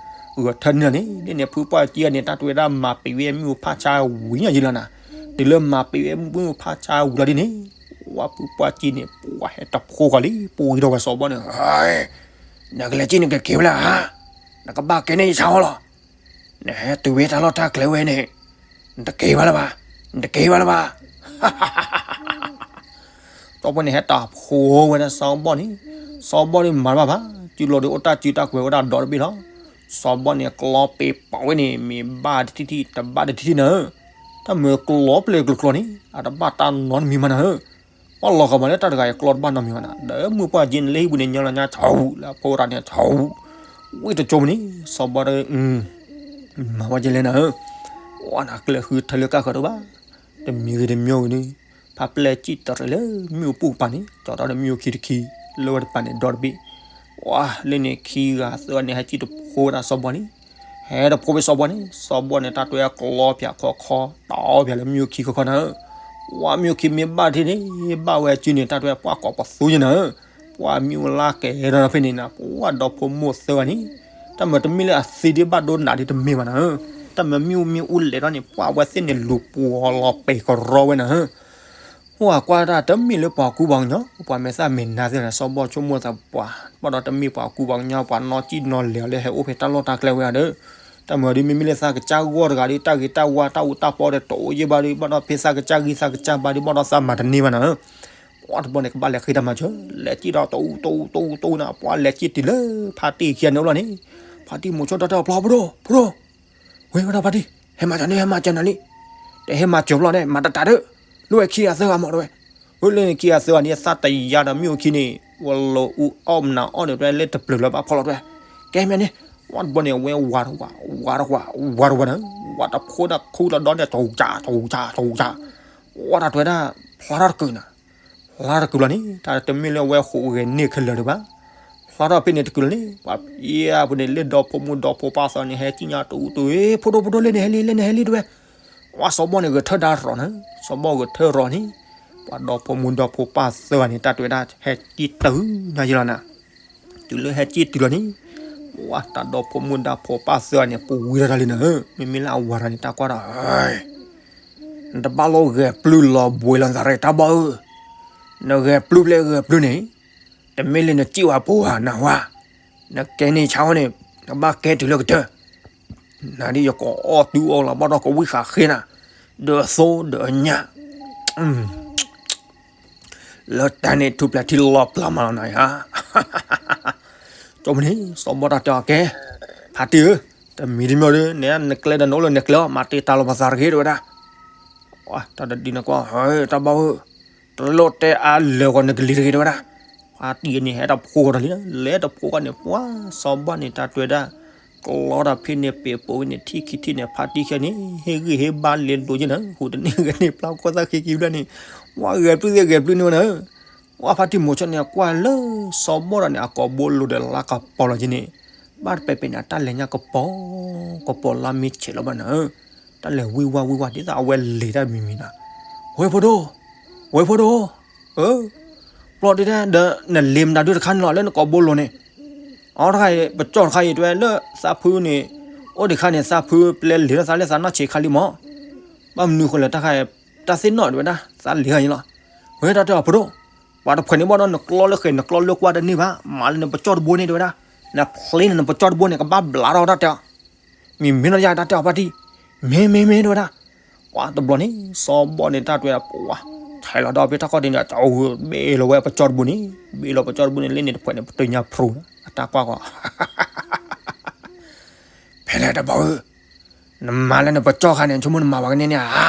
ဂဲၤထၢန့ၣ်န့ၣ် ဒ်န့ၣ်ဖုပှၢ်ကံအန့ၣ် တၢ်တွဲဒၣ်မၤပံာ်ဝဲမ့ၣ်အူဖးဆါဝံၤညါယံၤလီၤနၤ, တုၤလၢမၤပံာ်ဝဲမ့ၣ်အူဖးဆါဝံၤလီၤဒ်န့ၣ်, ပှၤဖုပှၢ်ကံန့ၣ် ပှၤဟဲတဖိဃီလံ, ပှံထီၣ်ဝဲစီၤဘီၣ်န့ၣ်, နကလဲၤက့ၤနကက့ၤဝဲလၢဧါ, နကဘၣ်ကဲန့ၢ်ယဆါအီၤလီၤ, နဟဲတုၤဝဲတၢ်လီၢ်တၢ်ကျဲဝဲန့ၣ်, နတက့ၤဘၣ်လၢၤဘၣ်, နတက့ၤဘၣ်လၢၤဘၣ် စီၤဘီၣ်န့ၣ်ဟဲတၢ်ဖိဝဲဒၣ်စီၤဘီၣ်န့ၣ်, စီၤဘီၣ်န့ၣ်မၤတဘၣ်ဘၣ်, စုလိၤဒီးအိၣ်တၢ်စုတၢ်ကွဲးဝဲဒၣ်ဒီတဘ့ၣ်လီၤ. စီၤဘီၣ်န့ၣ်ကျီပ့ၤပာ်ဝဲန့ၣ် မ့ၢ်ဘၣ်တထံၣ်ထံၣ် တဘၣ်တထံၣ်ထံၣ်နၤဧၢ, တၢ်မၢကျီပျဲၢ်ကျိၤကျိၤန့ၣ် အတဘၣ်တၢ်နီတမံၤမးနၤဧၢ, ပှၤလီၤဂာ်မးလၢတၢ်တဂၤအံၤကျီတဘၣ်နီတမံၤဘၣ်နၤ, ဒီးမုၢ်ပှၢ်ကံန့ၣ်လၢဟံၣ်ပူၤန့ၣ် ညီလီၤညါဆူၣ် လၢအဖိရၤန့ၣ်ဆူၣ် ဝံၣ်တကၠိမးန့ၣ် စီၤဘီၣ်ဒီး မၤဝဲကလဲၣ်နၤဧၢ, ပှၤနၤကျဲဃုထၢလၢကၢ်ဃၢၤတအိၣ်ဘၣ်, တမံၤဂ့ၤတမံၤဂ့ၤန့ၣ်, ဖးပျဲၢ်စံၣ်တရံးလၢမ့ၣ်အူပူၤကပၤန့ၣ် ကၠီၤထီၣ်ဒီးမ့ၣ်အူခံတခံ, လၢဝဲတပၤန့ၣ်ဒီတဘ့ၣ်, ပှၤလၢန့ၣ်ခံဂၤသၢဂၤန့ၣ် ဟဲစံၣ်တဖိဝဲဒၣ်စီၤဘီၣ်န့ၣ်, ဟဲတဖိဖဲစီၤဘီၣ်န့ၣ် စီၤဘီၣ်န့ၣ် တၢ်တွဲကျီပၠးခီခီ တီပၠးလၢမ့ၣ်အူခံခီခီနၤဧၢ, ပှၤမ့ၣ်အူခံမ့ၢ်ဘၣ်တထံၣ်န့ၣ် ဘၣ်ဝဲအစုန့ၣ် တၢ်တွဲပှၤကိးပသူယဲနၤဧၢ, ပှၤမ့ၣ်အူလၢကဲၤဒီးဖဲန့ၣ်နၤ ပှၤဒီဖိမိၢ်သၢဂၤန့ၣ်, တ တၢ်မၤတမ့ၢ်လၢအသံဒံးဘၣ်ဒိနးဒံးတမ့ၢ်ဘၣ်နၤဧၢ, တၢ်မၤမ့ၣ်အူမ့ၣ်အူလဲၤထီၣ်န့ၣ် ပှၤဝဲသ့ၣ်န့ၣ်လူၤပှီၤလီၤပဲာ်ကရီဝဲနၤဧၢ. ဟိၣ်အကွၢ်တၢ်တမ့ၢ်လၢပှၤကူပှၤကညီ, ပှၤမဲာ်သၣ်မဲာ်နါသ့ၣ်န့ၣ် စီၤဘီၣ်ဆိကမိၣ်သးပှၤ, ဘၣ်ဒီးတမ့ၢ်ပှၤကူပှၤကညီ ပှၤနီၢ်ကံၣ်နီၢ်လဲၤအီၤလၢဟဲအိၣ်ဖဲတၢ်လီၢ်တၢ်ကျဲဝဲဧါဒီး, တၢ်မၤဒ်မ့မ့ၢ်လၢသးကစၢ်ဂီၢ်တဂၤဒီး တၢ်ဂ့ၤတၢ်ဝါ တၢ်အူတၢ်ပီဒီး တအိၣ်ယဲၢ်ဘၣ်ဒီး ဘၣ်ဒီးဖဲသးကစၢ်ဂံၢ်သးကစၢ်ဘါဒီး ဘၣ်ဒီးသးမၤတန့ၢ်ဘၣ်နၤဧၢ. ပှၤတဘျီန့ၣ် ကဘၣ်လဲၤဃ့တၢ်မၤစၢၤ, လဲၤစံၣ်ဒီးတအူတအူတအူတအူနၤ, ပှၤလဲၤစံၣ်တုၤလၢဖါတံၢ်ခံဂၤန့ၣ်အိၣ်လီၤန့ၣ်, ဖါတံၢ်မိၤဆိတၢ်တဲအီၤ ဖျီဖိဒိၣ် ဖိဒိၣ်, ဝဲဝဲဒၣ်ဖါတံၢ် ဟဲမၤစၢၤန့ၣ် ဟဲမၤစၢၤနၤလံ, တဟဲမၤစၢၤဖျီန့ၣ် မၤတတးဒီး, လၢဝဲခံဂၤသၢဂၤမးတဲဝဲ, ဝဲလၢန့ၣ်ခံဂၤသၢဂၤန့ၣ် သးတယါဒီးမ့ၣ်အူခံန့ၣ် ဝဲလီၤအူအီၣ်မနုၤအီၣ်န့ၣ် တဲလၢတပျၢၤလၢၤဘၣ်ဖီလီၤတဲဝဲ, ကဲမ့ၢ်န့ၣ်, ပှၤတဘျီန့ၣ် အဝဲဝးတဝး ဝးတဝး ဝးတဝးနၤ, ဝးတဖိဒီးခူတဒီန့ၣ် တဝူၤစး တဝူၤစး တဝူၤစး, ဝးတၢ်တဲဝဲဒၣ်, ဖျါထီၣ်တကုာ်နၤ ဖျါထီၣ်တကုာ်လီၤန့ၣ် တၢ်တမ့ၢ်လၢအဝဲဟူးဂဲၤန့ၢ်ခဲလၢာ်ဒံးဘၣ်, ဖျါထီၣ်ဖဲန့ၣ်တကုာ်လီၤန့ၣ် ပှၤဖံးအပူၤန့ၣ် လၢဒီဖိမုၣ်ဒီဖိပၢ်သၢဂၤန့ၣ် ဟဲကံၣ်ညါတအူတအူ ဖိဒိၣ်ဖိဒိၣ်လၢန့ၣ်ဟဲလံ လၢန့ၣ်ဟဲလံတဲဝဲ, ဝဲစီၤဘီၣ်န့ၣ်ဂဲၤထၢၣ်ဒါရီၤနၤ, စီၤဘီၣ်ဂဲၤထၢၣ်ရီၤန့ၣ်, ပှၤဒီဖိမုၣ်ဒီဖိပၢ်သၢဂၤန့ၣ် တၢ်တဲဝဲဒၣ် ဟဲကံၣ်တုၤနၤယလီၤနၤ, တုၤလၢဟဲကံၣ်တုၤလီၤန့ၣ်, ဝဲတၢ်ဒီဖိမုၣ်ဒီဖိပၢ်သၢဂၤန့ၣ် ပူၤဝံၤထီၣ်တၢ်လံနၤဧၢ, မ့မ့ၢ်လၢအဝၤတဂၤန့ၣ် တၢ်ကွၢ်ဒီး နတဘၣ်လိၣ်ဂဲၤပျုၢ်လီၤဘှံးလီၤသးရဲၣ်တၢ်ဘီၣ်ဧၢ, နဂဲၤပျုၢ်ဖဲဂဲၤပျုၢ်န့ၣ်, တမ့ၢ်လၢနစံၣ်ဝဲပှၤနၢ်ဟူဧါ, နကဲန့ၣ်ဆါဝဲန့ၣ်, နဘၣ်ကဲတုၤလၢကတၢၢ်, နဒ်ယကအီၣ်တုၤအီၣ်လီၤဘၣ်ဒီးကဝံၣ်ဃာ်ဃ့နၤ, ဒီးအသိဒီးအညၣ် လၢတၢ်န့ၣ်ထူပျဲၤထံလီၤပျၢၤမးလီၤနၤဧါ, ကၠီမန့ၣ် စီၤဘီၣ်တၢ်တဲအီၤကဲ, ဖါတံၢ်ဧၢ, တမံၤတမံၤဒီး နဲနကျဲဒီးနအိၣ်လၢနကျဲအီၤ မၤတ့ၢ်တၢ်လီၤပသးတဂ့ၤတဲဝဲဒၣ်, တၢ်တဒ်န့ၣ်ကွၢ် တၢ်ဘီၣ်ဧၢ, တလိၣ်တဲအါလၢာ်ဂီၤနကလံၤတဂ့ၤတဲဝဲဒၣ်, ဖါတံၢ်န့ၣ်ဟဲတဖိဂီၤတၢ်လံ, လဲၤတဖိဂီၤန့ၣ် ပှၤစီၤဘီၣ်န့ၣ်တၢ်တဲဝဲဒၣ် ကျီတၢ်ဖဲန့ၣ် ပ့ၤပိာ်ဝဲန့ၣ် ထံၣ်ခံထံၣ်န့ၣ် ဖါတံၢ်ခဲန့ၣ် ဟ့ၣ်ဂံၢ်ဟ့ၣ်ဘါလဲၤလိၤက့နၤ, ဟူးတန့ၢ်ဂဲၤန့ၢ်ပျၢ်ကွၢ်သၣ်ဃ့က့ၤဘျၢၣ်န့ၣ်, ဝဲဂဲၤပျုၢ်သ့ၣ်ဂဲၤပျုၢ်န့ၢ်ဝဲနၤ, ဝဲဖါတံၢ်မိၤဆိန့ၣ် ကွၢ်လၢစီၤဘီၣ်ဒီးန့ၣ် အကိာ်ဘိလိၤဒီးလါကပီၤလီၤက့န့ၣ်, ဘၣ်တပဲာ်ပဲာ်န့ၣ် တၢ်လဲၤညါကပီၤ, ကပီၤလါမ့ၢ်ဆဲးလီၤဘၣ်နၤဧၢ, တၢ်လဲၤဝံၣ်ဝါဝံၣ်ဝါဒ်သိးအဝဲလဲၤတၢ်မံၤမံၤနၤ, ဝဲဖိဒိၣ်, ဝဲဖိဒိၣ် ပျီဒ်တဲဒီး နလ့မတၤဒုတခါန့ၣ်လီၤ လၢနကိာ်ဘိလိၤန့ၣ်, အတခါအံၤ ပကၠီၣ်တခါအံၤတဲဝဲလၢသးဖုန့ၣ်, အိၣ်ဒံးခါန့ၣ် သးဖုပျဲလံာ်ထီၣ်သးလၢသးနီၢ်ဆံးခါလံမး, ဘၣ်မနုၤဃိလဲၣ်တၢ်ခါအံၤ, တၢ်သ့ၣ်နီၣ်တဲဝဲဒၣ် သးလံာ်ခါအံၤလီၤ, ဝဲတၢ်တဲအီၤဖိဒိၣ်, ပှၤတဖှဲးန့ၣ်ဘၣ်ဒီးနကျီလၢဃဲၤနကျီလၢကွၢ်တန့ၢ်ဘၣ် မၤလၢနပကၠီၣ်တဘိန့ၣ်တဲဝဲဒၣ်, နဖျ့န့ၣ်နပကၠီၣ်တဘိန့ၣ် ကဘၣ်ဘျးထီၣ်တၢ်တဲအီၤ မ့မ့ၢ်နီၢ်ယါတၢ်တဲအီၤဖါတံၢ်, မ့မ့မ့မ့ၢ်တဲဝဲဒၣ်, ပှၤတဘျီန့ၣ် စီၤဘီၣ်န့ၣ်တၢ်တဲဝဲဒၣ်ပှၤ, ထဲလီၤဒီးဖဲတၢ်ခီၣ်ထံးန့ၣ် အဝဲဘ့ၣ်လီၤဝဲပကၠီၣ်တဘိန့ၣ်, ဘ့ၣ်လီၤပကၠီၣ်တဘိန့ၣ် လၢန့ၣ်တဖှဲးန့ၣ် ပတုၤညါဖျိ, အတၢ်ကွၢ်ကွၢ် ဖဲလဲၣ်တဘီၣ်ဧၢ, နမၤလၢနပကၠီၣ်ခါန့ၣ် ဆိကမိၣ်နမၤပှၤကန့ၢ်န့ၣ်ဧါ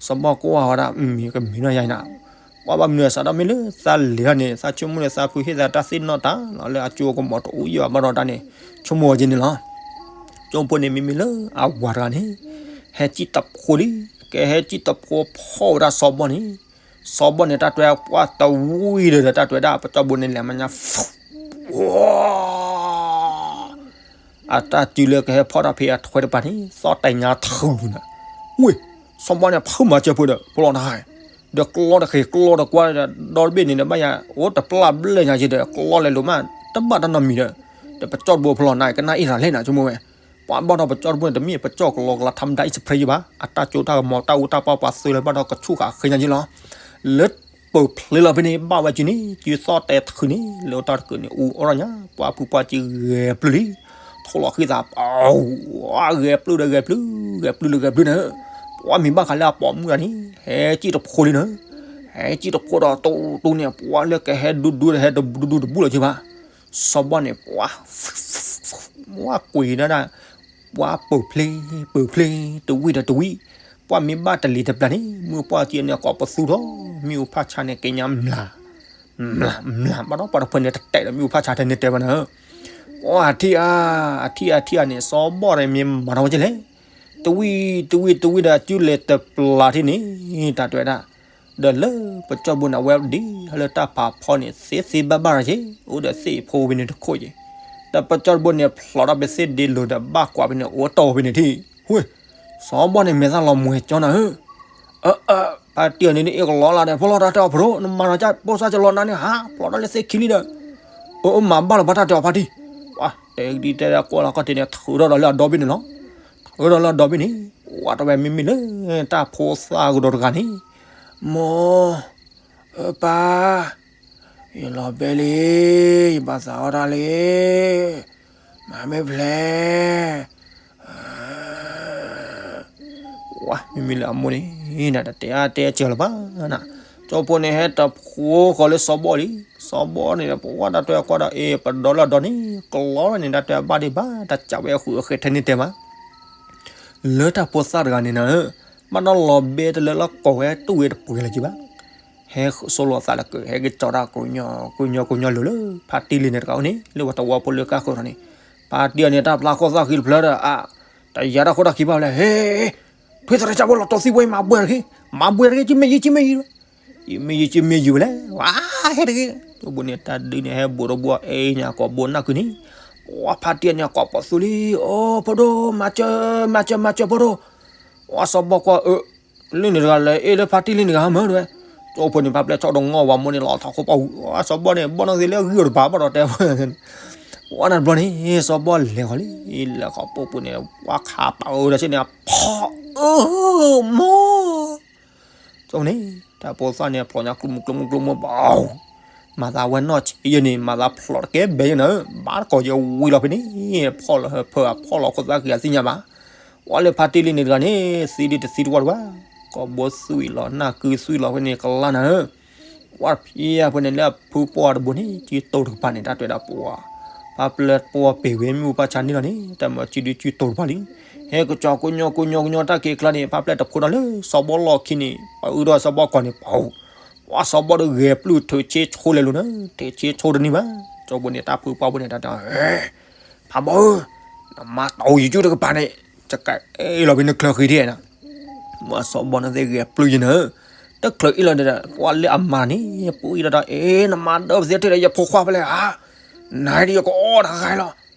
စီၤဘီၣ်ကွၢ်ဝဲဒၣ် မ့ၢ်ကမံၤနီၢ်ယါအံၤနၤ, ပှၤဘၣ်မနုၤစးဒီးမ့ၢ်လၢသးလံာ်ထီၣ်န့ၣ် သးဆိကမိၣ်န့ၣ် သးဖုဟ့ၣ်သးတၢ်သ့ၣ်နီၣ်တၢ်လီၤ လၢအကၠိကမီၤတအိၣ်ယံာ်ဘၣ်ဘၣ်ဒီးတၢ်န့ၣ် ဆိကမိၣ်ဝဲက့န့ၣ်လီၤ. ကၠိဖိန့ၣ်မ့မ့ၢ်လၢအဝၤတဂၤန့ၣ် ဟဲစံၣ်တဖိလံ, ကဟဲစံၣ်တဖိဖီၣ်ဝဲဒၣ်စီၤဘီၣ်န့ၣ်, စီၤဘီၣ်န့ၣ် တၢ်တဲပှၤတဝံၤဒီး တၢ်တဲဝဲဒၣ် ပကၠီၣ်တဘိန့ၣ် လဲၤမၤညါ အတၢ်စုလၢကဟဲဖီၣ်တၢ်ဖဲအထွဲတပၤန့ၣ် သီၣ်တဲာ်ညါထုးလံနၤ, ဝ့ၢ်, စီၤဘီၣ်န့ၣ် ဖုမၤစၢၤဖိဒီး ဖျီၣ်တၢ်ခါအံၤ, ဒီးကျီတဃ့ၢ်ကျီတကွၢ်ဒီး ဒီတဘ့ၣ်န့ၣ်ဒီး ဘၣ်ယၤ အိၣ်တပျၢ်ဘျဲၣ်ညါက့ဒီး ကျီလဲၤလိၤမး တဘၣ်တၢ်နီတမံၤဒီး, ဒီးပကၠီၣ်တဘိဖျီၣ်နၤ ကနၣ်အ့ၣ်ရၤလဲၣ်နၤ ဆိကမိၣ်ဝဲ, ပှၤဘၣ်ဒီးပကၠီၣ်တဘိန့ၣ် တမ့ၢ်ပကၠီၣ်ကလီကလီ ထါမတၤ အံၣ်စဖရ့ယဘၣ်, အတၢ်ကၠိတၢ်ကမီၤ တၢ်အူတၢ်ပီပှၤသုးလၢဘၣ်ဒီးကဆူၣ်ဃာ်ဃ့ညါက့လီၤ. လၢ ပၢၢ်ဖျ့လီၤဖဲန့ၣ် ဘၣ်ဝဲစုန့ၣ် စုသီၣ်တဲာ်ထုးန့ၣ် လၢတၢ်တကုာ်န့ၣ် အူအီၣ်ထီၣ်ညါ ပှၤဖုပှၢ်စုဂဲၤပျုၢ်လံ, ထိၣ်လီၤဃံသး ဂဲၤပျုၢ်ဒီးဂဲၤပျုၢ် ဂဲၤပျုၢ်လၢဂဲၤပျုၢ်န့ၣ်, ပှၤမ့ၢ်ဘၣ်ဃးလၢအပိာ်မုၣ်တဂၤန့ၣ် ဟဲစံၣ်တဖိလံနၤ, ဟဲစံၣ်တဖိဒီးတူတူန့ၣ် ပှၤလၢကဟဲဒူဒူဒီးဟဲဒူဒူတဘူၣ်လီၤက့ဘၣ်, စီၤဘီၣ်န့ၣ် ပှၤ ဝါကွံာ်ဒၣ်ဒၣ်, ပှၤပၢၢ်ဖျ့ ပၢၢ်ဖျ့ တဝံၣ်ဒီးတဝံၣ်, ပှၤမ့ၢ်ဘၣ်တလံၤတပျၢ်န့ၣ် မုၢ်ပှၢ်က့န့ၣ် ကိးပသူထီၣ် မ့ၣ်အူဖးဆါန့ၣ် က့ညါမျၢ်, မျၢ် မျၢ် ဘၣ်ဒီးပှၤတဖုန့ၣ် တတဲာ်ဒီးမ့ၣ်အူဖးဆါထဲန့ၣ်တဲဝဲနၤ, ပှၤအထံၣ်အါ, အထံၣ်အါထံၣ်အါန့ၣ် စီၤဘီၣ်ဒီးမ့ၢ်မၤထီၣ်ဝဲကလဲၣ်, တဝံၣ် တဝံၣ် တဝံၣ်ဒီး စုလဲၤတပျၢ်ထံၣ်န့ၣ် တၢ်တဲဝဲဒၣ် ဒီးလၢပကၠီၣ်တဘိန့ၣ် အဝဲဒံးလၢတၢ်ဖးဖီန့ၣ် သ့သ့ဘၣ်ဘၣ်ရၤက့, အိၣ်ဒီးသ့ၣ်ဖိဖဲန့ၣ်တခိၣ်က့, ဒီးပကၠီၣ်တဘိန့ၣ် ဖျိးထီၣ်ဖဲသ့ၣ်ဒ့လိၤဒီးဘၣ်ကွၢ်ဖဲန့ၣ် အိၣ်တီၢ်ဖဲန့ၣ်ထံၣ်, ဝ့ၢ်, စီၤဘီၣ်န့ၣ်မဲာ်သၣ်လီၤမှဲၤကၠီနၤဧၢ, အၢ အၢ ဖါတံၢ်န့ၣ် အ့ၣ်ကလီလၢ်ဒီး ဖိလီၤတၢ်တဲအီၤ ဖိဒိၣ် နမၤဒီးကၢ်ပိာ်စၢ်ကလီနၤန့ၣ် ဟးဖျိးထီၣ်လၢသ့ၣ်ခံလံဒီး, တ အၢ မၤဘၣ်လီၤဘၣ်တၢ်တဲအီၤဖါတံၢ်, ပှၤတဲဒ်တဲကွၢ်လီၤခီၣ်ထံးန့ၣ် ထုးထီၣ်ဒီးလၢအဒီဘ့ၣ်န့ၣ်လီၤ. ထုးထီၣ်လၢအဒီဘ့ၣ်န့ၣ်, ပှၤတဝဲမ့မ့ၢ်လၢတၢ်ဖိသၣ်ကဒီးတဂၤန့ၣ်, မိၢ်, အၢ ပၢ်, ယလီၤဘဲလံ, ယဘၣ်သးအီၣ်တၢ်လံ, မၤမ့ၢ်ဖျဲး ဝဲ မ့မ့ၢ်လၢအမိၢ်န့ၣ် နတတဲအါတဲစှၤလၢၤဘၣ်နၤ, ကၠီဖိန့ၣ်ဟဲတဖိဃီၤလၢစီၤဘီၣ်လံ, စီၤဘီၣ်န့ၣ်ဒီး ပဝဲတၢ်တဲကွၢ်ဒီး အ့ ပဒီလၢအဒီန့ၣ် ကလီန့ၣ် တၢ်တဲဘၣ်ဒံးဘၣ် တၢ်စံးဝဲအဃုာ်အဃဲထဲန့ၣ်တဲမး လၢတၢ်ဖိသၣ်တဂၤန့ၣ်နၤ, ဘၣ်နီၣ်လီၤဘဲတလၢလၢကိးဝဲတူၢ်ဝဲတပှဲၤလၢၤက့ဘၣ်, ဟဲစိလီၤသးလၢက ဟဲက့ၤကၠီတၢ်ကိးညီကိးညီကိးညီလိၤလၢ ဖါတံၢ်လံန့ၣ်တဂၤအိၣ်န့ၣ် လၢပှၤတဝီဖိလၢကၢ်ဃုာ်ထီၣ်န့ၣ်, ဖါတံၢ်အန့ၣ် တၢ်ဖျါဃီသၣ်ဃံတဖျၢၣ်ဒီး အ တယၤတၢ်ခိၣ်တၢ်ခံဘၣ်လဲၣ်, ဟ့ ထွံၣ်သရၣ်စၢ်ဖိလီၤတီၤသံဝဲ မၤဘှဲတဂ့ၤ, မၤဘှဲတဂ့ၤ ကမ့ၢ်ယံၤ ကမ့ၢ်ယံၤ, ယမ့ၢ်ယံၤ ကမ့ၢ်ယံၤဝဲလဲၣ်, ဝဲ ဟဲတဂ့ၤ, ကၠီဖိန့ၣ် တၢ်ဒုးန့ၣ် ဟဲဘူးဒီးဘူးအီၤ အ့ၣ်န့ၣ် အကိာ်ဘိနၢ်ကုန့ၣ်, ပှၤဖါတံၢ်အန့ၣ် အကိာ်ပိာ်သူလံ, အိ ဖိဒိၣ် မၤစၢၤ မၤစၢၤ မၤစၢၤဖိဒိၣ်, ပှၤစီၤဘီၣ်ကွၢ် အၢ လံန့ၣ်တဂၤလဲၣ်, အ့ၣ်လၢဖါတံၢ်လံန့ၣ်တဂၤမ့ၢ်ဝဲ, ကၠီဖိန့ၣ် ဖါပျဲၢ်ဆီဒီးငီၢ်ဝဲမိၢ်န့ၣ် လီၤထီၣ်ခိၣ်ပှၢ်ဝံၤ, ပှၤစီၤဘီၣ်န့ၣ် ဘီၣ်နီၢ်သ့လၢအဂံၢ်အီၤတပၤဘၣ်ဒီးတဲဝဲ ဝဲနၤတဘျီန့ၣ် စီၤဘီၣ်လဲၤဃီၤလံ, လဲၤဃီၤပိာ်ပူၤန့ၣ် ပှၤခးပာ်အၢဒီးဆ့န့ၣ် ဖီၣ် အၢ မိၢ်, ကၠီဖိန့ၣ် တၢ်ဖိသၣ်န့ၣ် ဖျိးညါကျိမုၢ်ကျိမုၢ်ကျိမုၢ်ဘၣ်, မၤသးဝဲနီၢ်ဆံးယဲၢ်န့ၣ် မၤသးဖျိးတကဲဘဲယဲၢ်နၤ, ဘၣ်တကိးယဲၢ်ဝံၤလီၤဖဲန့ၣ်, ဖီၣ်လီၤဟၢဖၢအဖီၣ်လီၤခိၣ်သၣ်ဃံအသ့ၣ်ညါဘၣ်, ပှၤလၢဖါတံၢ်လံန့ၣ်တဂၤန့ၣ် သံဒ်တသံတဝီတဘၣ်, ကိာ်ဘိသွံၣ်လီၤ နၢ်ကုသွံၣ်လီၤဖဲန့ၣ်ကလါနၤဧၢ ပှၤဖံအဖိန့ၣ်လၢအဖုပှၢ်တဘိန့ၣ် စုတိၤတကပၤန့ၣ် တၢ်တဲဒၣ်ပှၤ, ပှၤပျဲၢ်ပှၢ်ပ့ၤဝဲမ့ၣ်အူပှၢ်ဆါန့ၣ်လီၤန့ၣ် တၢ်မၤစုဒုစုတိၤတကပၤလံ, ဟဲကစီၤကိးညီကိးညီကိးညီတၢ်က့ၤကျါန့ၣ် ဖါပျဲၢ်တဖိဒီးလၢစီၤဘီၣ်လီၢ်ခံန့ၣ် ပှၤအုဒီးစီၤဘီၣ်ကီၢ်န့ၣ် ပှၤ ပှၤစီၤဘီၣ်ဒီးဂဲၤပျုၢ်ထုးဆ့ဆိလဲၤလိာ်နၤ, ထုးဆ့ဆိတန့ၢ်ဘၣ်, ကၠီဖိန့ၣ် တၢ်ဖုပှၢ်ဖိန့ၣ် တၢ်တဲ ဖးဘီဧၢ, နမၤတီယစုတကပၤန့ၣ် ယကအ့ၣ်လီၤဖဲနချၢဃံဒၣ်နၤ, ပှၤစီၤဘီၣ်န့ၣ်သ့ၣ်ဂဲၤပျုၢ်ယဲၢ်နၤ, တချုးအ့ၣ်လီၤဒီး ပှၤလၢအမါန့ၣ် ပှၤအ့ၣ်လီၤဒီး အ့ နမၤဒၢပသ့ၣ်ထဲဒီး ယဖိခွါဖဲလဲၣ်ဧါ, နၤဒီးယကအီၣ်တဂၤလီၤ,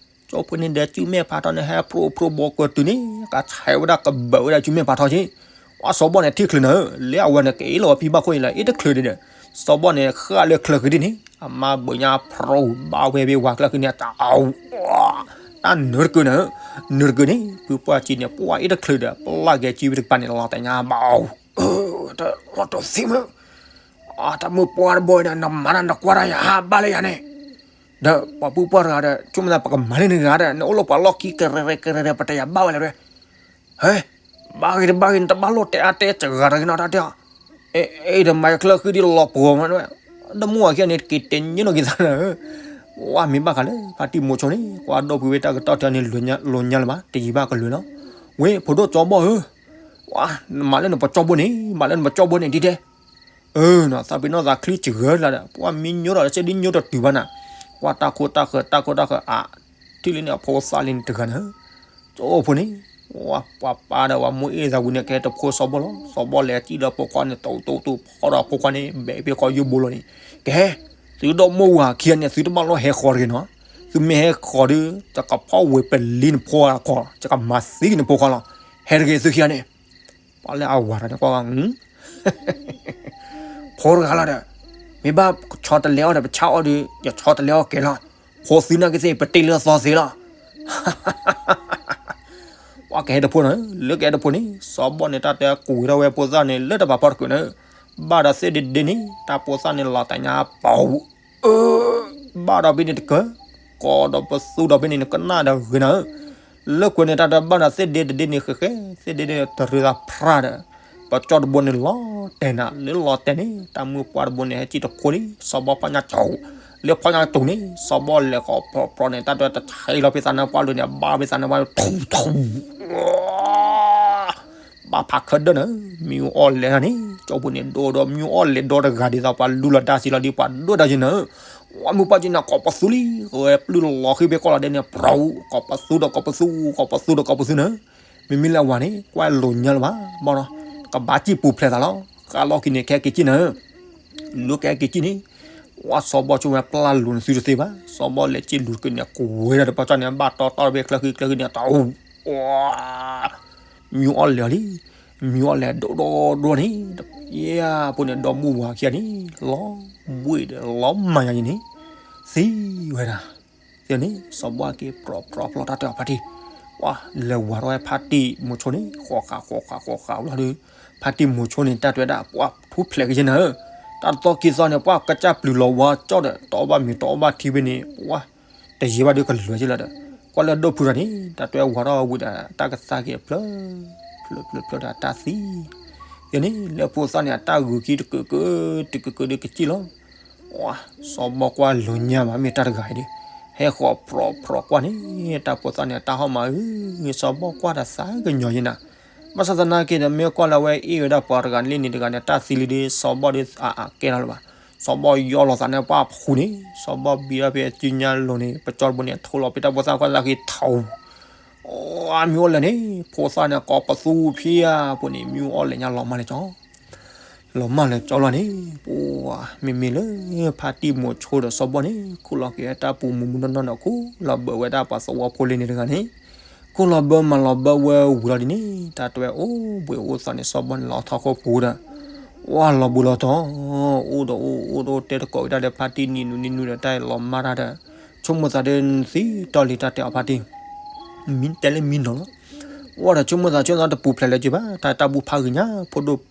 ကၠီဖိန့ၣ်ဒီး စုမဲာ်ဖးထီန့ၣ် ဟဲဖျိဖျိဘီကတုၤန့ၣ် ကဆဲးဝဲဒၣ်ကဘၢးဝဲဒၣ်စုမဲာ်ဖးထီက့ၤ, ပှၤစီၤဘီၣ်န့ၣ်ထံၣ်ချုးနၤဧၢ, လၢအဝဲန့ၣ်က့ၤလီၤဖံဘၣ်ခိၣ်အံၤလၢ အ့ၣ်တချုးဒံးဒီး, စီၤဘီၣ်န့ၣ်ဃၣ်လၢချၢဃံဒၣ်န့ၣ် အမါဘၣ်ညါဖျိဘၣ်ဝဲဖဲဝၤကျၢၢ်ဃံန့ၣ် တၢ်အဝဲ တၢ်နၢၤတကုာ်နၤဧၢ, နၢၤတကုာ်န့ၣ် ဖုပှၢ်စံးန့ၣ် ပှၤအ့ၣ်တချုးဒီး ပျၢ်က့ၤစုဝဲတကပၤန့ၣ် လီၤတဲာ်ညါဘၣ်အီၤ, လီၤတိၤသံမုၢ်, တၢ်မုၢ်ပှၢ်တဘိဒီး နမၤတၢ်နကွၢ်တၢ်ယၤဟးဘၣ်လၢယၤန့ၣ်, ဒီးပှၤပုၢ်ပှၢ်တဂၤဒီး ဆိကမိၣ်သးပကမၤလၢနဂၤဒီး နအိၣ်လၢပှၤလီၢ်ခံကရဲကရဲ ပတယၤဘၣ်ဝဲလဲၣ်, ဟဲ ဘၣ်ဂ့ၤတဘၣ်ဂ့ၤ နတဘၣ်လိၣ်တဲအါတဲစှၤတဂ့ၤနီၤ တၢ်တဲအီၤ, အ့ၣ် ဒီးမၤယချၢဃံဒ်လီၤပှီၤမး, ဒီးမုၢ်ဝၤခံဂၤန့ၣ် က့ၤတဲညိၣ်နီၢ်က့ၤသးနၤဧၢ, ဝဲမ့ၢ်ဘၣ်ဃးလၢ ဖါတံၢ်မိၤဆိန့ၣ် ကွၢ်ဒိၣ်ဖုဝဲတၢ်ကတီၢ်ထီန့ၣ် လိၤညါလၢၤဘၣ် တယံာ်ဘၣ်ကလုာ်လီၤ, ဝဲ ဖိဒိၣ်ကၠီဘီၣ်ဧၢ, ဝဲ နမၤလၢနပကၠီဘိန့ၣ် မၤလၢနပကၠီဘိန့ၣ် ဒ်တဲ အၢ နီၤ သးပ့ၤနီၣ်သးချံစှၤလၢၤဒီး ပှၤမံညိၣ်ဒီး စ့ဒ်ညိၣ်တတုၤဘၣ်နၤ, ကွၢ်တၢ်ခိတၢ်ဃၢၤ တၢ်ခိတၢ်ဃၢၤ အါ ထံၣ်လံန့ၣ် အဖိသၣ်လံန့ၣ်တဂၤနၤ, ကၠီဖိန့ၣ် ဝဲပှၤပၢ်ဒီးဝဲမိၢ်အ့ၣ်သးဝံၤန့ၣ် ကဟဲတဖိစီၤဘီၣ်လီၤ, စီၤဘီၣ်လဲၤစံၣ်ဒီးဖိခွါန့ၣ် တိၢ်တိၢ်တိၢ် ဖီၣ်ဒီးဖိခွါန့ၣ် ဘဲးဖဲဃီယိၣ်ဘိလီၤန့ၣ်, ကဟဲ သုဒီမိၢ်ဝၤခံဂၤန့ၣ် သုတဘၣ်လိၣ်ဟဲဃီၤတဂ့ၤနီၤ, သုမ့ၢ်ဟဲဃီၤဒီး ယကဖီၣ်ဝဲပလံနဖိခွါ, ယကမၤသံနဖိခွါလီၤ, ဟဲတဂ့ၤသုခံဂၤန့ၣ် ပှၤလၢအဝၤတဂၤန့ၣ်ကွၢ်ဝဲ ဖိတဂၤလီၤဒီး, မ့ၢ်ဘၣ်ဆီတလဲအီၤဒီး ပဆါအီၤဒီး ယဆီတလဲအီၤကဲလီၤ, ဖိသုနာ်က့သ့ၣ် ပတ့ၢ်လၢအသီသ့လီၤ, ပှၤကဟဲတဖိနီၤ, လၢကဟဲတဖိန့ၣ် စီၤဘီၣ်န့ၣ် တၢ်တဲကူၣ်ဝဲဒၣ်ဝဲဖိသၣ်န့ၣ် လၢတပၤဖီတကုာ်န့ၣ်, ဘၣ်ဒီးသ့ၣ်ဒ့ဒ့န့ၣ် တၢ်ဖိသၣ်န့ၣ်လီၤတၢ်ညါပီၤ အၢ ဘၣ်ဒီးဖဲန့ၣ်တကၢၢ်, ကိးဒီးပသူဒီးဖဲန့ၣ် နကနၣ်ဒီးဂ့ၤနၤဧၢ, လၢကွဲးန့ၣ် တၢ်တဘၣ်ဒီးသ့ၣ်ဒ့တဒ့န့ၣ် ဃဲဃဲ သ့ၣ်ဒ့န့ၣ်တရံးသးဖြါဒီး, ပကၠီတဘိန့ၣ်လီၤတဲာ်နၤ, လၢလီၤတဲာ်န့ၣ် တၢ်မုၢ်ပှၢ်တဘိန့ၣ် ဟဲစံၣ်တခိန့ၣ် စီၤဘီၣ်ဖီၣ်ညါကၠိ, လၢဖီၣ်ညါကၠိန့ၣ် စီၤဘီၣ်လဲၤဃီၤဖျိးဖျိးန့ၣ် တၢ်တဝဲတဆဲးလီၤဖဲသးနါပှၢ်လၢန့ၣ် ဘၣ်ဖဲသးနါပှၢ်လၢ ထူထူ ဘၣ်ဖးခဲဒၢၣ်နၤ, မံအီၣ်လဲၤန့ၣ် ကၠီဖိန့ၣ် ဒိၣ်ဒီးမံအီၣ်လဲၤဒီတဂၤဒ်သိးပှၤလူလီၤဒါစံးလီၤဒ်ပှၤဒိၣ်ဒါယဲၢ်နၤ, ဝဲမုၢ်ပှၢ်က့န့ၣ် ကိးပသူလံ, ဝဲပျုၢ်လီၤဃံဖဲကီၢ်လီၤဒဲးန့ၣ် ပြီ ကိးပသူဒီးကိးပသူ, ကိးပသူဒီးကိးပသူနၤ, မ့မ့ၢ်လၢအဝၤန့ၣ် ကွၢ်လိၤညါလၢၤဘၣ်, ဘၣ်ဒီး ကဘၣ်စံၣ်ပူၤဖျဲးသးလီၤ, ဃၣ်လီၢ်ခံန့ၣ် ကဟဲက့ၤစံၣ်နၤ လၢကဟဲက့ၤစံၣ်န့ၣ်, ဝဲစီၤဘီၣ်ဆိဝဲပျၢ်လူၤနသုတသ့ဘၣ်, စီၤဘီၣ်လဲၤစံၣ်လူၤတက့ၢ်န့ၣ် ကွဲးဒၣ်တပီၢ်ကၠီန့ၣ် ဘၣ်တီတီဖဲချၢဃံချၢဃံန့ၣ် တၢ်အိၣ်, မံအီၣ်လဲၤအီၤလံ, မံအီၣ်လဲၤဒိၣ်ဒိၣ်ဒိၣ်န့ၣ်, ယဲၢ်ဖိန့ၣ် ဒီမုၢ်ဝၤခံဂၤန့ၣ် လီၤဘှံးဒီးလီၤမၤညါယဲၢ်န့ၣ်, သံဝဲဒၣ်. သံန့ၣ် စီၤဘီၣ်က့ၤပြီပြီပြီ တၢ်တဲအီၤဖါတံၢ်, ပှၤလဲၤဝၤထီၣ်ဝဲဖါတံၢ်မိၤဆိန့ၣ် ဃီဃးဃီဃးဃီဃးလီၤဒီး ဖါတံၢ်မိၤဆိန့ၣ် တၢ်တဲဝဲဒၣ် ပှၤထူဖျဲးကယဲၢ်နၤဧၢ, တၢ်တသီခံသီန့ၣ် ပှၤကစၢ်ပျုၤလီၤဝါကၠီဒီး တအီၣ်ဘၣ်မ့ၤတအီၣ်ဘၣ်ထံဘၣ်န့ၣ် ပှၤ တယံာ်ဘၣ်ဒီးကလၢာ်က့ၤလီၤဒီး ကွၢ်လၢဒိၣ်ဖုရၤန့ၣ် တၢ်တဲဝၤထီၣ်ဝံၤဒီး တၢ်ကသါက့ၤအဖျၢၣ် ဖျၢၣ်ဖျၢၣ်ဖျၢၣ်ဒီးတၢ်သံ ယဲန့ၣ် လၢဖိသၣ်န့ၣ် အတၢ်ဂုာ်ခံတကၢးကၢး တကၢးကၢးဒီးကစံၣ်လီၤ. စီၤဘီၣ်ကွၢ်လိၤညါဘၣ် မ့ၢ်တၢ်တဂၤအံၤဒီး ဟဲဃီၤပြီပြီကွၢ်န့ၣ် တၢ်ဖိသၣ်န့ၣ် တၢ်ဟီၣ်မးဧၢ, စီၤဘီၣ်ကွၢ်ဒီးသးကညီၤယဲနၤ, ဘၣ်ဆၣ်သနာ်က့ဒီး မ့ၢ်ကွၢ်လၢအဝဲအ့ၣ်ဝဲဒၣ်ပှၤတဂၤန့ၣ်လံန့ၣ်တဂၤန့ၣ် တၢ်သံလံဒီး စီၤဘီၣ်ဒီးအကဲထီၣ်လၢၤဘၣ်. စီၤဘီၣ်ယီလီၤသးန့ၣ် ပှၤဖှူန့ၣ် စီၤဘီၣ်ဘံထီၣ်ဖဲစုညါလိၤန့ၣ် ပကၠီတဘိန့ၣ် ထိလီၤဖဲတၢ်ဖိသၣ်ကွၢ်သးက့ၤထီၣ် အမ့ၢ်အိၣ်လဲၣ်န့ၣ် ဖိသၣ်န့ၣ် ကိးပသူဖဲအပူၤန့ၣ် မ့ၢ်အိၣ်လဲၣ်ညါလီၤမၢ်လၢကၠီ လီၤမၢ်လၢကၠီလီၤန့ၣ် ပှၤ မ့မ့ၢ်လၢဖါတံၢ်မိၤဆိဒီးစီၤဘီၣ်န့ၣ် ခူၣ်လီၤက့ၤတၢ်ပူၤမုၢ်မုၢ်နီၢ်နီၢ်ဒီး ခူၣ်လီၤဘၢဝဲဒၣ်ပှၤသဝီဖိလံန့ၣ်တဂၤန့ၣ် ခူၣ်လီၤဘၢမၤလီၤဘၢဝဲဝံၤလီၤဒ်န့ၣ် တၢ်တဲဝဲအိၣ်ဘှံးအိၣ်သီန့ၣ် စီၤဘီၣ်န့ၣ် လီၤထီၣ်ခိၣ်ပူၤဒီး ဝါလီၤဘှံးလီၤတီၤ အိၣ်ဒီးအိၣ်အိၣ်ဒီးအိၣ်တဲတကိးဝဲဒၣ်ဒီး ဖါတံၢ်နံၤနူနံၤနူဒီး တၢ်လီၤမၢ်တၢ်ဒီး ဆိကမိၣ်သးဒီးနသံတီၢ်လံ တၢ်တဲအီၤဖါတံၢ် မ့ၢ်တဲလၢမံနီၤလီၤ. ဝဲဒီးဆိကမိၣ်သးဆိကမိၣ်သးတပူၤဖျဲးလၢၤက့ၤဘၣ် တၢ်တၢ်ဘူၣ်ဖးဂ့ၤညါ ဖိဒိၣ်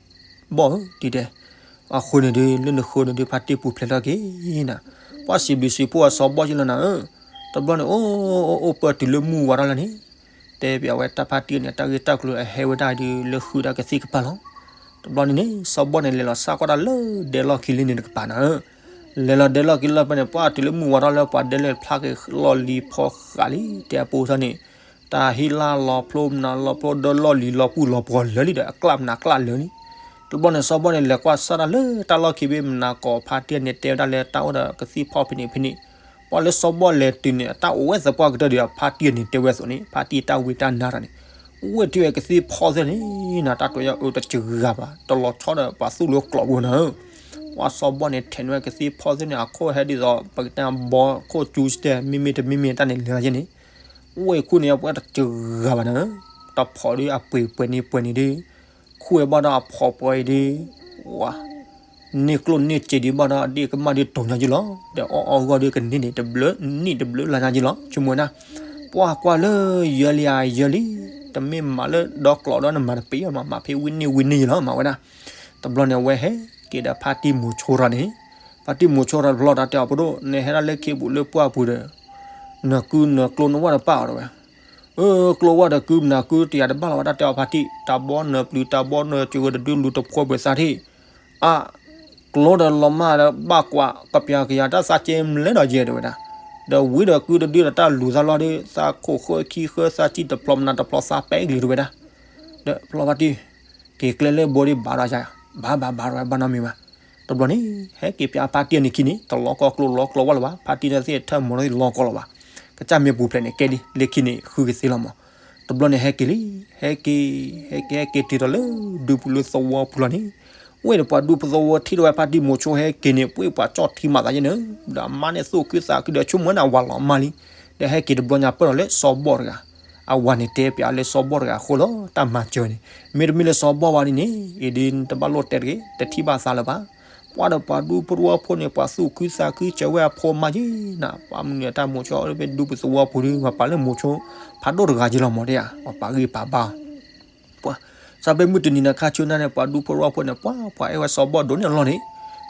ဘီၣ်ဧၢ ဒ်တဲ အဃိန့ၣ်ဒီး လၢနဃၢန့ၣ်ဒီး ဖါတံၢ်ပူၤဖျဲးထီၣ်က့ၤနၤ ပှၤစံးဘျုးစံးဖှိၣ်အစီၤဘီၣ်က့ၤလီၤနၤဧၢ. တဘျီန့ၣ် အိၣ်အိၣ်အိၣ်ပၢၢ်တုၤလၢမုၢ်ဝါထီၣ်လၢန့ၣ် တဲပျးဝဲတၢ်ဖါတံၢ်န့ၣ် တၢ်ဂ့ၢ်တၢ်ကျိၤအဟဲဝဲဒၣ်ဒီး လၢဃုတၢ်ကသံၣ်ကပၤလီၤ. တဘျီန့ၣ်န့ၣ် စီၤဘီၣ်န့ၣ် လဲၤလီၤစးကွၢ်တၢ်လၢဒဲလီၢ်ခံလံန့ၣ်တကပၤနၤဧၢ လဲၤလီၤဒဲလီၢ်ခံလၢဖဲန့ၣ် ပှၤတုၤလၢမုၢ်ဝါထီၣ်လၢပှၤဒဲလၢဖျါက့ၤလီၢ်လံၤဖီဃာ်လံ တဲအပိစၢ်န့ၣ် တၢ်ဟံၣ်လၢ်လီၤဖျိမနုၤလီၤဖျိဒီးလီၢ်လံၤလီၤပူၤလီၤပှီၤလၢာ်လံဒီး အကျၣ်မနုၤကျၣ်လၢာ်လံ. တဘျီန့ၣ် စီၤဘီၣ်န့ၣ် လဲၤကွၢ်စၢ်တၢ်လၢတၢ်လီၢ်ခံဘ့ၣ်မနၤကိးဖါတံၢ်န့ၣ် တဲဝဲဒၣ်လၢတၢ်အိၣ်ဒီးကသံၣ်ဖီၣ်ဖဲန့ၣ်ဖဲန့ၣ် ပှၤလၢစီၤဘီၣ်လဲၤတုၤန့ၣ် အတၢ်အိၣ်ဝဲသပှၢ်ကတၢၢ်ဒီး ဖါတံၢ်န့ၣ်တဲဝဲအသိးန့ၣ် ဖါတံၢ်တၢ်ဝံတၢ်နါတၢ်န့ၣ် ဝ့ၢ်ထံၣ်ဝဲကသံၣ်ဖီၣ်သ့ၣ်န့ၣ် နတၢ်တဲယၤအၢတစှၤဘၣ် တလီၤဆီဒီးပှၤသူၣ်လၢကျိးပူၤနၤဧၢ. ပှၤစီၤဘီၣ်န့ၣ် ထဲးန့ၢ်ဝဲကသံၣ်ဖီၣ်သ့ၣ်န့ၣ် အခိၣ်ဟဲဒ်သိး ပကတဲဘီခိၣ်ကၠူစတဲ မ့မ့ၢ်တမ့မ့ၢ်တၢ်န့ၣ်လဲၤလီၤယဲန့ၣ် ဝ့ၢ်ခူၣ်န့ၣ် ပှၤတစှၤဘၣ်နၤဧၢ. တၢ်ဖီၣ်ဒီးအပှ့ၤပှဲၤန့ၢ်ပှဲၤန့ၢ်ဒီး ခူၣ်ဝဲဘၣ်ဒီးအဖီၣ်ပှဲၤအံၤဒီး ဝၤ န့ၢ်ကျိၣ်န့ၢ်စ့ဒံးဘၣ်ဒီး အဒ့ၣ်ကမၣ်ဒံးတိၤညါယ့လီၤ. ဒီးအီၣ်အီၣ်ဂီၢ်ဒီးကန့ၢ်န့ၣ် တဘျုးနံၣ်တဘျုးလါညါယ့လီၤ. ဆိကမိၣ်ဝဲဒၣ် ပှၤကွၢ်လၢယဲလံဧါယဲလံ, တမ့ၢ်မၤလၢဒီကျိးဒီးနမၤတပ့ၤအီၤမး, မၤဖဲဝံၤန့ၢ်ဝံၤန့ၢ်ယ့လီၤ မၤဝဲဒၣ်. တဘျီန့ၣ် အဝဲဟဲက့ၤဒီးဖါတံၢ်မိၤဆိရၤန့ၣ်, ဖါတံၢ်မိၤဆိရၤတဘျီ တၢ်တဲအီၤ ဖိဒိၣ် နဟဲဒၣ်လၢခ့ပူၤလၢပှၢ်ပူၤဒီး နကုနကျိနဝၣ်တပၣ်အီၤတဲဝဲ. အၢ ကျိဝၣ်ဒီးကုမနၤကုတယၤတဘၣ်လီၤဝဲ တၢ်တဲအီၤဖါတံၢ်, တၢ်ဘီနၢၤပျုၤ တၢ်ဘီနၢၤစၢၤဝဲတဒုလူၤတဖိးပှဲၤသးထံၣ်, အါ ကျိဒီးလီၤမၢ်ဒီးဘၣ်ကွၢ် ကပျၢ်ကယၤတၢ်သးကဲမလဲဒီးယဲတဲဝဲဒၣ်. ဒီးဝံၤဒီးကုတဒုဒီးတၢ်လူၤသးလီၤဒီး သးခိၣ်ဃၢခံဃၢ သးစံၣ်တဖျိးမနၤတဖျိး သးပဲာ်ကလံၤတဲဝဲဒၣ်. ဒီးဖျီဖါတံၢ် က့ၤကျဲလၢဘိဒံးဘၣ်ဒီးယၤ, ဘၣ်ဘၣ်ဘၣ်ဒီးဝဲဘၣ်နီတမံၤဘၣ်. တဘျီန့ၣ် ဟဲက့ၤပၠးဖါတံၢ်န့ၣ်ခံန့ၣ် တလီၤကီကျိလီၤကျိဝၣ်လၢၤဘၣ်, ဖါတံၢ်န့ၣ်သ့ၣ်ထၢၣ်မီၤထီၣ်လီၤကီလီၤဘၣ်. ကစၢ်မ့ၢ်ပူၤဖျဲးန့ၣ် ကဲလံ လၢခံန့ၣ် ဃုကသ့လီၤမး. တဘျီန့ၣ်ဟဲက့ၤလံ, ဟဲက့ၤ ဟဲက့ၤ ဟဲက့ၤတုၤဒီးလၢဒူပူၤလၢသဝီပူၤလီၤန့ၣ်, ဝ့ၢ်ဒီးပှၤဒူဖိသဝီထံၣ်ဒီးဝဲဖါတံၢ်မိၤဆိဟဲက့ၤန့ၣ် ပှ့ၤပှၤကၠီၣ်ထံမးသးယဲန့ၣ်, ဒီးအမါန့ၣ်သူၣ်ခုသးခုဒီးဆိကမိၣ်န့ၣ် အဝၤလီၤမၢ်လံ. ဒီးဟဲက့ၤတဘျီညါပၢၢ်ဒီးလၢစီၤဘီၣ်တဂၤ, အဝၤန့ၣ်တဲပၠးလၢစီၤဘီၣ်တဂၤအဃိလီၤ တၢ်မၤစၢၤန့ၣ်, မ့တမ့ၢ်လၢစီၤဘီၣ်ဝဲဒ်န့ၣ် အံၤဒ်တဘၣ်လိၣ်တဲတဂ့ၤ, တထံၣ်ဘၣ်သးလၢၤဘၣ်. ပှၤဒီးပှၤဒူဖိသဝီဖိန့ၣ် ပှၤသူၣ်ခုသးခုစၢၤဝဲအဖိမါယ့နၤ, ပှၤမနုၤတၢ်မိၤဆိဖဲဒူပူၤသဝီပူၤဒီး ပှၤပာ်လၢမိၤဆိ ဖးဒိၣ်တဂၤယ့လီၤမးဒ်ဧါ, ပှၤပာ်ဂံၢ်ပာ်ဘါ ပှၤ စးဖဲမုၢ်တနံၤန့ၣ်ခါဆူညါန့ၣ် ပှၤဒူဖိသဝီဖိန့ၣ် ပှၤ ပှၤအဲၣ်ဝဲစီၤဘီၣ်ဒိၣ်န့ၢ်အလီၢ်န့ၣ်,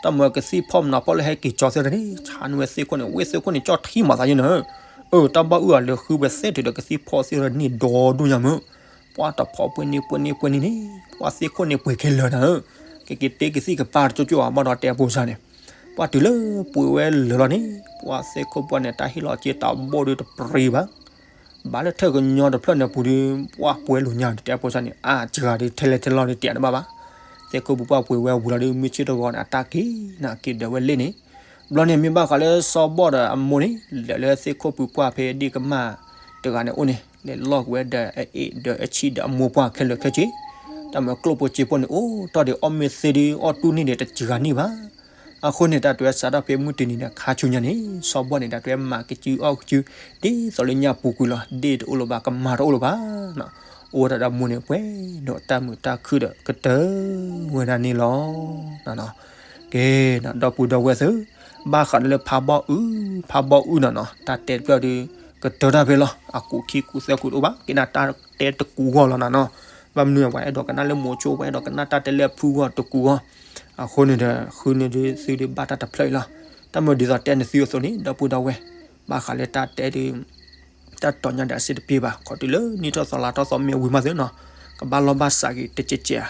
တၢ်မၤကသံၣ်ဖီၣ်မနၤဖီၣ်လၢဟဲက့ၤကၠီသ့ၣ်တဖၣ်န့ၣ် ဆါန့ၢ်ဝဲသ့ၣ်ခိၣ်န့ၣ် ဝ့ၢ်သ့ၣ်ခိၣ်န့ၣ် ကၠီၣ်ထံမးသးယ့နၤ, အၢ တၢ်ဘၣ်အုၣ်အလၢာ်ဃုဝဲသ့ၣ်တုၤဒီးကသံၣ်ဖီၣ်သ့ၣ်တဖၣ်န့ၣ်ဒီဒိၣ်ညါမး, ပှၤတဖီၣ်ပှဲၤန့ၢ်ပှဲၤန့ၢ်ပှဲၤန့ၢ်န့ၣ် ပှၤသ့ၣ်ခိၣ်န့ၣ်ပှဲၤခဲလၢာ်နၤဧၢ, ကက့ၤတ့ကသံၣ်ကပၤတကၠိကၠိအဘၣ်ဒီးတဲအဖိစၢ်န့ၣ်, ပှၤတုၤလၢပှဲၤဝဲလၢာ်လီၤန့ၣ် ပှၤသ့ၣ်ခိၣ်ပှၢ်န့ၣ် တၢ်ဟ့ၣ်လီၤက့ၤတၢ်ဘိၣ်ဒီးတပျံၤဘၣ် ဘၣ်လၢထၢၣ်ကညီတဖျၢၣ်န့ၣ်ပူၤဒီး ပှၤပှဲၤလိာ်ညါဒီးတဲအဖိစၢ်န့ၣ် အါစှၤဒီးထဲလဲၣ်ထဲလီၤဒီးတဲတဘၣ်ဘၣ်, သ့ၣ်ခိၣ်ပူၤပှၢ်ပှဲၤဝဲဝံၤလီၤဒီး မုၢ်ဆ့ၣ်တဂီၤန့ၣ် အတၢ်က့ၤနၤက့ၤဒၢးဝဲလ့ၣ်န့ၣ်, ဘျီန့ၣ်မ့ၢ်ဘၣ်ဃးလၢစီၤဘီၣ်ဒီးအမိၢ်န့ၣ် လဲၤလၢသ့ၣ်ခိၣ်ပူၤပှၢ်ဖဲဒ့ၣ်ကမၢ်တဂၤန့ၣ်အိၣ်န့ၣ် လဲၤလီၢ်က့ၤဝဲဒီးအအ့ၣ်ဒီးအဆံၣ်ဒီးအမိၢ်ပှၢ်ခဲလၢာ်ခဲဆ့, တၢ်မၤကျိၣ်ဖိစ့ဖိန့ၣ် အိၣ်တ့ၢ်ဒီးအီၣ်မ့ၤသ့ဒီး အီၣ်တူၢ်န့ၢ်ဒီးတစှၤန့ၢ်ဘၣ် အဃိန့ၣ် တၢ်တဲဝဲစးထီၣ်ဖဲမုၢ်တနံၤန့ၣ် ခါဆူညါန့ၣ် စီၤဘီၣ်န့ၣ် တၢ်တဲဝဲမၤကစုအီၣ်ကစု ဒ်သိးလၢညါပူၤကွံာ်လီၤ ဒ့ၣ်တအိၣ်လၢၤဘၣ် ကမၢ်တအိၣ်လၢၤဘၣ်, အိၣ်ဝဲဒၣ်ဒီးမိၢ်န့ၣ်ပှဲၤဒီးတၢ်မုာ်တၢ်ခုၣ်ဒီးကတၢၢ်ဝဲဒၣ်န့ၣ်လီၤ. ကဲ ဒီပုၢ်ဒီဝဲၢ်သ့ၣ်ဧၢ, ဘၣ်ဃးဒီးလၢဖးဘီၣ်အုၣ် ဖးဘီၣ်အုၣ်နီၤနီၤ တၢ်တဲတဖျၢၣ်ဒီး ကတၢၢ်တၢ်ဖဲလီၤ. အကူာ်ခံကူာ်သၢကူာ်တအိၣ်ဘၣ်, ကဲဒၣ်တၢ်တဲတကူာ်ဂီၢ်လီၤနီၤနီၤ. ဘၣ်မနုၤ ပှၤအဲၣ်ဒိးကနၣ်လၢမိၤဆိ ပှၤအဲၣ်ဒိးကနၣ်တၢ်တဲလၢအဖုဂီၢ်တကူာ်ဂီၢ်. အဃိန့ၣ်ဒီး ဃုန့ၢ်ဒုးသုဒုးဘၣ်တၢ်တဖျၢၣ်အံၤလီၤ. တၢ်မ့ၢ်ဒ်သိးတဲနသုအသိးန့ၣ် ဒီပုၢ်ဒီဝဲၢ် ဘၣ်ဃးလၢတၢ်တဲဒုး တၢ်တီၤညါဒီးအဆင်တပြေဘၣ်, ခီတုၤလၢနံၣ်ထီၣ်သီလါထီၣ်သီမ့ၢ်ဝံၤမးသ့နီၤ, ကဘၣ်လီၢ်ဘၣ်စးက့ၤတကဲးကဲးဧါ.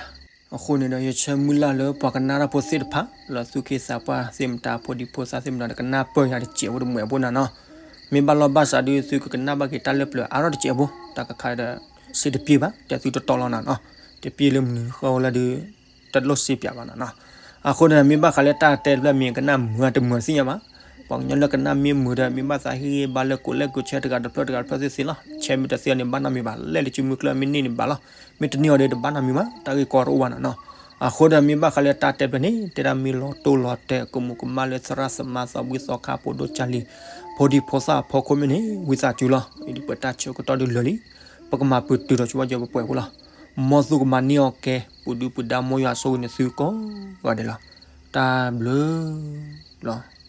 အဃိန့ၣ်ဒီး ယဆၢမုၢ်လၢ်လၢပှၤကနၣ်တၢ်ဖိသ့ၣ်တဖၣ် လၢသူၣ်က့သးပှၢ်သ့ၣ်မတၤ ဖိဒံဖိသၣ်သ့ၣ်မတၤဒီး ကနၣ်ပၢၢ်ယၤတစဲးဖိတမှဲးဖိနီၤနီၤ. မ့ၢ်ဘၣ်လီၢ်ဘၣ်စးဒုး သုကကနၣ်ဘၣ်က့ၤတၢ်လၢပျၢၤအါထီၣ်တစဲးဖိ, တၢ်ကခါဒီး စ့တပျ့ၤဘၣ် တဲသုတီတီလီၤနီၤနီၤ. တပျ့ၤလၢမနုၤဃီလၢဒုး တလိၣ်စ့ပၠးဘၣ်နီၤနီၤ. အဃိန့ၣ် မ့ၢ်ဘၣ်ဃးလၢတၢ်တဲတဖျၢၣ်မ့ၢ်ကနၣ်မုာ်တမုာ်သ့ၣ်ညါဘၣ်. ပှၤကညီလၢကနၣ်မ့ၢ်မုာ်ဒီး မ့ၢ်ဘၣ်သးဟ့ၣ်ဂံၢ်ဘါလၢ ကိးလဲၣ်ကိးဆဲ တဂၤတဖျၢၣ်တဂၤတဖျၢၣ်သ့သ့လီၤ. ဆဲမ့ၢ်တသ့န့ၣ် ဘၣ်နီတမံၤဘၣ်, လဲၣ်လၢစုမုၢ်ကျၢၢ်မ့ၢ်န့ၢ်န့ၣ်ဘၣ်လီၤ. မ့ၢ်တန့ၢ်အီၤဒီး တဘၣ်နီတမံၤဘၣ်, တၢ်ဂ့ၢ်ကီတအိၣ်ဘၣ်နီၤနီၤ. အဃိဒီး မ့ၢ်ဘၣ်ဃးလၢတၢ်တဲတဖျၢၣ်န့ၣ် တဲဒၣ်မ့ၢ်လီၤတိၢ်လီၤတဲာ် ကမူးကမၣ်လၢသရၣ်သမါသီဘှံးသီခါ ဖိဒိၣ်ကၢ်လံၤ ဖိဒံဖိသၣ်အဖီခိၣ်မ့ၢ်န့ၣ် ဝံသးစူၤလီၤ. အံၤဒ်ပတၢ်ဆၢကတီၢ်ဒုးလၢာ်လံ, ပကမၤပတုာ်ဒီးဆူဝဲကၠီပပှဲၤဖိလီၤ. မ်သုကမၤန့ၢ်အီၤကဲ ပူၤဒုၣ်ပူၤဒါ မ်ယွၤဆိၣ်ဂ့ၤန့ၢ်သုကိးဂၤဒဲးလီၤ. တၢ်ဘျုးလီၤ.